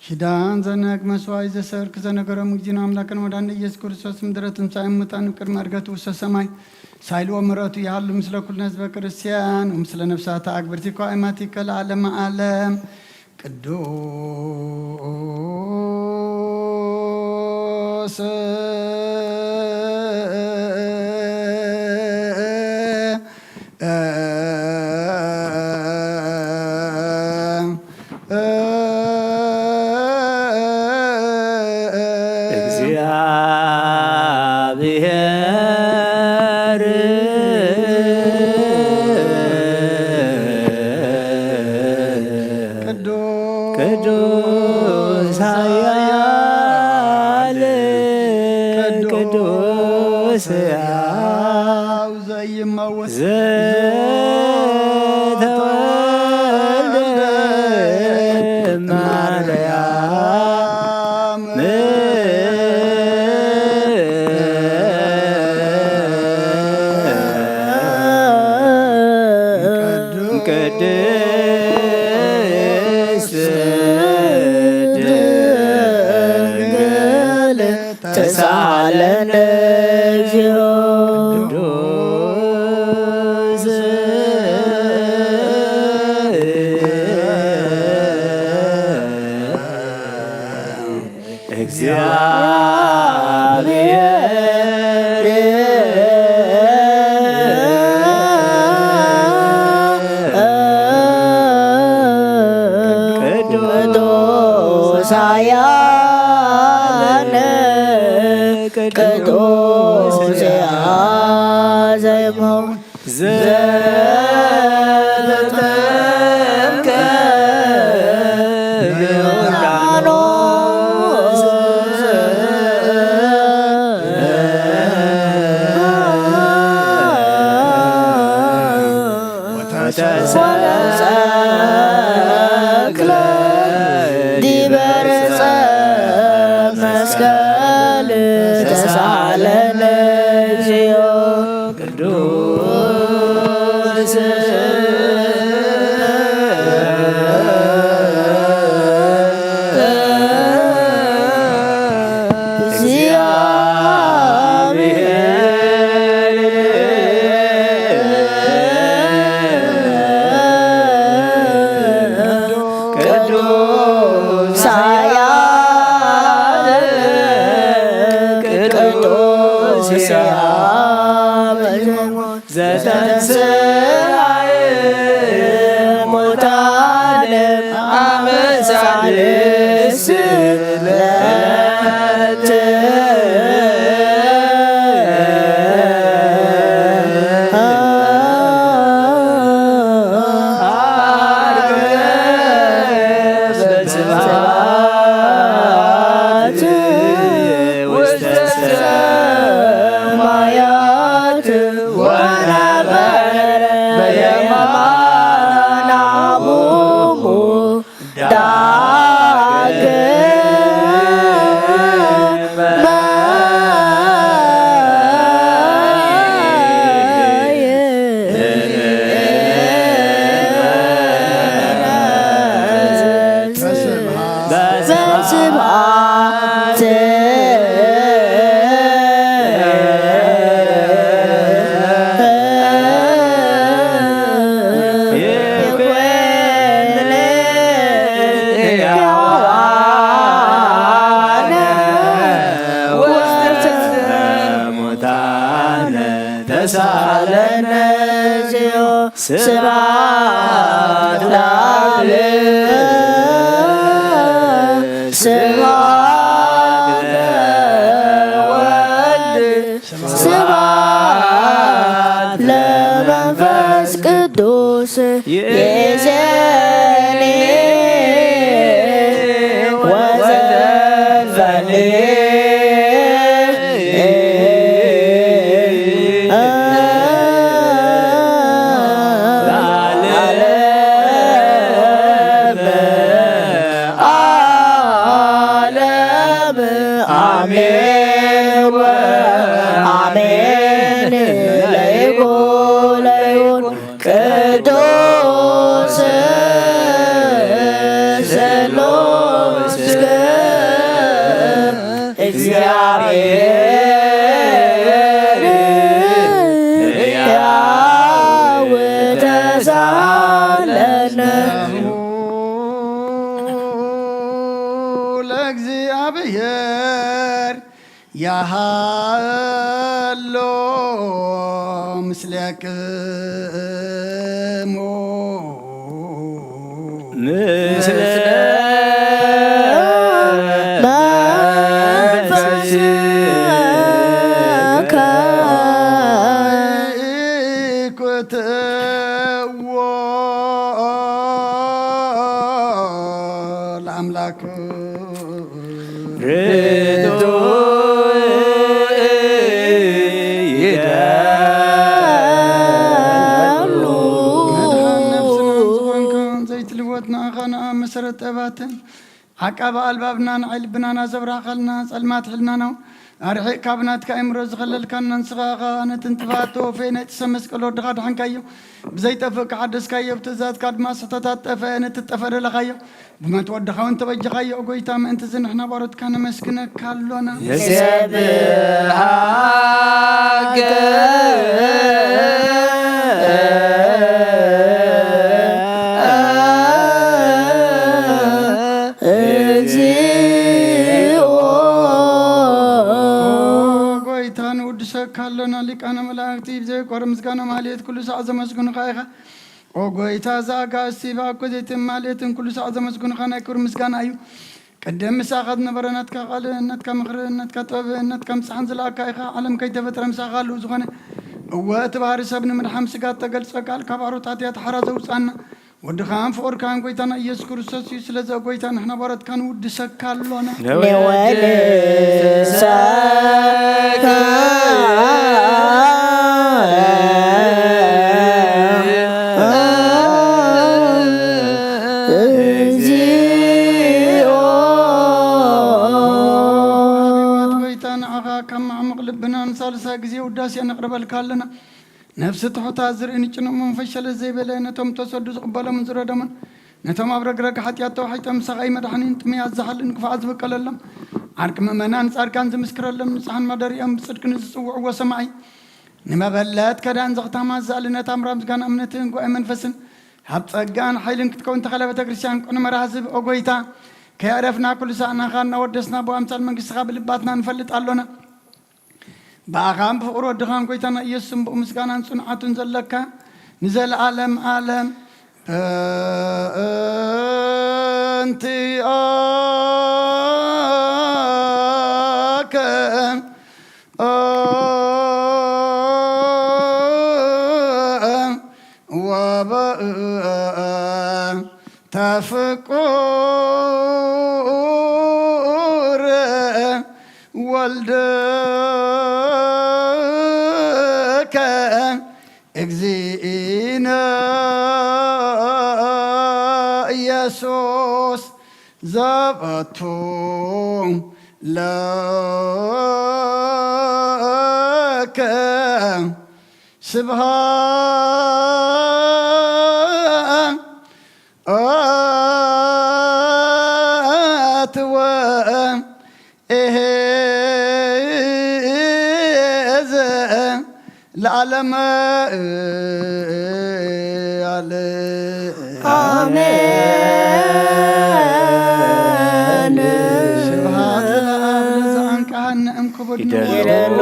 ኪዳን ዘነግ መስዋዕት ዘሰርክ ዘነገሮም እግዚእነ ኣምላክን መድኃኒነ ኢየሱስ ክርስቶስ ምድረ ትንሣኤ ሙታን ቅድመ ዕርገቱ ውስተ ሰማይ ሳይል ወምሕረቱ ይሃሉ ምስለ ኩልነ ህዝበ ክርስቲያን ወምስለ ነፍሳተ አግብርቲኮ አእማቲከ ለዓለመ ዓለም። ቅዱስ ቅዱስ ኃያል ቅዱስ ሕያው ዘይመወት ዘተወልደ ማርያም። ቅድስት ድንግል ተሳለን እግዚኦ። ቅዱስ እግዚአብሔር ሳያነ ቅዱስ ያዘሞ ዘተጠምቀ በዮርዳኖስ ወተሰቅለ ዲበ ዕፀ መስቀል ተሳለነ እግዚኦ ቅዱስ እግዚአብሔር ቅዱስ ሳያል ቅዱስ ሳያል ዘተንሥአ እሙታን አመ ሳልስት ዕለት ስብሐት ውስተ ሰማያት ወነበረ በየማነ አቡሁ ዳግመ በስብሐት ተሳለነ እግዚኦ ስብሐት ለአብ ስብሐት ለወልድ ስብሐት ለመንፈስ ቅዱስ ይእዜኒ ወዘልፈኒ ለዓለም ዓለም አሜን ወአሜን ለይኩን ለይኩን ቅዱስ ስሉስ እግዚአብሔር ሕያው ተሳለነ። ለእግዚአብሔር ያሃሎ ምስሌክሙ ምስለ መንፈስከ። ኢኩትዎ ለአምላክ ርቱዕ ይደሉ። መድኃን ነፍስና ዝኾንካ ዘይትልወጥ ንኣኻ ንኣ መሰረት ጠባትን ዓቃቢ ኣልባብና ንዓይ ልብናና ዘብራኸልና ጸልማት ሕልናና ኣርሒቕ ካብ ናትካ ኣእምሮ ዝኸለልካና ንስኻ ኢኻ ነትን ጥፍኣት ተወፈየ ናይ ጥሰ መስቀል ወድኻ ድሓንካዮ። ብዘይጠፍእ ከሓደስካዮ፣ ብትእዛዝካ ድማ ስሕተታት ጠፈአ፣ ነቲ ጠፈ ደለኻዮ። ብሞት ወድኻ እውን ተበጀኻዮ። ኦ ጎይታ፣ ምእንቲ እዚ ንሕና ባሮትካ ነመስግነካ ኣሎና። ንሰብሐከ እግዚኦ። ኦ ጎይታ፣ ንውድሰካ ኣሎና። ሊቃነ መላእክቲ ብዘይቆር ምስጋና ማህሌት ኩሉ ሳዕ ዘመስግኑኻ ኢኻ። ኦ ጎይታ፣ እዛ ኣጋእዝቲ ብኣኮቴትን ማህሌትን ኩሉ ሳዕ ዘመስግኑኻ ናይ ክብሪ ምስጋና እዩ። ቅድም ምሳኻ ዝነበረ ናትካ ቃል፣ ናትካ ምኽሪ፣ ናትካ ጥበብ፣ ናትካ ምጽሓን ዝለኣካ ኢኻ። ዓለም ከይተፈጥረ ምሳኻ ኣለዉ ዝኾነ። እወ፣ እቲ ባህሪ ሰብ ንምድሓን ስጋ እተገልጸ ቃል ካብ ኣሮት ሓጢኣት ሓራ ዘውጽኣና ወድኻን ፍቑርካን ጎይታና ኢየሱስ ክርስቶስ እዩ። ስለዚ ጎይታ ንሕና ባሮትካ ንውድሰካ ኣሎና። ነወድሰካ። እግዚኣብሔር ጎይታ ንዓኻ ካብ ማዕሙቕ ልብና ንሳልሳይ ግዜ ውዳሴ ነቕርበልካ ኣለና። ነፍሲ ትሑታት ዝርኢ ንጭኑቕ መንፈስ ሸለል ዘይበለ ነቶም ተሰዱ ዝቕበሎምን ዝረደሙን ነቶም ኣብ ረግረግ ሓጢኣት ተዋሒጦም ሰቓይ መድሓኒን ጥምያት ዝሓልን ክፉኣት ዝብቀለሎም ዓርቂ ምእመናን ጻድቃን ዝምስክረሎም ንጹሓን ማደሪኦም ብጽድቂ ንዝጽውዕዎ ሰማዒ ንመበለት ከዳን ዘኽታማት ዝኣልነት ኣምራ ምስጋና እምነትን ጉባኤ መንፈስን ካብ ጸጋን ሓይልን ክትከውን ተኸለ ቤተ ክርስቲያን ቅኑ መርሃ ዝብ ኦጎይታ ከየዕረፍና ኩሉ ሳዕናኻ እናወደስና ብኣምሳል መንግስትኻ ብልባትና ንፈልጥ ኣሎና። ብኣኻን ብፍቕሪ ወድኻን ጎይታና ኢየሱስን ብኡ ምስጋናን ጽንዓቱን ዘለካ ንዘለዓለም ዓለም በእንቲኣከ ወበእንተ ፍቁር ወልድከ እግዚእነ ኢየሱስ ዘበቱ ለከ ስብሃት ወእሄዘ ለዓለመ ዓለም። ኣሜን። ስብሃት ለኣብ ለዘኣንቀሃነ እምክቡድ ይደሎ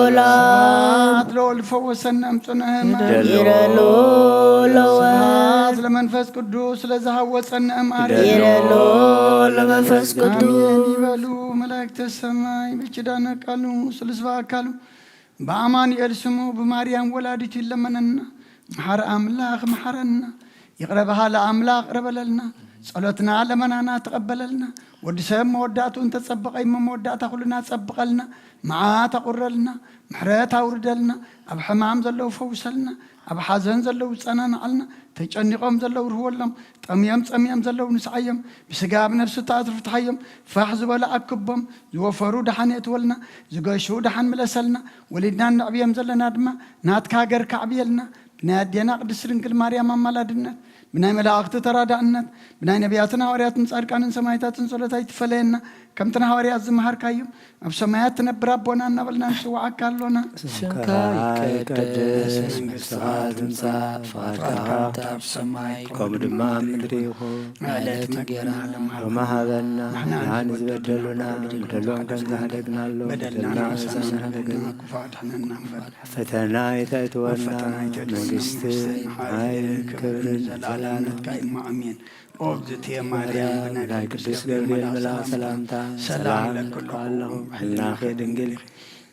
ስብሃት ለወልድ ፈወሰነ እምጽኑዕ ሕማም። ይደሎ ስብሃት ለመንፈስ ቅዱስ ለዝሃወጸነ እምኣሪ። ይደሎ ለመንፈስ ቅዱስ። ኣሜን ይበሉ መላእክተ ሰማይ በኪዳነ ቃሉ ስሉስ በአካሉ በአማኑኤል ስሙ ብማርያም ወላዲቱ ይለመነና። መሓሪ ኣምላኽ መሓረና። ይቕረ በሃሊ ኣምላኽ ይቕረ በለልና። ጸሎትና ለመናና ተቐበለልና። ወዲ ሰብ መወዳእቱ እንተጸበቐ እሞ መወዳእታ ኩልና ጸብቐልና። መዓት ኣቑረልና። ምሕረት ኣውርደልና። ኣብ ሕማም ዘለዉ ፈውሰልና። ኣብ ሓዘን ዘለዉ ጸናንዓልና። ተጨኒቖም ዘለዉ ርህወሎም። ጠምዮም ጸሚኦም ዘለዉ ንስዓዮም። ብስጋ ብነፍሲ ተኣትርፍትሓዮም። ፋሕ ዝበሉ ኣክቦም። ዝወፈሩ ደሓን የእትወልና። ዝገሹ ደሓን ምለሰልና። ወሊድና እነዕብዮም ዘለና ድማ ናትካ ሃገር ከዕብየልና። ብናይ ኣዴና ቅድስት ድንግል ማርያም ኣማላድነት፣ ብናይ መላእኽቲ ተራዳእነት፣ ብናይ ነቢያትን ሃዋርያትን ጻድቃንን ሰማዕታትን ጸሎት ኣይትፈለየና። ከምቲ ንሃዋርያት ዝመሃርካዮም፣ ኣብ ሰማያት ትነብር ኣቦና እናበልና ንጽውዓካ ኣሎና። ስምካ ይቀደስ፣ መንግስትኻ ትምጻእ፣ ፍቓድካ ከምቲ ኣብ ሰማይ ከምኡ ድማ ኣብ ምድሪ ይኹን። ዕለት እንጀራና ሎሚ ሃበና፣ ንሕና ንዝበደሉና ንበደሎም ከም ዝሓደግናሎም በደልና ንበደልና ንሳና ንበደልና ክፉእ ኣድሕነና እምበር። ፈተና ኣይተእትወና፣ ፈተና ኣይተእትወና፣ መንግስቲ፣ መንግስቲ፣ ሓይልን ሓይልን ክብርን ክብርን ዘለዓለም ናትካ እዩ። ኣሜን። ኦ እግዝእትየ ማርያም፣ ብናይ ብናይ ቅዱስ ቅዱስ ገብርኤል ገብርኤል መልኣክ መልኣክ ሰላምታ ሰላምታ ሰላም ሰላም እልኪ እልኪ ኣለኹ። ኣለኹ። ህልናኺ ድንግል ኢኺ፣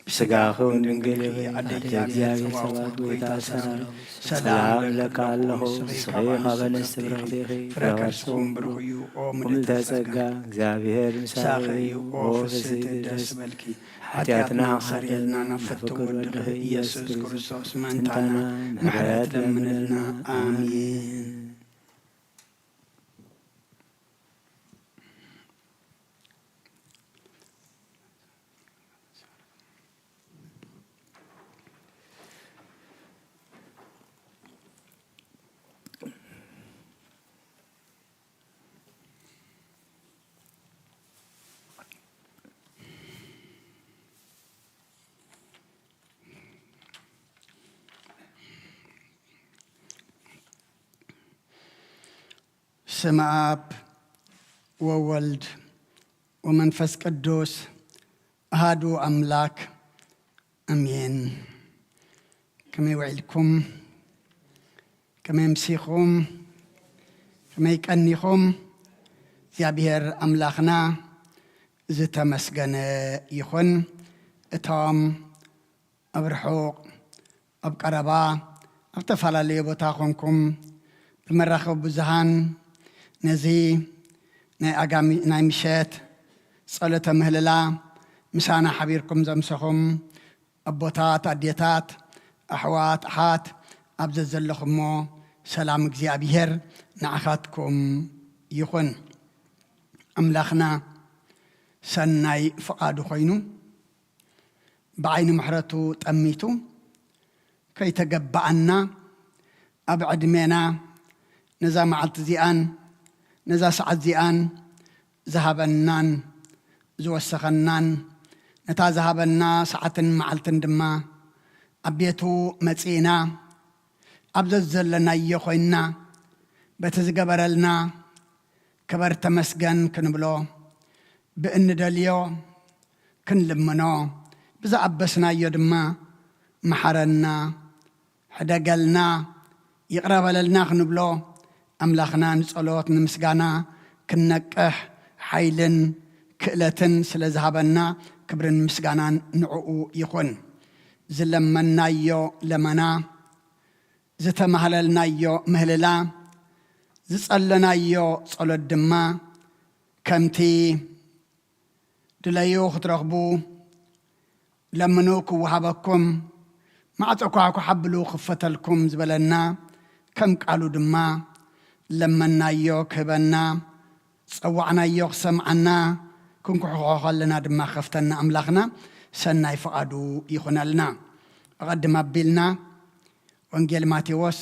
ብስጋኺ እውን ድንግል ኢኺ። ኣደይ ኣደይ እግዚኣብሔር፣ እግዚኣብሔር ጸባኦት ጸባኦት ጎይታ ጎይታ ሰራዊት ሰራዊት ሰላም ሰላም እለኪ እለኪ ኣለኹ። ኣለኹ። ንስኺ ንስኺ ካብ ካብ ኣንስቲ ኣንስቲ ብሩኽ ኢኺ፣ ብሩኽ ኢኺ፣ ፍረ ፍረ ከርስኺ እውን ከርስኺ እውን ብሩኽ ብሩኽ እዩ። እዩ። ኦ ኦ ምልዕተ ምልዕተ ጸጋ፣ ጸጋ፣ እግዚኣብሔር ምሳኺ ምሳኺ እዩ። እዩ። ኦ ኦ ፍስሕቲ ፍስሕቲ ደስ ደስ ይበልኪ። ሓጢኣትና ሓጢኣትና ሓጢኣትና ሰሪልና ናብ ናብ ፍትው ፍቅር ወድኺ ወድኺ ኢየሱስ ኢየሱስ ክርስቶስ ክርስቶስ ምእንታና ምእንታና ምሕረት ምሕረት ለምንልና። ለምንልና። ኣሜን። ኣሜን። ስም ኣብ ወወልድ ወመንፈስ ቅዱስ ኣሃዱ ኣምላክ ኣሜን። ከመይ ውዒልኩም? ከመይ ኣምሲኹም? ከመይ ቀኒኹም? እግዚኣብሔር ኣምላኽና ዝተመስገነ ይኹን። እቶም ኣብ ርሑቕ፣ ኣብ ቀረባ፣ ኣብ ተፈላለየ ቦታ ኾንኩም ብመራኸቢ ብዙሃን ነዚ ናይ ኣጋሚ-፣ ናይ ምሸት ጸሎተ ምህልላ ምሳና ሓቢርኩም ዘምሰኹም ኣቦታት፣ ኣዴታት፣ ኣሕዋት፣ ኣሓት፣ ኣብ ዘዘለኹሞ ሰላም እግዚኣብሔር ንዓኻትኩም ይኹን። ኣምላኽና ሰናይ ፍቓዱ ኮይኑ፣ ብዓይኒ ምሕረቱ ጠሚቱ፣ ከይተገባኣና ኣብ ዕድሜና ነዛ መዓልቲ እዚኣን ነዛ ሰዓት እዚኣን ዝሃበናን ዝወሰኸናን፣ ነታ ዝሃበና ሰዓትን መዓልትን ድማ ኣብ ቤቱ መጺእና፣ ኣብ ዘዘለናዮ ኮይንና፣ በቲ ዝገበረልና ክበር ተመስገን ክንብሎ፣ ብእንደልዮ ክንልምኖ፣ ብዝኣበስናዮ ድማ መሓረና፣ ሕደገልና፣ ይቕረ በለልና ክንብሎ፣ ኣምላኽና ንጸሎት፣ ንምስጋና ክንነቅሕ ሓይልን ክእለትን ስለ ዝሃበና፣ ክብርን ምስጋናን ንዕኡ ይኹን። ዝለመናዮ ለመና፣ ዝተማህለልናዮ ምህልላ፣ ዝጸለናዮ ጸሎት ድማ ከምቲ ድለዩ ክትረኽቡ፣ ለምኑ ክወሃበኩም፣ ማዕጾ ኳዕኳዕ ኣብሉ ክፈተልኩም ዝበለና፣ ከም ቃሉ ድማ ለመናዮ ክህበና፣ ጸዋዕናዮ ክሰምዓና፣ ክንኩሕኮሖ ከለና ድማ ክኸፍተና ኣምላኽና ሰናይ ፍቓዱ ይኹነልና። ኣቐድም ኣቢልና ወንጌል ማቴዎስ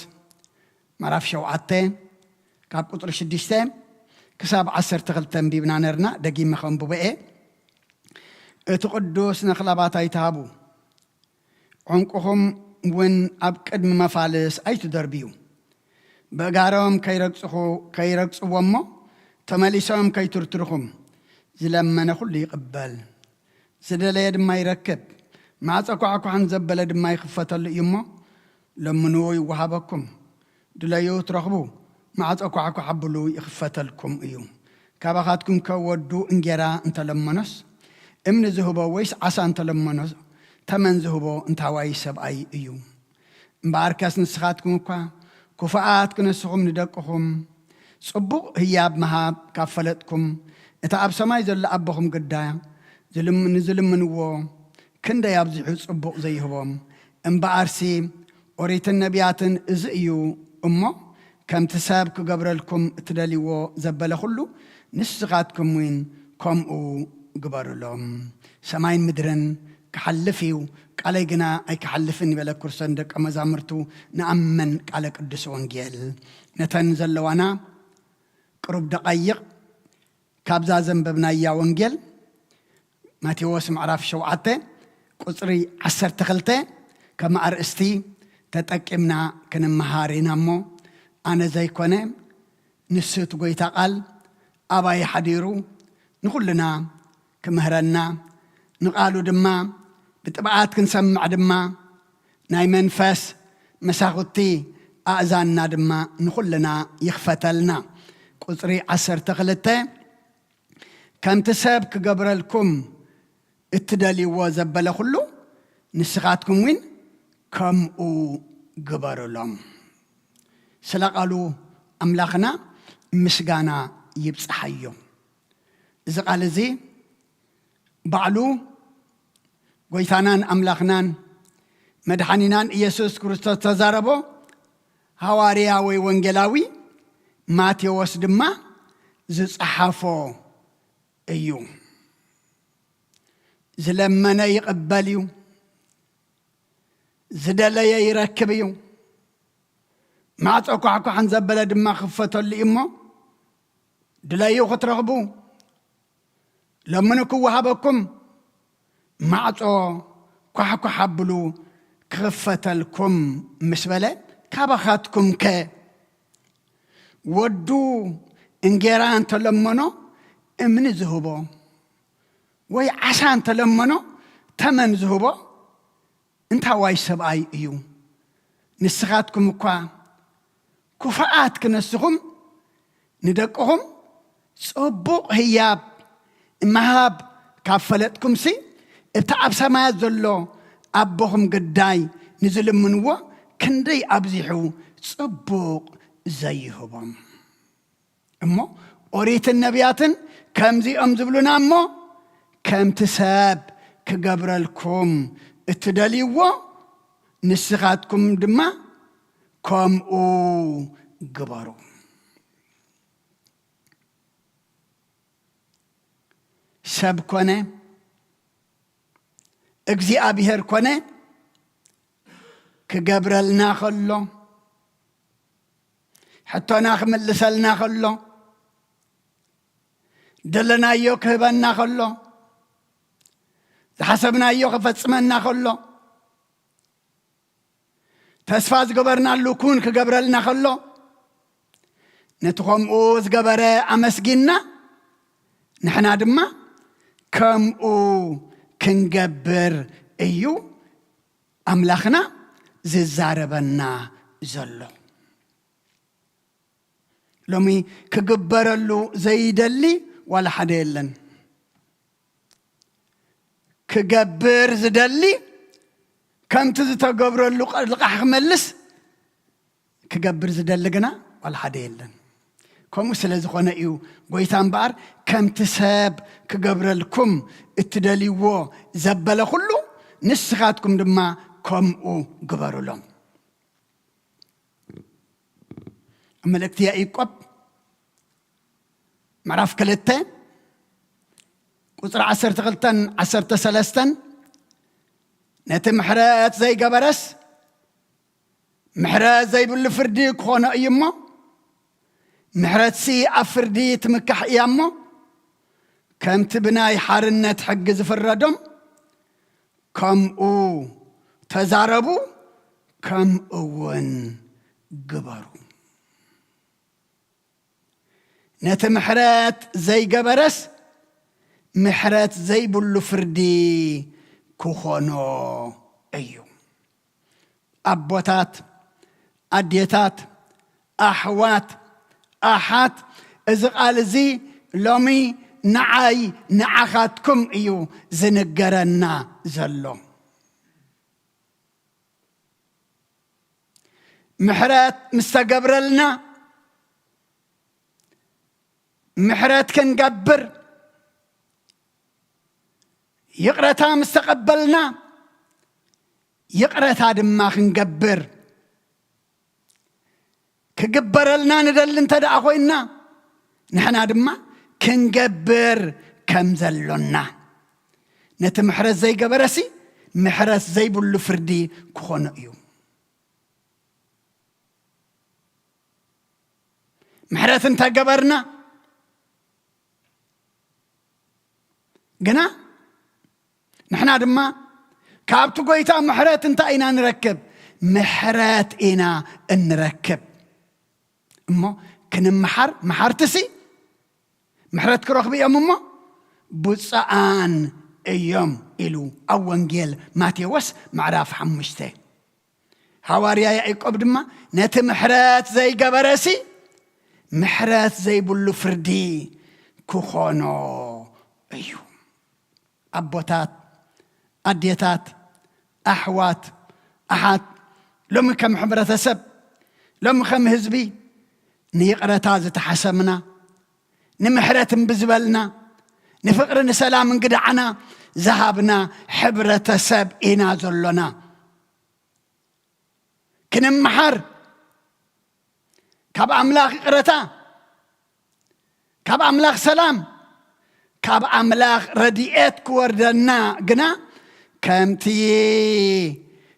ምዕራፍ ሸውዓተ ካብ ቁጽሪ ሽዱሽተ ክሳብ ዓሰርተ ክልተ ኣንቢብና ነርና፣ ደጊመ ከንብቦ እየ። እቲ ቅዱስ ነኽላባት ኣይትሃቡ፣ ዕንቁኹም እውን ኣብ ቅድሚ መፋልስ ኣይትደርብዩ። ብእጋሮም ከይረግጽኹ-፣ ከይረግጽዎ እሞ ተመሊሶም ከይትርትርኹም። ዝለመነ ኩሉ ይቕበል፣ ዝደለየ ድማ ይረክብ። ማዕጾ ኳዕኳዕ ንዘበለ ድማ ይኽፈተሉ እዩ እሞ፣ ለምኑ ይወሃበኩም፣ ድለዩ ትረኽቡ፣ ማዕጾ ኳዕኳዕ ኣብሉ ይኽፈተልኩም እዩ። ካባኻትኩም ከ ወዱ እንጌራ እንተለመኖስ እምኒ ዝህቦ፣ ወይስ ዓሳ እንተለመኖ ተመን ዝህቦ እንታዋይ ሰብኣይ እዩ? እምበኣርከስ ንስኻትኩም እኳ ክፉኣት ክነስኹም ንደቅኹም ጽቡቕ ህያብ ምሃብ ካብ ፈለጥኩም፣ እቲ ኣብ ሰማይ ዘሎ ኣቦኹም ግዳ ዝልም-፣ ንዝልምንዎ ክንደይ ኣብዚሑ ጽቡቕ ዘይህቦም? እምበኣርሲ ኦሪትን ነቢያትን እዚ እዩ እሞ፣ ከምቲ ሰብ ክገብረልኩም እትደልይዎ ዘበለ ኩሉ ንስኻትኩም እውን ከምኡ ግበሩሎም። ሰማይን ምድርን ክሓልፍ እዩ፣ ቃለይ ግና ኣይክሓልፍን ይበለ ክርስቶስ ንደቀ መዛሙርቱ። ንኣምን ቃለ ቅዱስ ወንጌል። ነተን ዘለዋና ቅሩብ ደቓይቕ ካብዛ ዘንበብናያ ወንጌል ማቴዎስ ምዕራፍ ሸውዓተ ቁጽሪ ዓሰርተ ክልተ ከም ኣርእስቲ ተጠቂምና ክንመሃር ኢና እሞ፣ ኣነ ዘይኮነ ንሱ እቲ ጐይታ ቃል ኣባይ ሓዲሩ ንኹልና ክምህረና፣ ንቓሉ ድማ ብጥብዓት ክንሰምዕ ድማ ናይ መንፈስ መሳኹቲ ኣእዛንና ድማ ንኹልና ይኽፈተልና። ቁጽሪ ዓሰርተ ክልተ፣ ከምቲ ሰብ ክገብረልኩም እትደልይዎ ዘበለ ኩሉ ንስኻትኩም እውን ከምኡ ግበሩሎም። ስለ ቃሉ ኣምላኽና ምስጋና ይብጽሓዮ። እዚ ቃል እዚ ባዕሉ ጐይታናን ኣምላኽናን መድሓኒናን ኢየሱስ ክርስቶስ ተዛረቦ ሃዋርያ ወይ ወንጌላዊ ማቴዎስ ድማ ዝጸሓፎ እዩ። ዝለመነ ይቕበል እዩ፣ ዝደለየ ይረክብ እዩ፣ ማዕጾ ኳሕኳሕን ዘበለ ድማ ክፈተሉ እዩ እሞ፣ ድለዩ ክትረኽቡ፣ ለምኑ ክወሃበኩም፣ ማዕጾ ኳሕኳሕ ኣብሉ ክኽፈተልኩም ምስ በለ፣ ካባኻትኩም ከ ወዱ እንጌራ እንተለመኖ እምኒ ዝህቦ፣ ወይ ዓሳ እንተለመኖ ተመን ዝህቦ እንታዋይ ሰብኣይ እዩ? ንስኻትኩም እኳ ክፉኣት ክነስኹም ንደቅኹም ጽቡቕ ህያብ ምሃብ ካብ ፈለጥኩምሲ፣ እቲ ኣብ ሰማያት ዘሎ ኣቦኹም ግዳይ ንዝልምንዎ ክንደይ ኣብዚሑ ጽቡቕ ዘይህቦም። እሞ ኦሪትን ነቢያትን ከምዚኦም ዝብሉና እሞ፣ ከምቲ ሰብ ክገብረልኩም እትደልይዎ፣ ንስኻትኩም ድማ ከምኡ ግበሩ። ሰብ ኮነ እግዚኣብሔር ኮነ ክገብረልና ከሎ፣ ሕቶና ክምልሰልና ከሎ፣ ደለናዮ ክህበና ከሎ፣ ዝሓሰብናዮ ክፈጽመና ከሎ፣ ተስፋ ዝገበርናሉ ኩን ክገብረልና ከሎ፣ ነቲ ከምኡ ዝገበረ ኣመስጊንና፣ ንሕና ድማ ከምኡ ክንገብር እዩ ኣምላኽና ዝዛረበና ዘሎ። ሎሚ ክግበረሉ ዘይደሊ ዋላ ሓደ የለን። ክገብር ዝደሊ፣ ከምቲ ዝተገብረሉ ቐ-፣ ልቓሕ ክመልስ ክገብር ዝደሊ ግና ዋላ ሓደ የለን። ከምኡ ስለ ዝኾነ እዩ ጎይታ እምበኣር፣ "ከምቲ ሰብ ክገብረልኩም እትደልይዎ ዘበለ ኩሉ፣ ንስኻትኩም ድማ ከምኡ ግበሩሎም።" ኣብ መልእክቲ ያዕቆብ ምዕራፍ ክልተ ቁጽሪ ዓሰርተ ክልተን ዓሰርተ ሰለስተን፣ "ነቲ ምሕረት ዘይገበረስ ምሕረት ዘይብሉ ፍርዲ ክኾኖ እዩ እሞ፣ ምሕረትሲ ኣብ ፍርዲ ትምካሕ እያ እሞ፣ ከምቲ ብናይ ሓርነት ሕጊ ዝፍረዶም፣ ከምኡ ተዛረቡ፣ ከምኡ እውን ግበሩ። ነቲ ምሕረት ዘይገበረስ ምሕረት ዘይብሉ ፍርዲ ክኾኖ እዩ።" ኣቦታት፣ ኣዴታት፣ ኣሕዋት፣ ኣሓት፣ እዚ ቃል እዚ ሎሚ ንዓይ ንዓኻትኩም እዩ ዝንገረና ዘሎ። ምሕረት ምስ ተገብረልና፣ ምሕረት ክንገብር፣ ይቕረታ ምስ ተቐበልና፣ ይቕረታ ድማ ክንገብር፣ ክግበረልና ንደሊ እንተ ደኣ ኮይንና፣ ንሕና ድማ ክንገብር ከም ዘሎና፣ ነቲ ምሕረት ዘይገበረሲ ምሕረት ዘይብሉ ፍርዲ ክኾኖ እዩ። ምሕረት እንተ ገበርና ግና፣ ንሕና ድማ ካብቲ ጎይታ ምሕረት እንታይ ኢና ንረክብ? ምሕረት ኢና እንረክብ። እሞ ክንመሓር፣ መሓርትሲ ምሕረት ክረኽቡ እዮም እሞ ብፁዓን እዮም ኢሉ ኣብ ወንጌል ማቴዎስ ምዕራፍ ሓሙሽተ። ሃዋርያ ያዕቆብ ድማ፣ "ነቲ ምሕረት ዘይገበረሲ ምሕረት ዘይብሉ ፍርዲ ክኾኖ እዩ።" ኣቦታት፣ ኣዴታት፣ ኣሕዋት፣ ኣሓት፣ ሎሚ ከም ሕብረተሰብ፣ ሎሚ ከም ህዝቢ ንይቕረታ ዝተሓሰምና፣ ንምሕረት እምቢ ዝበልና፣ ንፍቕሪ ንሰላም እንግዳዕና ዝሃብና ሕብረተሰብ ኢና ዘሎና። ክንመሓር፣ ካብ ኣምላኽ ይቕረታ፣ ካብ ኣምላኽ ሰላም፣ ካብ ኣምላኽ ረድኤት ክወርደና ግና፣ ከምቲ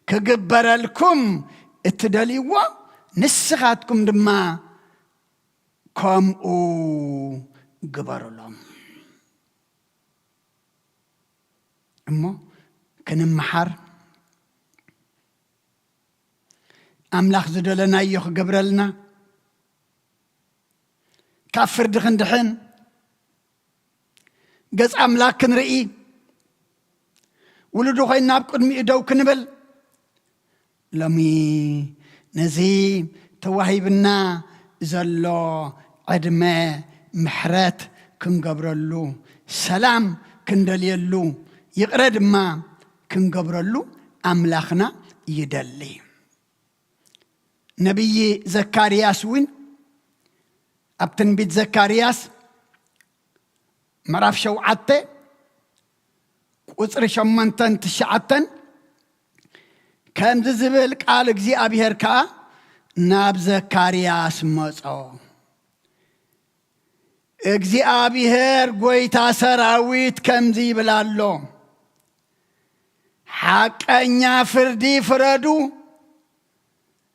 ክግበረልኩም እትደልይዎ፣ ንስኻትኩም ድማ ከምኡ ግበሩሎም። እሞ ክንመሓር፣ ኣምላኽ ዝደለናዮ ክገብረልና፣ ካብ ፍርዲ ክንድሕን፣ ገጽ ኣምላኽ ክንርኢ፣ ውሉዱ ኮይንና ኣብ ቅድሚኡ ደው ክንብል፣ ሎሚ ነዚ ተዋሂብና ዘሎ ዕድመ ምሕረት ክንገብረሉ፣ ሰላም ክንደልየሉ፣ ይቕረ ድማ ክንገብረሉ ኣምላኽና ይደሊ። ነቢይ ዘካርያስ እውን ኣብ ትንቢት ዘካርያስ ምዕራፍ ሸውዓተ ቁጽሪ ሸሞንተን ትሽዓተን ከምዚ ዝብል ቃል እግዚኣብሔር ከኣ ናብ ዘካርያስ መጾ። እግዚኣብሔር ጐይታ ሰራዊት ከምዚ ይብል ኣሎ፣ ሓቀኛ ፍርዲ ፍረዱ፣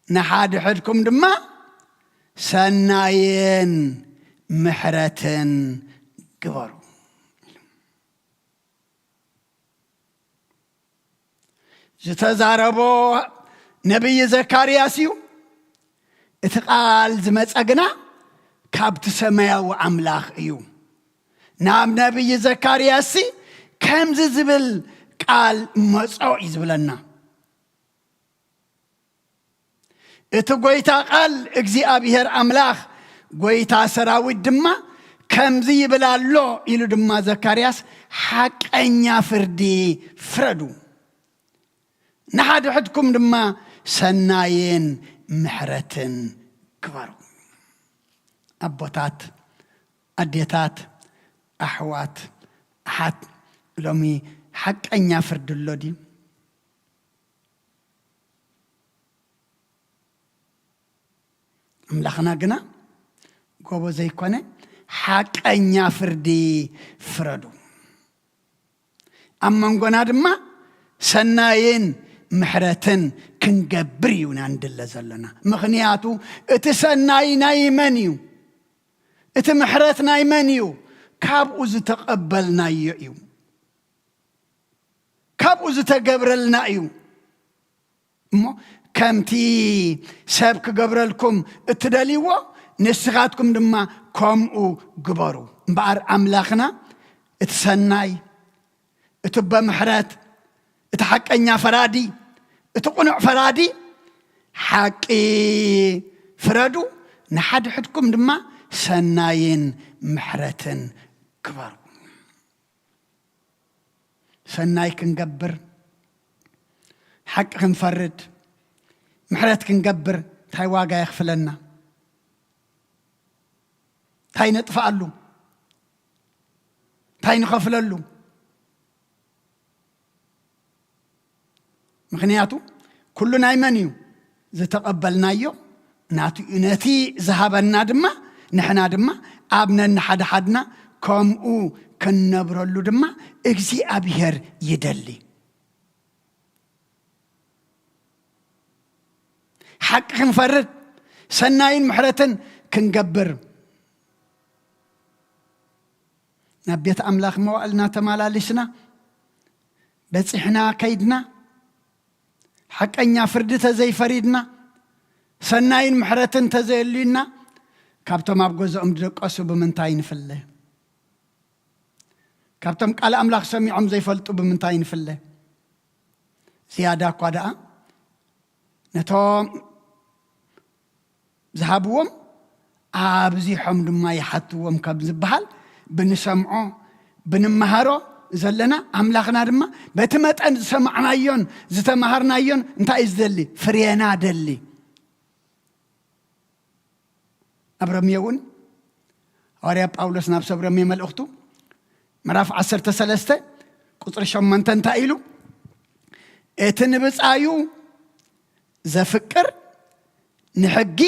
ንሓድሕድኩም ድማ ሰናይን ምሕረትን ግበሩ። ዝተዛረቦ ነቢይ ዘካርያስ እዩ። እቲ ቃል ዝመጸ ግና ካብቲ ሰማያዊ ኣምላኽ እዩ። ናብ ነቢይ ዘካርያስሲ ከምዚ ዝብል ቃል መጾ እዩ ዝብለና። እቲ ጐይታ ቃል እግዚኣብሔር ኣምላኽ ጐይታ ሰራዊት ድማ ከምዚ ይብል ኣሎ ኢሉ ድማ ዘካርያስ ሓቀኛ ፍርዲ ፍረዱ፣ ንሓድሕድኩም ድማ ሰናይን ምሕረትን ግበሩ። ኣቦታት፣ ኣዴታት፣ ኣሕዋት፣ ኣሓት፣ ሎሚ ሓቀኛ ፍርዲ ኣሎ ድዩ? ኣምላኽና ግና ጎቦ ዘይኮነ ሓቀኛ ፍርዲ ፍረዱ። ኣብ መንጎና ድማ ሰናይን ምሕረትን ክንገብር እዩ ኢና ንድለ ዘለና። ምኽንያቱ እቲ ሰናይ ናይ መን እዩ? እቲ ምሕረት ናይ መን እዩ? ካብኡ ዝተቐበልናዮ እዩ። ካብኡ ዝተገብረልና እዩ። እሞ ከምቲ ሰብ ክገብረልኩም እትደልይዎ ንስኻትኩም ድማ ከምኡ ግበሩ። እምበኣር ኣምላኽና እቲ ሰናይ፣ እቲ በምሕረት፣ እቲ ሓቀኛ ፈራዲ፣ እቲ ቅኑዕ ፈራዲ፣ ሓቂ ፍረዱ፣ ንሓድሕድኩም ድማ ሰናይን ምሕረትን ግበሩ። ሰናይ ክንገብር፣ ሓቂ ክንፈርድ፣ ምሕረት ክንገብር እንታይ ዋጋ የኽፍለና? እንታይ ነጥፍኣሉ? እንታይ ንኸፍለሉ? ምኽንያቱ ኩሉ ናይ መን እዩ? ዝተቐበልናዮ ናቱ እዩ። ነቲ ዝሃበና ድማ ንሕና ድማ ኣብ ነንሓድሓድና ከምኡ ክንነብረሉ ድማ እግዚኣብሔር ይደሊ። ሓቂ ክንፈርድ፣ ሰናይን ምሕረትን ክንገብር፣ ናብ ቤት ኣምላኽ መዋእልና ተመላሊስና፣ በጺሕና ከይድና፣ ሓቀኛ ፍርዲ ተዘይፈሪድና፣ ሰናይን ምሕረትን ተዘየልዩና፣ ካብቶም ኣብ ገዝኦም ዝደቀሱ ብምንታይ ንፍለ? ካብቶም ቃል ኣምላኽ ሰሚዖም ዘይፈልጡ ብምንታይ ንፍለ? ዝያዳ እኳ ደኣ ነቶም ዝሃብዎም ኣብዚሖም ድማ ይሓትዎም ከም ዝበሃል ብንሰምዖ ብንመሃሮ ዘለና ኣምላኽና ድማ በቲ መጠን ዝሰማዕናዮን ዝተመሃርናዮን እንታይ እዩ ዝደሊ? ፍሬና ደሊ። ኣብ ሮሜ እውን ሃዋርያ ጳውሎስ ናብ ሰብ ሮሜ መልእኽቱ ምዕራፍ ዓሰርተ ሰለስተ ቁፅሪ ሸሞንተ እንታይ ኢሉ? እቲ ንብፃዩ ዘፍቅር ንሕጊ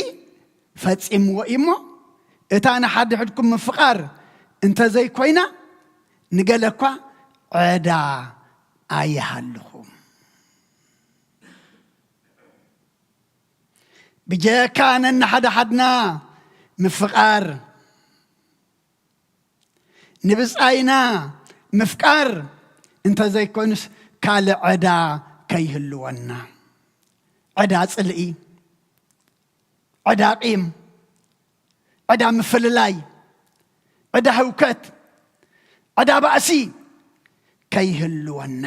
ፈጺምዎ እዩ እሞ፣ እታ ንሓድሕድኩም ምፍቓር እንተዘይኮይና፣ ንገለ እኳ ዕዳ ኣይሃልኹም። ብጀካ ነንሓድሓድና ምፍቓር፣ ንብጻይና ምፍቃር እንተዘይኮይኑስ ካልእ ዕዳ ከይህልወና። ዕዳ ጽልኢ፣ ዕዳ ቂም፣ ዕዳ ምፍልላይ፣ ዕዳ ህውከት፣ ዕዳ ባእሲ ከይህልወና።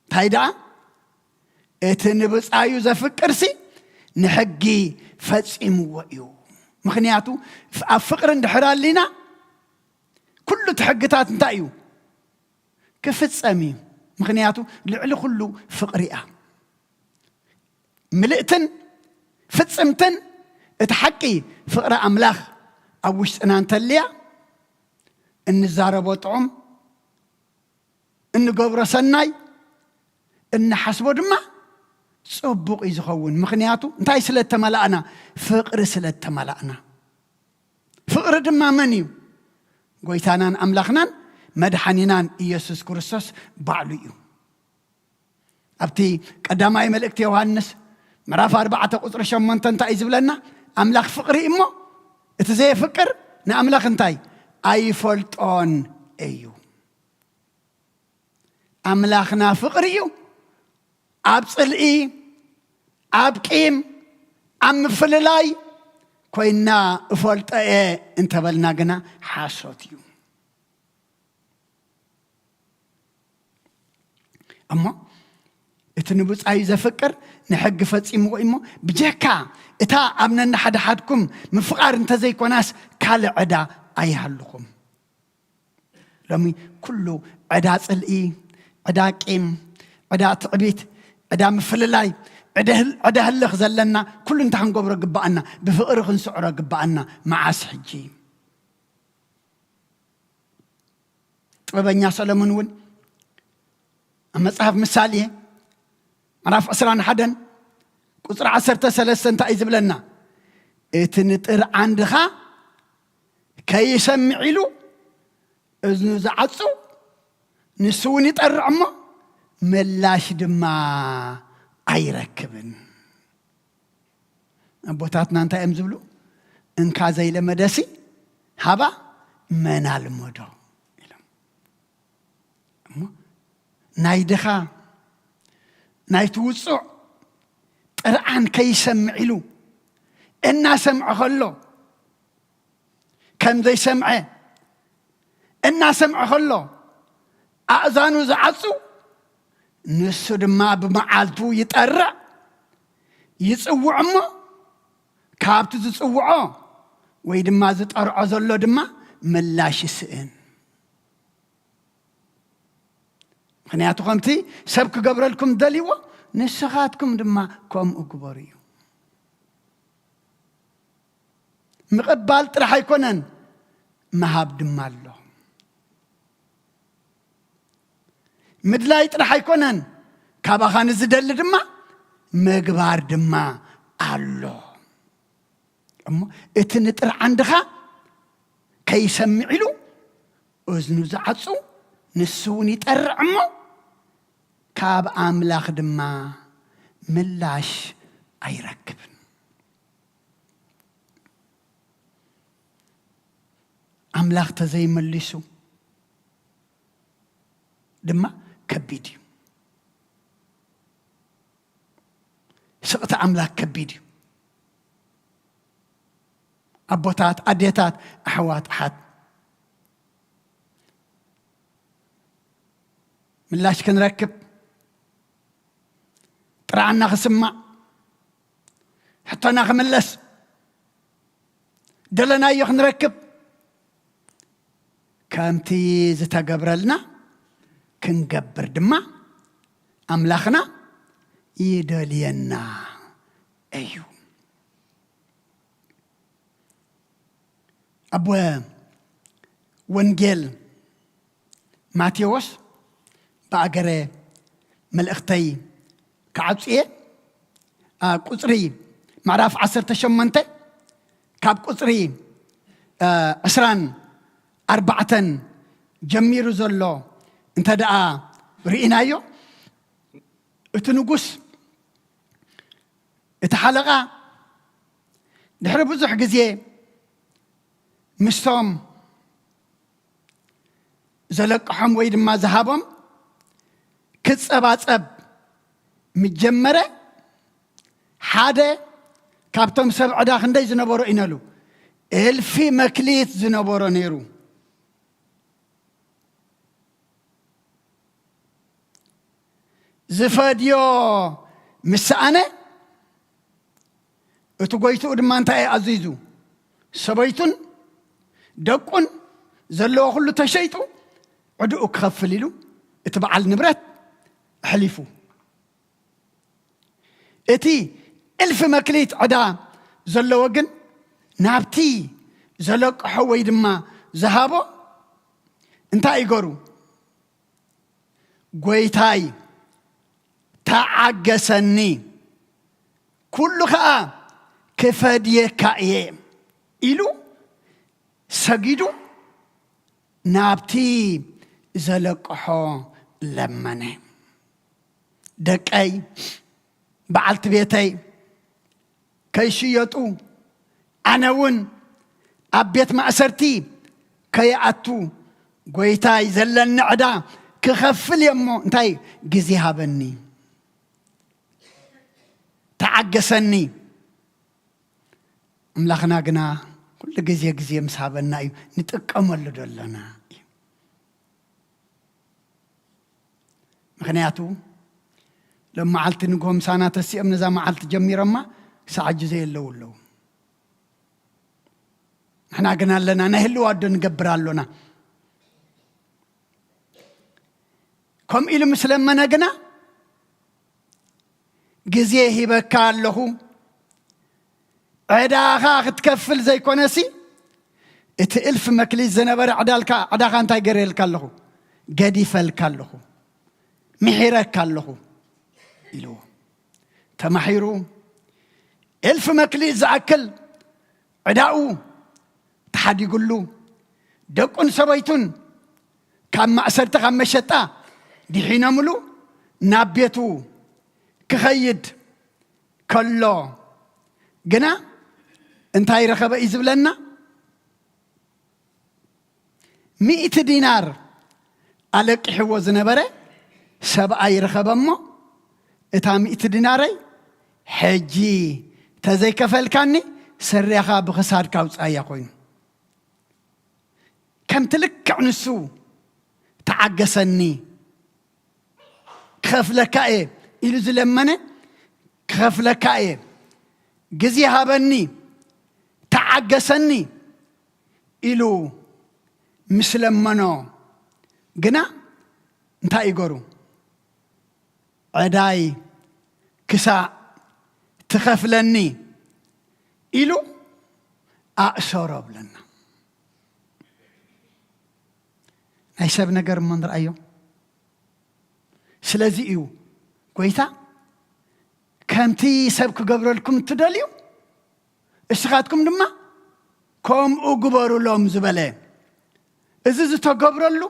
እንታይ ደኣ? እቲ ንብጻዩ ዘፍቅርሲ ንሕጊ ፈጺምዎ እዩ። ምኽንያቱ ኣብ ፍቕሪ እንድሕር ኣሊና፣ ኩሉ እቲ ሕግታት እንታይ እዩ? ክፍጸም እዩ። ምኽንያቱ ልዕሊ ኩሉ ፍቕሪ እያ። ምልእትን ፍጽምትን እቲ ሓቂ ፍቕሪ ኣምላኽ ኣብ ውሽጥና እንተልያ፣ እንዛረቦ ጥዑም፣ እንገብሮ ሰናይ፣ እንሓስቦ ድማ ጽቡቕ እዩ ዝኸውን። ምኽንያቱ እንታይ ስለ እተመላእና? ፍቕሪ ስለ እተመላእና። ፍቕሪ ድማ መን እዩ? ጎይታናን ኣምላኽናን መድሓኒናን ኢየሱስ ክርስቶስ ባዕሉ እዩ። ኣብቲ ቀዳማይ መልእክቲ ዮሃንስ ምዕራፍ ኣርባዕተ ቁጽሪ ሸሞንተ እንታይ እዩ ዝብለና? ኣምላኽ ፍቕሪ እሞ እቲ ዘየፍቅር ንኣምላኽ እንታይ ኣይፈልጦን እዩ። ኣምላኽና ፍቕሪ እዩ። ኣብ ጽልኢ፣ ኣብ ቂም፣ ኣብ ምፍልላይ ኮይና እፈልጦ እየ እንተበልና ግና ሓሶት እዩ። እሞ እቲ ንብጻዩ ዘፍቅር ንሕጊ ፈጺምዎ እሞ፣ ብጀካ እታ ኣብ ነንሓድሓድኩም ምፍቓር እንተዘይኮናስ ካልእ ዕዳ ኣይሃልኹም። ሎሚ ኩሉ ዕዳ ጽልኢ፣ ዕዳ ቂም፣ ዕዳ ትዕቢት፣ ዕዳ ምፍልላይ፣ ዕዳ ህል-፣ ዕዳ ህልኽ ዘለና ኩሉ እንታይ ክንገብሮ ግባኣና? ብፍቕሪ ክንስዕሮ ግባኣና። መዓስ ሕጂ? ጥበበኛ ሰሎሞን እውን ኣብ መጽሓፍ ምሳሌ ምዕራፍ ዕስራን ሓደን ቁጽሪ ዓሰርተ ሰለስተ እንታይ እዩ ዝብለና? "እቲ ንጥር ዓንድኻ ከይሰምዕ ኢሉ እዝኑ ዝዓጹ፣ ንሱ እውን ይጠርዕ እሞ ምላሽ ድማ ኣይረክብን።" ኣቦታትና እንታይ እዮም ዝብሉ? "እንካ ዘይለመደሲ ሃባ መን ኣልመዶ?" ኢሎም። እሞ ናይ ድኻ፣ ናይ ትውጹዕ ጥርዓን ከይሰምዕ ኢሉ እናሰምዐ ከሎ፣ ከም ዘይሰምዐ እናሰምዐ ከሎ ኣእዛኑ ዝዓጹ፣ ንሱ ድማ ብመዓልቱ ይጠርዕ፣ ይጽውዕ እሞ ካብቲ ዝጽውዖ ወይ ድማ ዝጠርዖ ዘሎ ድማ ምላሽ ይስእን። ምኽንያቱ ከምቲ ሰብ ክገብረልኩም ደልይዎ ንስኻትኩም ድማ ከምኡ ግበሩ እዩ። ምቕባል ጥራሕ ኣይኮነን፣ ምሃብ ድማ ኣሎ። ምድላይ ጥራሕ ኣይኮነን፣ ካባኻ ንዝደሊ ድማ ምግባር ድማ ኣሎ። እሞ እቲ ንጥር ዓንድኻ ከይሰምዕ ኢሉ እዝኑ ዝዓጹ ንሱ እውን ይጠርዕ እሞ ካብ ኣምላኽ ድማ ምላሽ ኣይረክብን። ኣምላኽ ተዘይመሊሱ ድማ ከቢድ እዩ። ስቕታ ኣምላኽ ከቢድ እዩ። ኣቦታት፣ ኣዴታት፣ ኣሕዋት፣ ኣሓት፣ ምላሽ ክንረክብ፣ ጥርዓና ክስማዕ፣ ሕቶና ክምለስ፣ ደለናዮ ክንረክብ፣ ከምቲ ዝተገብረልና ክንገብር ድማ ኣምላኽና ይደልየና እዩ። ኣብ ወንጌል ማቴዎስ ብኣገረ መልእኽተይ ክዓጹ እየ። ኣ፣ ቁጽሪ፣ ምዕራፍ ዓሰርተ ሸሞንተ ካብ ቁጽሪ፣ እ፣ ዕስራን ኣርባዕተን ጀሚሩ ዘሎ እንተ ደኣ ርኢናዮ፣ እቲ ንጉስ፣ እቲ ሓለቓ፣ ድሕሪ ብዙሕ ግዜ ምስቶም ዘለቅሖም ወይ ድማ ዝሃቦም ክጸባጸብ ምስ ጀመረ፣ ሓደ ካብቶም ሰብ ዕዳ ክንደይ ዝነበሮ ኢነሉ? እልፊ መክሊት ዝነበሮ ነይሩ። ዝፈድዮ ምስ ሰኣነ፣ እቲ ጎይትኡ ድማ እንታይ እዩ ኣዚዙ? ሰበይቱን ደቁን ዘለዎ ኩሉ ተሸይጡ ዕድኡ ክኸፍል ኢሉ እቲ በዓል ንብረት ኣሕሊፉ። እቲ እልፊ መክሊት ዕዳ ዘለዎ ግን ናብቲ ዘለቅሖ ወይ ድማ ዝሃቦ እንታይ ይገሩ? "ጎይታይ፣ ተዓገሰኒ፣ ኩሉ ኸኣ ክፈድየካ እየ" ኢሉ ሰጊዱ ናብቲ ዘለቅሖ ለመነ። "ደቀይ፣ በዓልቲ ቤተይ ከይሽየጡ፣ ኣነ እውን ኣብ ቤት ማእሰርቲ ከይኣቱ፣ ጎይታይ፣ ዘለኒ ዕዳ ክኸፍል እየ እሞ፣ እንታይ፣ ግዜ ሃበኒ፣ ተዓገሰኒ።" ኣምላኽና ግና ኩሉ ግዜ፣ ግዜ ምስ ሃበና እዩ፣ ንጥቀመሉ ደለና እዩ። ምኽንያቱ ሎም መዓልቲ ንግሆ ምሳና ተሲኦም ነዛ መዓልቲ ጀሚሮማ ክሳዕ ሕጂ ዘየለዉ ኣለዉ። ንሕና ግን ኣለና፣ ናይ ህልው ኣዶ ንገብር ኣሎና። ከምኡ ኢሉ ምስ ለመነ ግና፣ "ግዜ ሂበካ ኣለኹ፣ ዕዳኻ ክትከፍል ዘይኮነሲ፣ እቲ እልፍ መክሊት ዝነበረ ዕዳልካ፣ ዕዳኻ እንታይ ገይረልካ ኣለኹ? ገዲፈልካ ኣለኹ፣ ምሒረካ ኣለኹ" ኢልዎ። ተማሒሩ እልፍ መክሊት ዝኣክል ዕዳኡ ተሓዲጉሉ፣ ደቁን ሰበይቱን ካብ ማእሰርቲ፣ ካብ መሸጣ ድሒኖምሉ ናብ ቤቱ ክኸይድ ከሎ ግና እንታይ ረኸበ እዩ ዝብለና? ሚእቲ ዲናር ኣለቂሕዎ ዝነበረ ሰብኣይ ረኸበ እሞ፣ "እታ ሚእቲ ዲናረይ ሕጂ ተዘይከፈልካኒ፣ ስረኻ ብኽሳድካ ኣውጽኣያ" ኮይኑ። ከምቲ ልክዕ ንሱ "ተዓገሰኒ፣ ክኸፍለካ እየ" ኢሉ ዝለመነ፣ "ክኸፍለካ እየ፣ ግዜ ሃበኒ፣ ተዓገሰኒ" ኢሉ ምስ ለመኖ ግና እንታይ ይገሩ? "ዕዳይ ክሳዕ ትኸፍለኒ" ኢሉ ኣእሰሮ ብለና። ናይ ሰብ ነገር እሞ ንርኣዮ። ስለዚ እዩ ጎይታ፣ "ከምቲ ሰብ ክገብረልኩም እትደልዩ፣ እስኻትኩም ድማ ከምኡ ግበሩሎም" ዝበለ። እዚ ዝተገብረሉ፣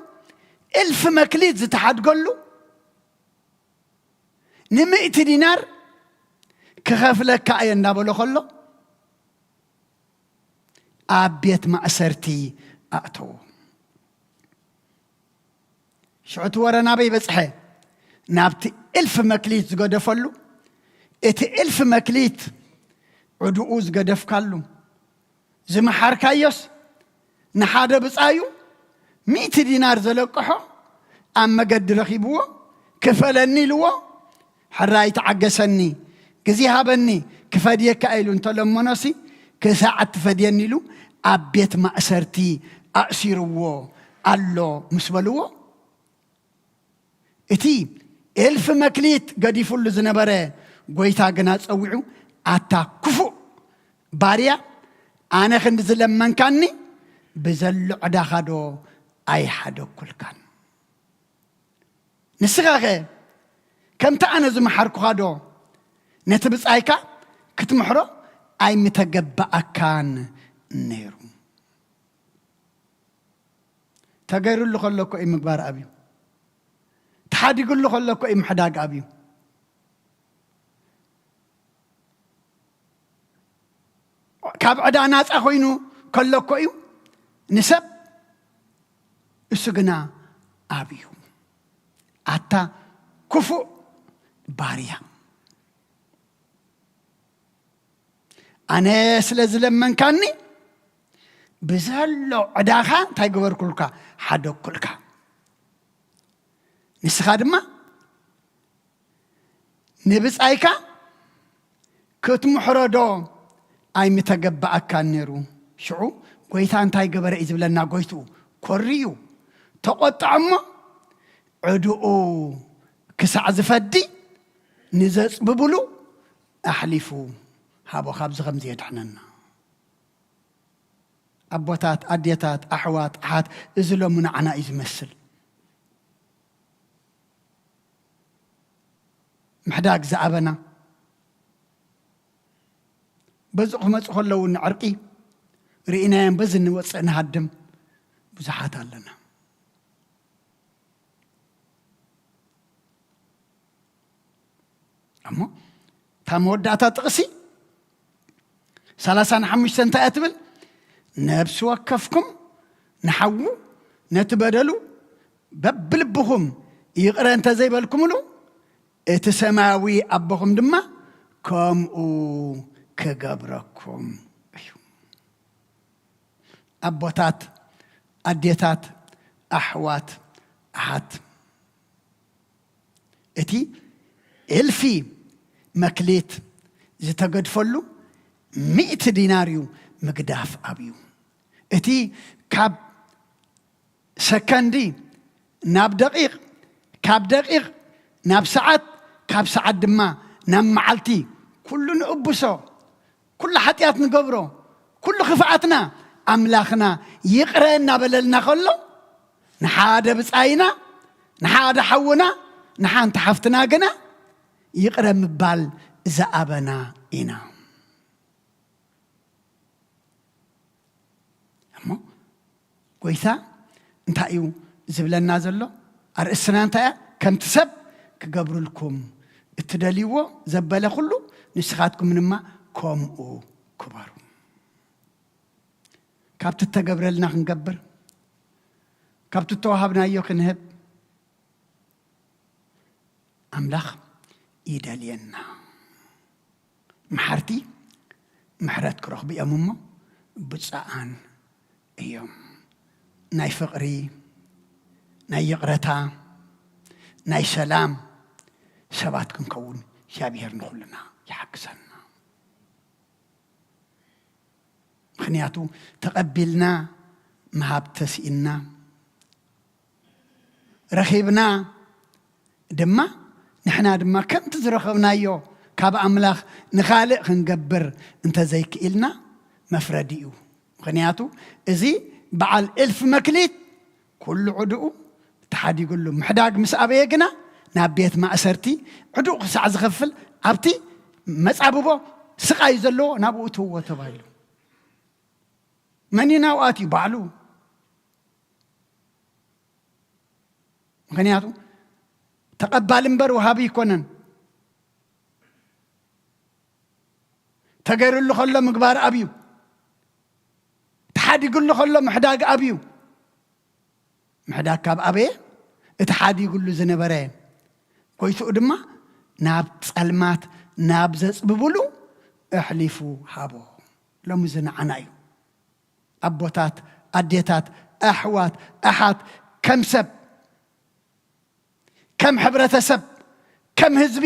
እልፍ መክሊት ዝተሓድገሉ፣ ንምእቲ ዲናር "ክኸፍለካ እየ" እንዳበሎ ከሎ፣ ኣብ ቤት ማእሰርቲ ኣእተዎ። ሽዑ እቲ ወረ ናበይ በጽሐ? ናብቲ እልፍ መክሊት ዝገደፈሉ፣ እቲ እልፍ መክሊት ዕድኡ ዝገደፍካሉ፣ ዝመሓርካዮስ ንሓደ ብጻዩ ሚእቲ ዲናር ዘለቅሖ ኣብ መገዲ ረኺብዎ፣ "ክፈለኒ" ኢልዎ፣ "ሕራይ ተዓገሰኒ፣ ግዜ ሃበኒ፣ ክፈድየካ" ኢሉ እንተለመኖሲ፣ "ክሳዕ እትፈድየኒ" ኢሉ ኣብ ቤት ማእሰርቲ ኣእሲርዎ ኣሎ ምስ በልዎ፣ እቲ እልፍ መክሊት ገዲፉሉ ዝነበረ ጎይታ ግና ጸዊዑ፣ "ኣታ ክፉእ ባርያ፣ ኣነ ክንዲ ዝለመንካኒ ብዘሎ ዕዳኻ ዶ ኣይሓደግኩልካን? ንስኻኸ ከምቲ ኣነ ዝመሓርኩኻ ዶ ነቲ ብጻይካ ክትምሕሮ ኣይምተገባኣካን ነይሩ?" ተገይሩሉ ከሎ እኮ እዩ ምግባር ኣብዩ። ተሓዲጉሉ ከሎ እኮ እዩ ምሕዳግ ኣብዩ። ካብ ዕዳ ናጻ ኮይኑ ከሎ እኮ እዩ ንሰብ፣ እሱ ግና ኣብዩ። ኣታ ክፉእ ባርያ፣ ኣነ ስለ ዝለመንካኒ ብዘሎ ዕዳኻ እንታይ ገበርኩልካ? ሓደግኩልካ። ንስኻ ድማ ንብጻይካ ክትምሕሮ ዶ ኣይምተገባኣካን ነይሩ? ሽዑ ጎይታ እንታይ ገበረ እዩ ዝብለና? ጎይትኡ ኮርዩ ተቖጥዐ እሞ፣ ዕድኡ ክሳዕ ዝፈዲ ንዘጽብብሉ ኣሕሊፉ ሃቦ። ካብዚ ከምዚ የድሕነና። ኣቦታት፣ ኣዴታት፣ ኣሕዋት፣ ኣሓት፣ እዚ ሎሚ ንዓና እዩ ዝመስል። ምሕዳግ ዝኣበና፣ በዚ ክመጹ ከለዉ ንዕርቂ ርኢናዮም በዚ ንወጽእ ንሃድም ብዙሓት ኣለና። እሞ እታ መወዳእታ ጥቕሲ ሰላሳን ሓሙሽተ እንታይ እያ ትብል? ነብሲ ወከፍኩም ንሓዉ ነቲ በደሉ በብልብኹም ይቕረ እንተ ዘይበልኩምሉ፣ እቲ ሰማያዊ ኣቦኹም ድማ ከምኡ ክገብረኩም እዩ። ኣቦታት፣ ኣዴታት፣ ኣሕዋት፣ ኣሓት፣ እቲ እልፊ መክሊት ዝተገድፈሉ ሚእቲ ዲናር እዩ ምግዳፍ ኣብዩ። እቲ ካብ ሰከንዲ ናብ ደቂቕ፣ ካብ ደቂቕ ናብ ሰዓት፣ ካብ ሰዓት ድማ ናብ መዓልቲ፣ ኩሉ ንእብሶ፣ ኩሉ ሓጢኣት ንገብሮ፣ ኩሉ ክፍኣትና ኣምላኽና ይቕረ እናበለልና ከሎ፣ ንሓደ ብጻይና፣ ንሓደ ሓውና፣ ንሓንቲ ሓፍትና ግና ይቕረ ምባል ዝኣበና ኢና። እሞ ጎይታ እንታይ እዩ ዝብለና ዘሎ? ኣርእስትና እንታይ እያ? ከምቲ ሰብ ክገብሩልኩም እትደልይዎ ዘበለ ኩሉ ንስኻትኩም ድማ ከምኡ ክበሩ። ካብቲ እተገብረልና ክንገብር፣ ካብቲ እተዋሃብናዮ ክንህብ ኣምላኽ ይደልየና። መሓርቲ ምሕረት ክረኽቡ እዮም እሞ ብፁዓን እዮም። ናይ ፍቕሪ፣ ናይ ይቕረታ፣ ናይ ሰላም ሰባት ክንከውን እግዚኣብሔር ንኹልና ይሓግዘና። ምኽንያቱ ተቐቢልና ምሃብ ተስኢንና፣ ረኺብና ድማ ንሕና ድማ ከምቲ ዝረኸብናዮ ካብ ኣምላኽ ንኻልእ ክንገብር እንተዘይክኢልና መፍረዲ እዩ። ምኽንያቱ እዚ በዓል እልፊ መክሊት ኩሉ ዕድኡ ተሓዲጉሉ። ምሕዳግ ምስ ኣበየ ግና ናብ ቤት ማእሰርቲ ዕድኡ ክሳዕ ዝኸፍል ኣብቲ መጻብቦ ስቓይ ዘለዎ ናብኡ እትውዎ ተባሂሉ። መን እዩ ናብኡ ኣትዩ? ባዕሉ። ምኽንያቱ ተቐባሊ እምበር ወሃቢ ኣይኮነን። ተገይሩሉ ከሎ ምግባር ኣብዩ፣ ተሓዲጉሉ ከሎ ምሕዳግ ኣብዩ። ምሕዳግ ካብ ኣበየ? እቲ ሓዲጉሉ ዝነበረ ጎይትኡ ድማ ናብ ጸልማት ናብ ዘጽብብሉ ኣሕሊፉ ሃቦ። ሎሚ እዚ ንዓና እዩ። ኣቦታት፣ ኣዴታት፣ ኣሕዋት፣ ኣሓት፣ ከም ሰብ፣ ከም ሕብረተሰብ፣ ከም ህዝቢ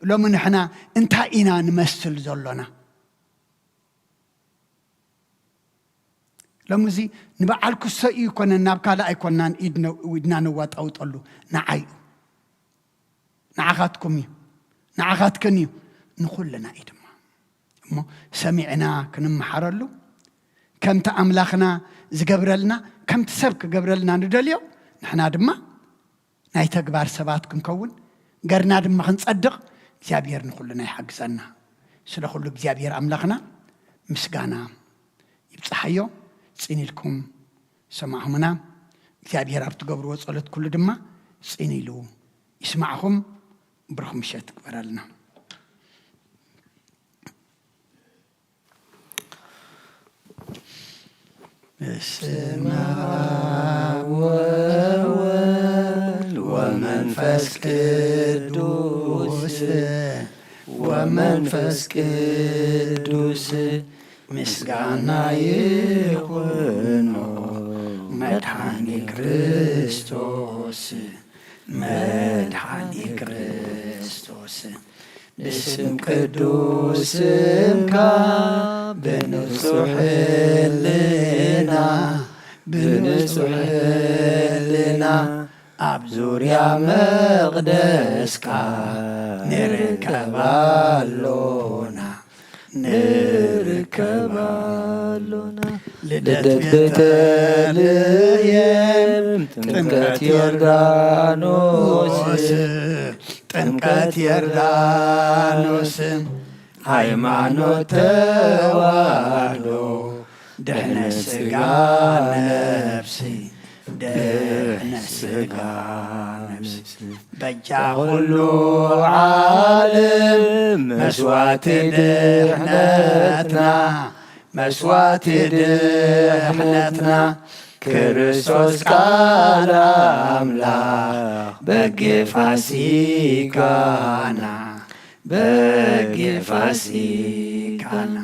ሎሚ ንሕና እንታይ ኢና ንመስል ዘሎና? ሎሚ እዚ ንበዓል ክሶ እዩ ይኮነን፣ ናብ ካልእ ኣይኮናን ኢድነ-፣ ኢድና ነዋጣውጠሉ፣ ንዓይ እዩ። ንዓኻትኩም እዩ፣ ንዓኻትክን እዩ፣ ንኹልና እዩ ድማ። እሞ ሰሚዕና ክንመሓረሉ፣ ከምቲ ኣምላኽና ዝገብረልና፣ ከምቲ ሰብ ክገብረልና ንደልዮ፣ ንሕና ድማ ናይ ተግባር ሰባት ክንከውን፣ ገርና ድማ ክንጸድቕ፣ እግዚኣብሔር ንኹልና ይሓግዘና። ስለ ኩሉ እግዚኣብሔር ኣምላኽና ምስጋና ይብጽሓዮ። ጽን ኢልኩም ሰማዕኹምና። እግዚኣብሔር ኣብ ትገብርዎ ጸሎት ኩሉ ድማ ጽን ኢሉ ይስማዕኹም። ብሩኽ ምሸት ግበረልና። በስመ አብ ወወልድ ወመንፈስ ቅዱስ፣ ወመንፈስ ቅዱስ ምስጋና ይኹኖ መድኃኒ ክርስቶስ፣ መድኃኒ ክርስቶስ። ብስም ቅዱስ ስምካ ብንጹሕ ህልና፣ ብንጹሕ ህልና ኣብ ዙርያ መቕደስካ ንርከብ ኣሎና፣ ንርከብ ኣሎና። ልደት ቤተልሔም፣ ጥምቀት ዮርዳኖስ፣ ጥምቀት ዮርዳኖስ፣ ሃይማኖት ተዋህዶ፣ ድሕነት ስጋ ነፍሲ፣ ድሕነት ስጋ ነፍሲ። በጃ ኩሉ ዓለም መስዋዕቲ ድሕነትና፣ መስዋዕቲ ድሕነትና፣ ክርስቶስ ቃል ኣምላኽ በጌ ፋሲካና፣ በጌ ፋሲካና።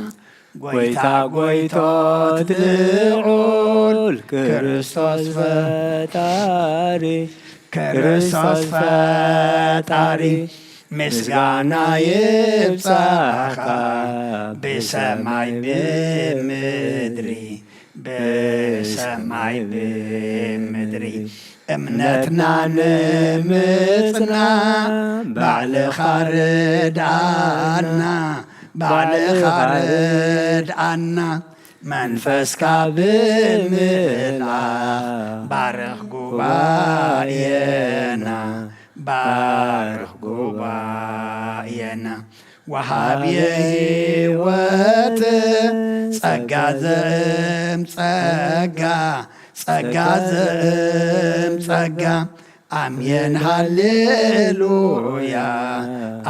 ጎይታ ጎይቶት ልዑል ክርስቶስ ፈጣሪ፣ ክርስቶስ ፈጣሪ፣ ምስጋና ይብጻኻ ብሰማይ ብምድሪ፣ ብሰማይ ብምድሪ። እምነትና ንምጽና ባዕልኻ ርድኣና፣ ባዕልኻ ርድኣና። መንፈስካ ብምልኣኽ ባርኽ ጉባኤና፣ ባርኽ ጉባኤና። ወሃብየ ህይወት ጸጋ ዘእም ጸጋ፣ ጸጋ ዘእም ጸጋ። ኣሜን ሃሌሉያ፣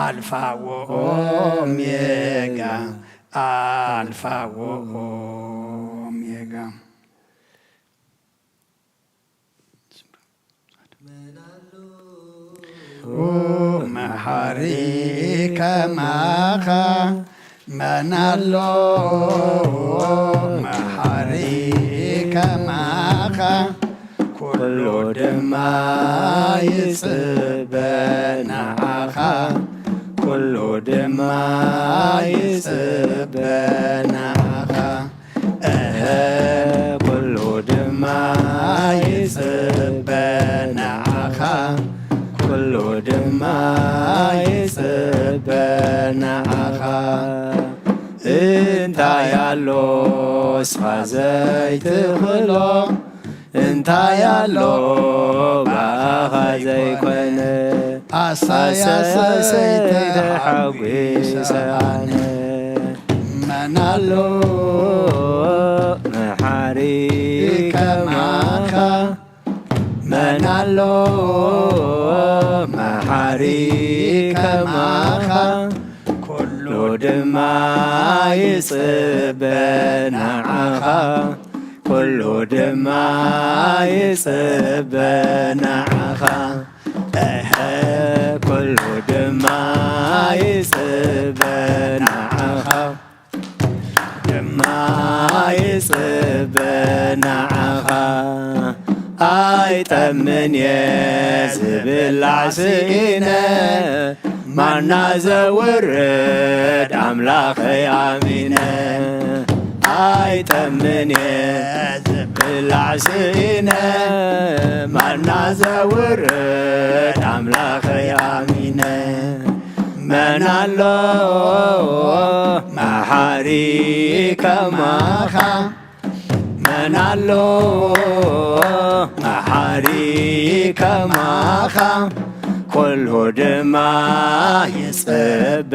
ኣልፋ ወኦሜጋ፣ ኣልፋ ወኦሜጋ። መሓሪ ከማኻ መን ኣሎ? መሓሪ ከማኻ ኩሉ ድማ ይጽበ ንዓኻ፣ ኩሉ ድማ ይጽበ ንዓኻ። እህ፣ ኩሉ ድማ ይጽበ ንዓኻ፣ ኩሉ ድማ ይጽበ ንዓኻ። እንታይ ኣሎ እስኻ ዘይትኽእሎ? እንታይ ኣሎ ብኣኻ ዘይኮነ? ኣሳይ ኣሳይ ተሓጒሰ ኣነ። መን ኣሎ መሓሪ ከማኻ? መን ኣሎ መሓሪ ከማኻ? ኩሉ ድማ ይጽበ ንዓኻ፣ ኩሉ ድማ ይጽበ ንዓኻ። እህ፣ ኩሉ ድማ ይጽበ ንዓኻ፣ ድማ ይጽበ ንዓኻ። ኣይጠምን እየ ዝብላዕ ስኢነ፣ ማና ዘውርድ ኣምላኸይ ኣሚነ። ኣይጠምን እየ ዝብላዕ ስኢነ፣ ማና ዘውርድ ኣምላኸይ ኣሚነ። መን ኣሎ መሓሪ ከማኻ? መን ኣሎ መሓሪ ከማኻ? ኩሉ ድማ ይጽበ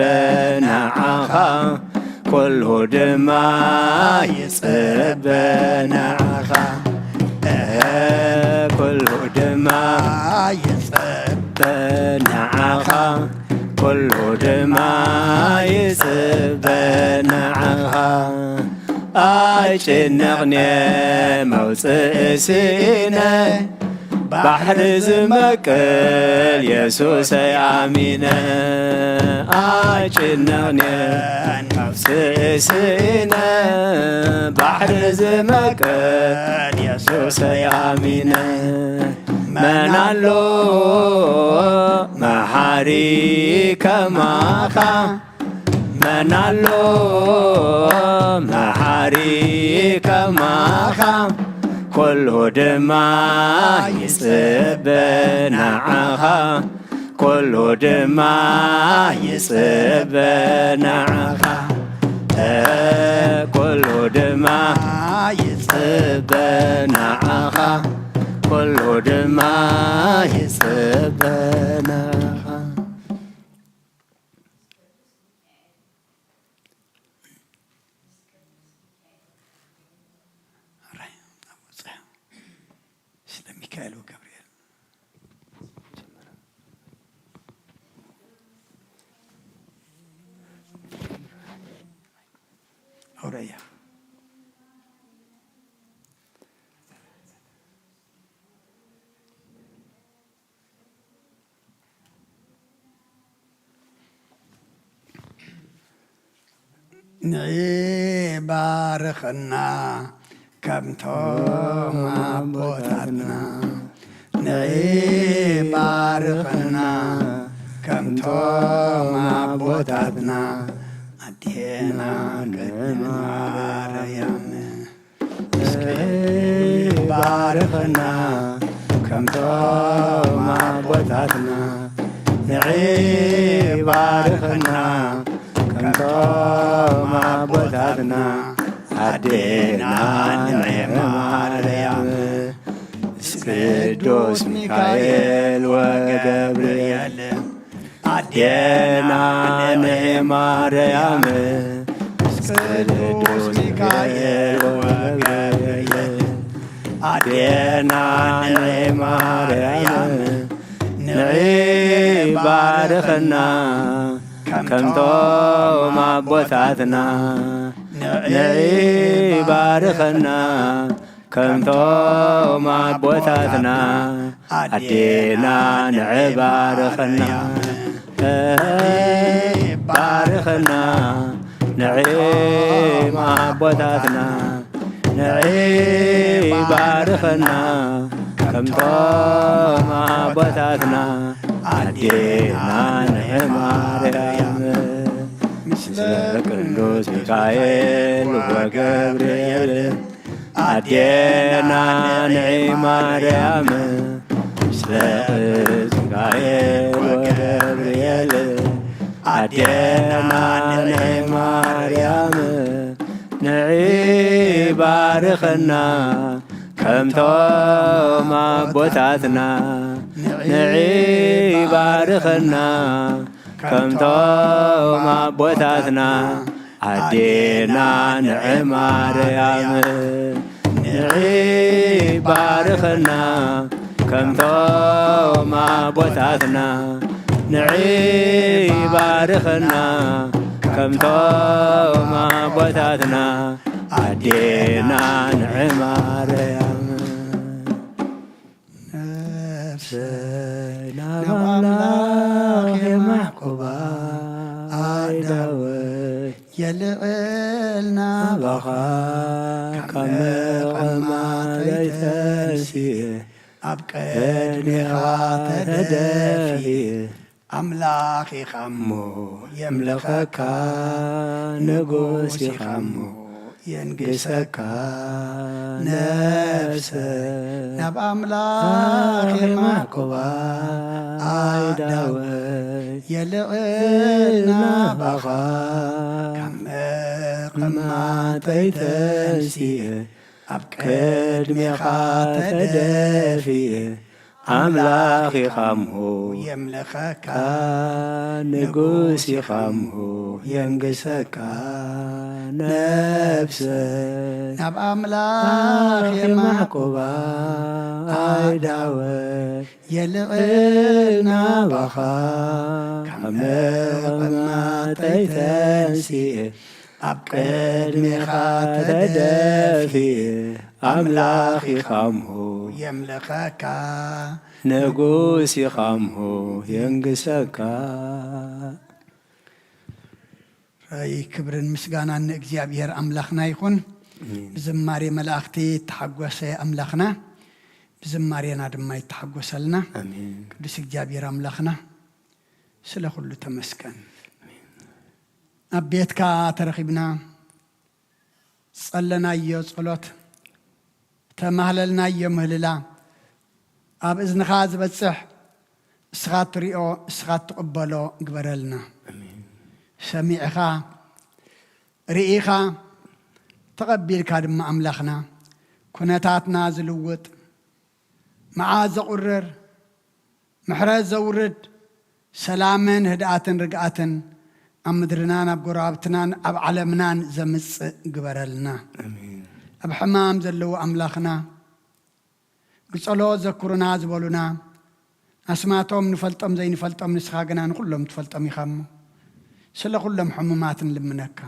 ንዓኻ፣ ኩሉ ድማ ይጽበ ንዓኻ። እህ፣ ኩሉ ድማ ይጽበ ንዓኻ፣ ኩሉ ድማ ይጽበ ንዓኻ። ኣይጭነቕን እየ መውጽኢ ስኢነ፣ ባሕሪ ዝመቅል የሱሰይ ኣሚነ። ኣይጭነቕን እየ መውጽኢ ስኢነ፣ ባሕሪ ዝመቅል የሱሰይ ኣሚነ። መን ኣሎ መሓሪ ከማኻ? መን ኣሎ መሓሪ ከማኻ፣ ኩሉ ድማ ይጽበ ንዓኻ፣ ኩሉ ድማ ይጽበ ንዓኻ፣ ኩሉ ድማ ይጽበ ንዓኻ፣ ኩሉ ድማ ይጽበ ንዓኻ። ስለ ሚካኤል ወገብርኤል። ኣውረያ። ንዒ ባርኽና ከምቶም ኣቦታትና፣ ንዒ ባርኽና ከምቶም ኣቦታትና፣ ኣዴና ቅድስት ማርያም። እስኪ ባርኽና ከምቶም ኣቦታትና፣ ንዒ ባርኽና ከምቶም ኣቦታትና፣ ኣዴና ንዒ ማርያም። ምስ ቅዱስ ሚካኤል ወገብርኤል፣ ኣዴና ንዒ ማርያም፣ ምስ ቅዱስ ሚካኤል ወገብርኤል፣ ኣዴና ንዒ ማርያም፣ ንዒ ባርኽና ከምቶም ኣቦታትና፣ ንዒ ባርኽና ከምቶም ኣቦታትና፣ ኣዴና ንዒ ባርኽና፣ ባርኽና ንዒ ኣቦታትና፣ ንዒ ባርኽና ከምቶም ኣቦታትና፣ ኣዴና ንዒ ማርያም። ምስለ ቅዱስ ሚካኤል ወገብርኤል፣ ኣዴና ንዒ ማርያም፣ ምስለ ቅዱስ ሚካኤል ወገብርኤል፣ ኣዴና ንዒ ማርያም፣ ንዒ ባርኽና ከምቶም ኣቦታትና፣ ንዒ ባርኽና ከምቶም ኣቦታትና፣ ኣዴና ንዒ ማርያም፣ ንዒ ባርኽና ከምቶም ኣቦታትና፣ ንዒ ባርኽና ከምቶም ኣቦታትና፣ ኣዴና ንዒ ማርያም። ነፍሰይ ናብ ኣምላኽ የማዕቁባ፣ ኣእዳወይ የልዕል ናባኻ፣ ካብ መቐማጠይ ተንሲኤ፣ ኣብ ቅድሜኻ ተደፊኤ፣ ኣምላኽ ኢኻ እሞ የምልኸካ፣ ንጉስ ኢኻ እሞ የንግሰካ። ነፍሰይ ናብ ኣምላኽ የማዕቁባ፣ ኣእዳወይ የልዕል ናባኻ፣ ካብ መቐማጠይ ተንሲኤ፣ ኣብ ቅድሜኻ ተደፊኤ፣ ኣምላኽ ኢኻ እሞ የምልኸካ፣ ንጉስ ኢኻ እሞ የንግሰካ። ነፍሰይ ናብ ኣምላኽ የማዕቁባ፣ ኣእዳወይ የልዕል ናባኻ፣ ካብ መቐማጠይ ተንሲኤ፣ ኣብ ቅድሜኻ ተደፊኤ፣ ኣምላኽ ኢኻ እሞ የምልኸካ፣ ንጉስ ኢኻ እሞ የንግሰካ። ራይ ክብርን ምስጋናን ንእግዚኣብሔር ኣምላኽና ይኹን። ኣሜን። ብዝማሬ መላእኽቲ እተሓጎሰ ኣምላኽና፣ ብዝማሬና ድማ ይተሓጎሰልና። ኣሜን። ቅዱስ እግዚኣብሔር ኣምላኽና፣ ስለ ኩሉ ተመስገን። ኣሜን። ኣብ ቤትካ ተረኺብና፣ ጸለናዮ ጸሎት፣ ተማህለልናዮ ምህልላ፣ ኣብ እዝንኻ ዝበጽሕ፣ እስኻ ትሪኦ፣ እስኻ ትቕበሎ ግበረልና። ኣሜን። ሰሚዕኻ፣ ርኢኻ፣ ተቐቢልካ ድማ ኣምላኽና፣ ኩነታትና ዝልውጥ፣ መዓት ዘቑርር፣ ምሕረት ዘውርድ፣ ሰላምን ህድኣትን ርግኣትን ኣብ ምድርናን ኣብ ጎረባብትናን ኣብ ዓለምናን ዘምጽእ ግበረልና። ኣሜን። ኣብ ሕማም ዘለዉ ኣምላኽና፣ ብጸሎት ዘኩሩና ዝበሉና፣ ኣስማቶም ንፈልጦም ዘይንፈልጦም፣ ንስኻ ግና ንኹሎም ትፈልጦም ኢኻ እሞ፣ ስለ ኩሎም ሕሙማት ንልምነካ።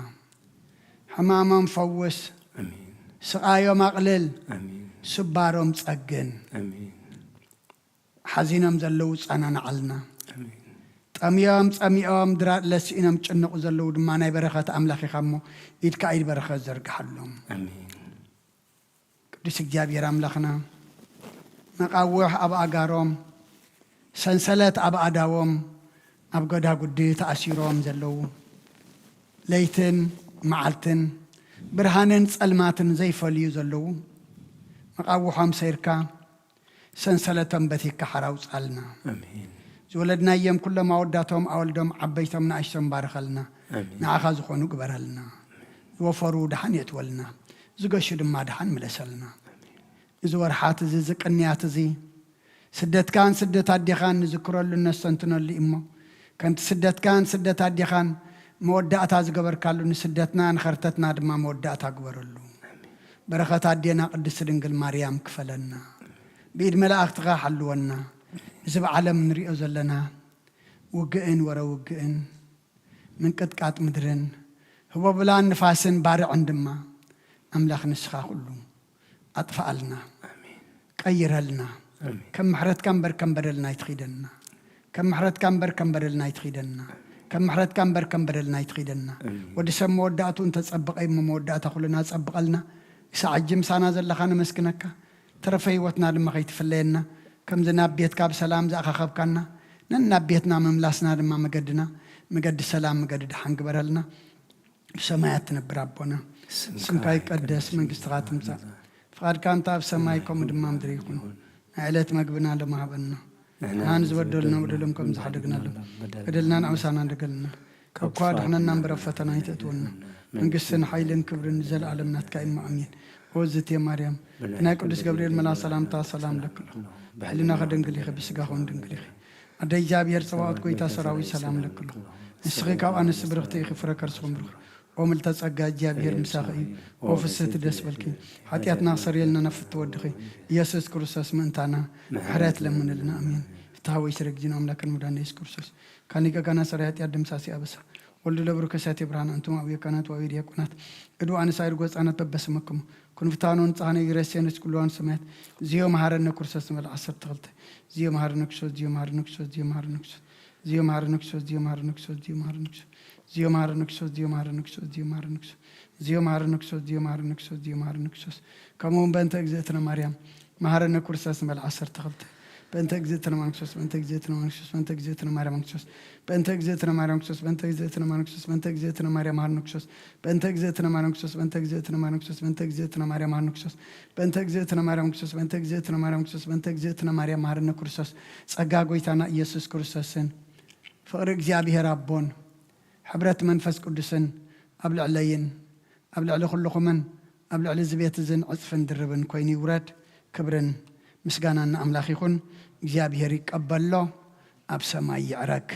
ሕማሞም ፈውስ፣ ኣሜን። ስቓዮም ኣቕልል፣ ኣሜን። ስባሮም ጸግን። ኣሜን። ሓዚኖም ዘለዉ ጸናንዓልና። ኣሜን። ጠምዮም ጸሚኦም ድራር ለሲኢኖም ጭንቑ ዘለዉ ድማ ናይ በረኸት ኣምላኽ ኢኻ እሞ፣ ኢድካ ኢድ በረኸት ዘርግሓሎም። ኣሜን። ቅዱስ እግዚኣብሔር ኣምላኽና፣ መቓውሕ ኣብ ኣጋሮም፣ ሰንሰለት ኣብ ኣእዳዎም፣ ኣብ ጎዳጉዲ ተኣሲሮም ዘለዉ፣ ለይትን መዓልትን፣ ብርሃንን ጸልማትን ዘይፈልዩ ዘለዉ፣ መቓውሖም ሰይርካ፣ ሰንሰለቶም በቲካ ሓራ ኣውጻልና። ኣሜን። ዝወለድናዮም ኩሎም ኣወዳቶም፣ ኣወልዶም፣ ዓበይቶም፣ ንኣሽቶም ባርኸልና። ኣሜን። ንዓኻ ዝኾኑ ግበረልና። ዝወፈሩ ደሓን የእትወልና። ዝገሹ ድማ ደሓን ምለሰልና። እዚ ወርሓት እዚ፣ እዚ ቅንያት እዚ፣ ስደትካን ስደት ኣዴኻን ንዝክረሉ፣ ነስተንትነሉ እሞ፣ ከምቲ ስደትካን ስደት ኣዴኻን መወዳእታ ዝገበርካሉ፣ ንስደትና ንኸርተትና ድማ መወዳእታ ግበረሉ። በረኸት ኣዴና ቅድስቲ ድንግል ማርያም ክፈለና። ብኢድ መላእኽትኻ ሓልወና። እዚ ብዓለም ንሪኦ ዘለና ውግእን ወረ ውግእን፣ ምንቅጥቃጥ ምድርን፣ ህቦብላን ንፋስን ባርዕን ድማ፣ ኣምላኽ ንስኻ ኩሉ ኣጥፍኣልና፣ ኣሜን። ቀይረልና። ኣሜን። ከም ምሕረትካ እምበር ከም በደልና ኣይትኺደና። ከም ምሕረትካ እምበር ከም በደልና ኣይትኺደና። ከም ምሕረትካ እምበር ከም በደልና ኣይትኺደና። ኣሜን። ወዲ ሰብ መወዳእቱ እንተጸብቐ እሞ፣ መወዳእታ ኩልና ጸብቐልና። ክሳዕ ሕጂ ምሳና ዘለኻ ነመስግነካ። ተረፈ ህይወትና ድማ ከይትፍለየና። ከምዚ ናብ ቤትካ ብሰላም ዝኣኻኸብካና፣ ነናብ ቤትና ምምላስና ድማ መገድና፣ መገዲ ሰላም፣ መገዲ ደሓን ግበረልና። ብሰማያት ትነብር ኣቦና፣ ስምካ ስምካ ይቀደስ፣ ይቀደስ፣ መንግስትኻ ትምጻእ፣ ፍቓድካ እንተ ኣብ ሰማይ ከምኡ ድማ ምድሪ ይኹን። ናይ ዕለት መግብና ሎሚ ሃበና። ንሕና ንሕና ንዝበደሉና ንዝበደሉና በደሎም ከም በደሎም ዝሓደግናሎም፣ በደልና በደልናን ኣምሳና እንደገልና። ካብ ካብ ክፉእ ክፉእ ኣድሕነና እምበር ኣብ ፈተና ኣይተእትወና። መንግስትን ሓይልን ክብርን ንዘለኣለም ናትካ እዩ። ኣሜን። ኦ ዝቴ ማርያም፣ ብናይ ብናይ ቅዱስ ቅዱስ ገብርኤል ገብርኤል መልኣኽ መልኣኽ ሰላምታ ሰላም ሰላም ለክሎ። ለክሎ። ብሕልናኺ ድንግል ኢኺ፣ ብስጋኹን ድንግል ኢኺ። ኣደይ እግዚኣብሔር ጸባኦት ጎይታ ሰራዊት ሰላም ለክሎ። ንስኺ ካብ ኣንስቲ ብርኽቲ ኢኺ፣ ፍረ ከርስኹም ብሩኽ። ኦ ምልተ ጸጋ እግዚኣብሔር ምሳኺ እዩ። ኦ ፍስህቲ ደስ በልኪ። ሓጢኣትና ክሰርየልና ናብ ፍትወድኺ ኢየሱስ ክርስቶስ ምእንታና ምሕረት ለምንልና። ኣሜን። ፍትሐ ወይ ስረ ጊዜና ኣምላክን መድኃኒነ ኢየሱስ ክርስቶስ ካኒ ገጋና ሰራይ ኃጢአት ደምሳሲ አበሳ ወልድ ለብሩ ከሳቴ ብርሃን አንቱም አብየ ካህናት ወአብየ ዲያቆናት እዱ አነሳይር ጎጻናት በበስመክሙ ኩንፍታኑ ንጻሃነ ይረሴንስ ኩሉዋን ሰማያት ዚዮ መሃረነ ክርስቶስ ንበል ዓሰርተ ክልተ ዚዮ መሃረነ ክርስቶስ ዚዮ መሃረነ ክርስቶስ ዚዮ መሃረነ ክርስቶስ ዚዮ መሃረነ ክርስቶስ ዚዮ መሃረነ ክርስቶስ ዚዮ መሃረነ ክርስቶስ ዚዮ መሃረነ ክርስቶስ ዚዮ መሃረነ ክርስቶስ ዚዮ መሃረነ ክርስቶስ ዚዮ መሃረነ ክርስቶስ ዚዮ መሃረነ ክርስቶስ ዚዮ መሃረነ ክርስቶስ ከምኡ እውን በእንተ እግዝእትነ ማርያም መሃረነ ክርስቶስ ንበል ዓሰርተ ክልተ በእንተ እግዝእትነ ማርያም ክርስቶስ በእንተ እግዝእትነ ማርያም ክርስቶስ በእንተ እግዝእትነ ማርያም ክርስቶስ በእንተ እግዝእትነ ማርያም ክርስቶስ በእንተ እግዝእትነ ማርያም መሃረነ ክርስቶስ በእንተ እግዝእትነ ማርያም ክርስቶስ በእንተ እግዝእትነ ማርያም ክርስቶስ በእንተ እግዝእትነ ማርያም መሃረነ ክርስቶስ በእንተ እግዝእትነ ማርያም ክርስቶስ በእንተ እግዝእትነ ማርያም ክርስቶስ በእንተ እግዝእትነ ማርያም መሃረነ ክርስቶስ ጸጋ ጎይታና ኢየሱስ ክርስቶስን ፍቕሪ እግዚኣብሔር ኣቦን ሕብረት መንፈስ ቅዱስን ኣብ ልዕለይን ኣብ ልዕሊ ኩልኹምን ኣብ ልዕሊ እዚ ቤት እዝን ዕጽፍን ድርብን ኮይኑ ይውረድ። ክብርን ምስጋናን ንኣምላኽ ይኹን። እግዚኣብሔር ይቀበሎ፣ ኣብ ሰማይ ይዕረግ።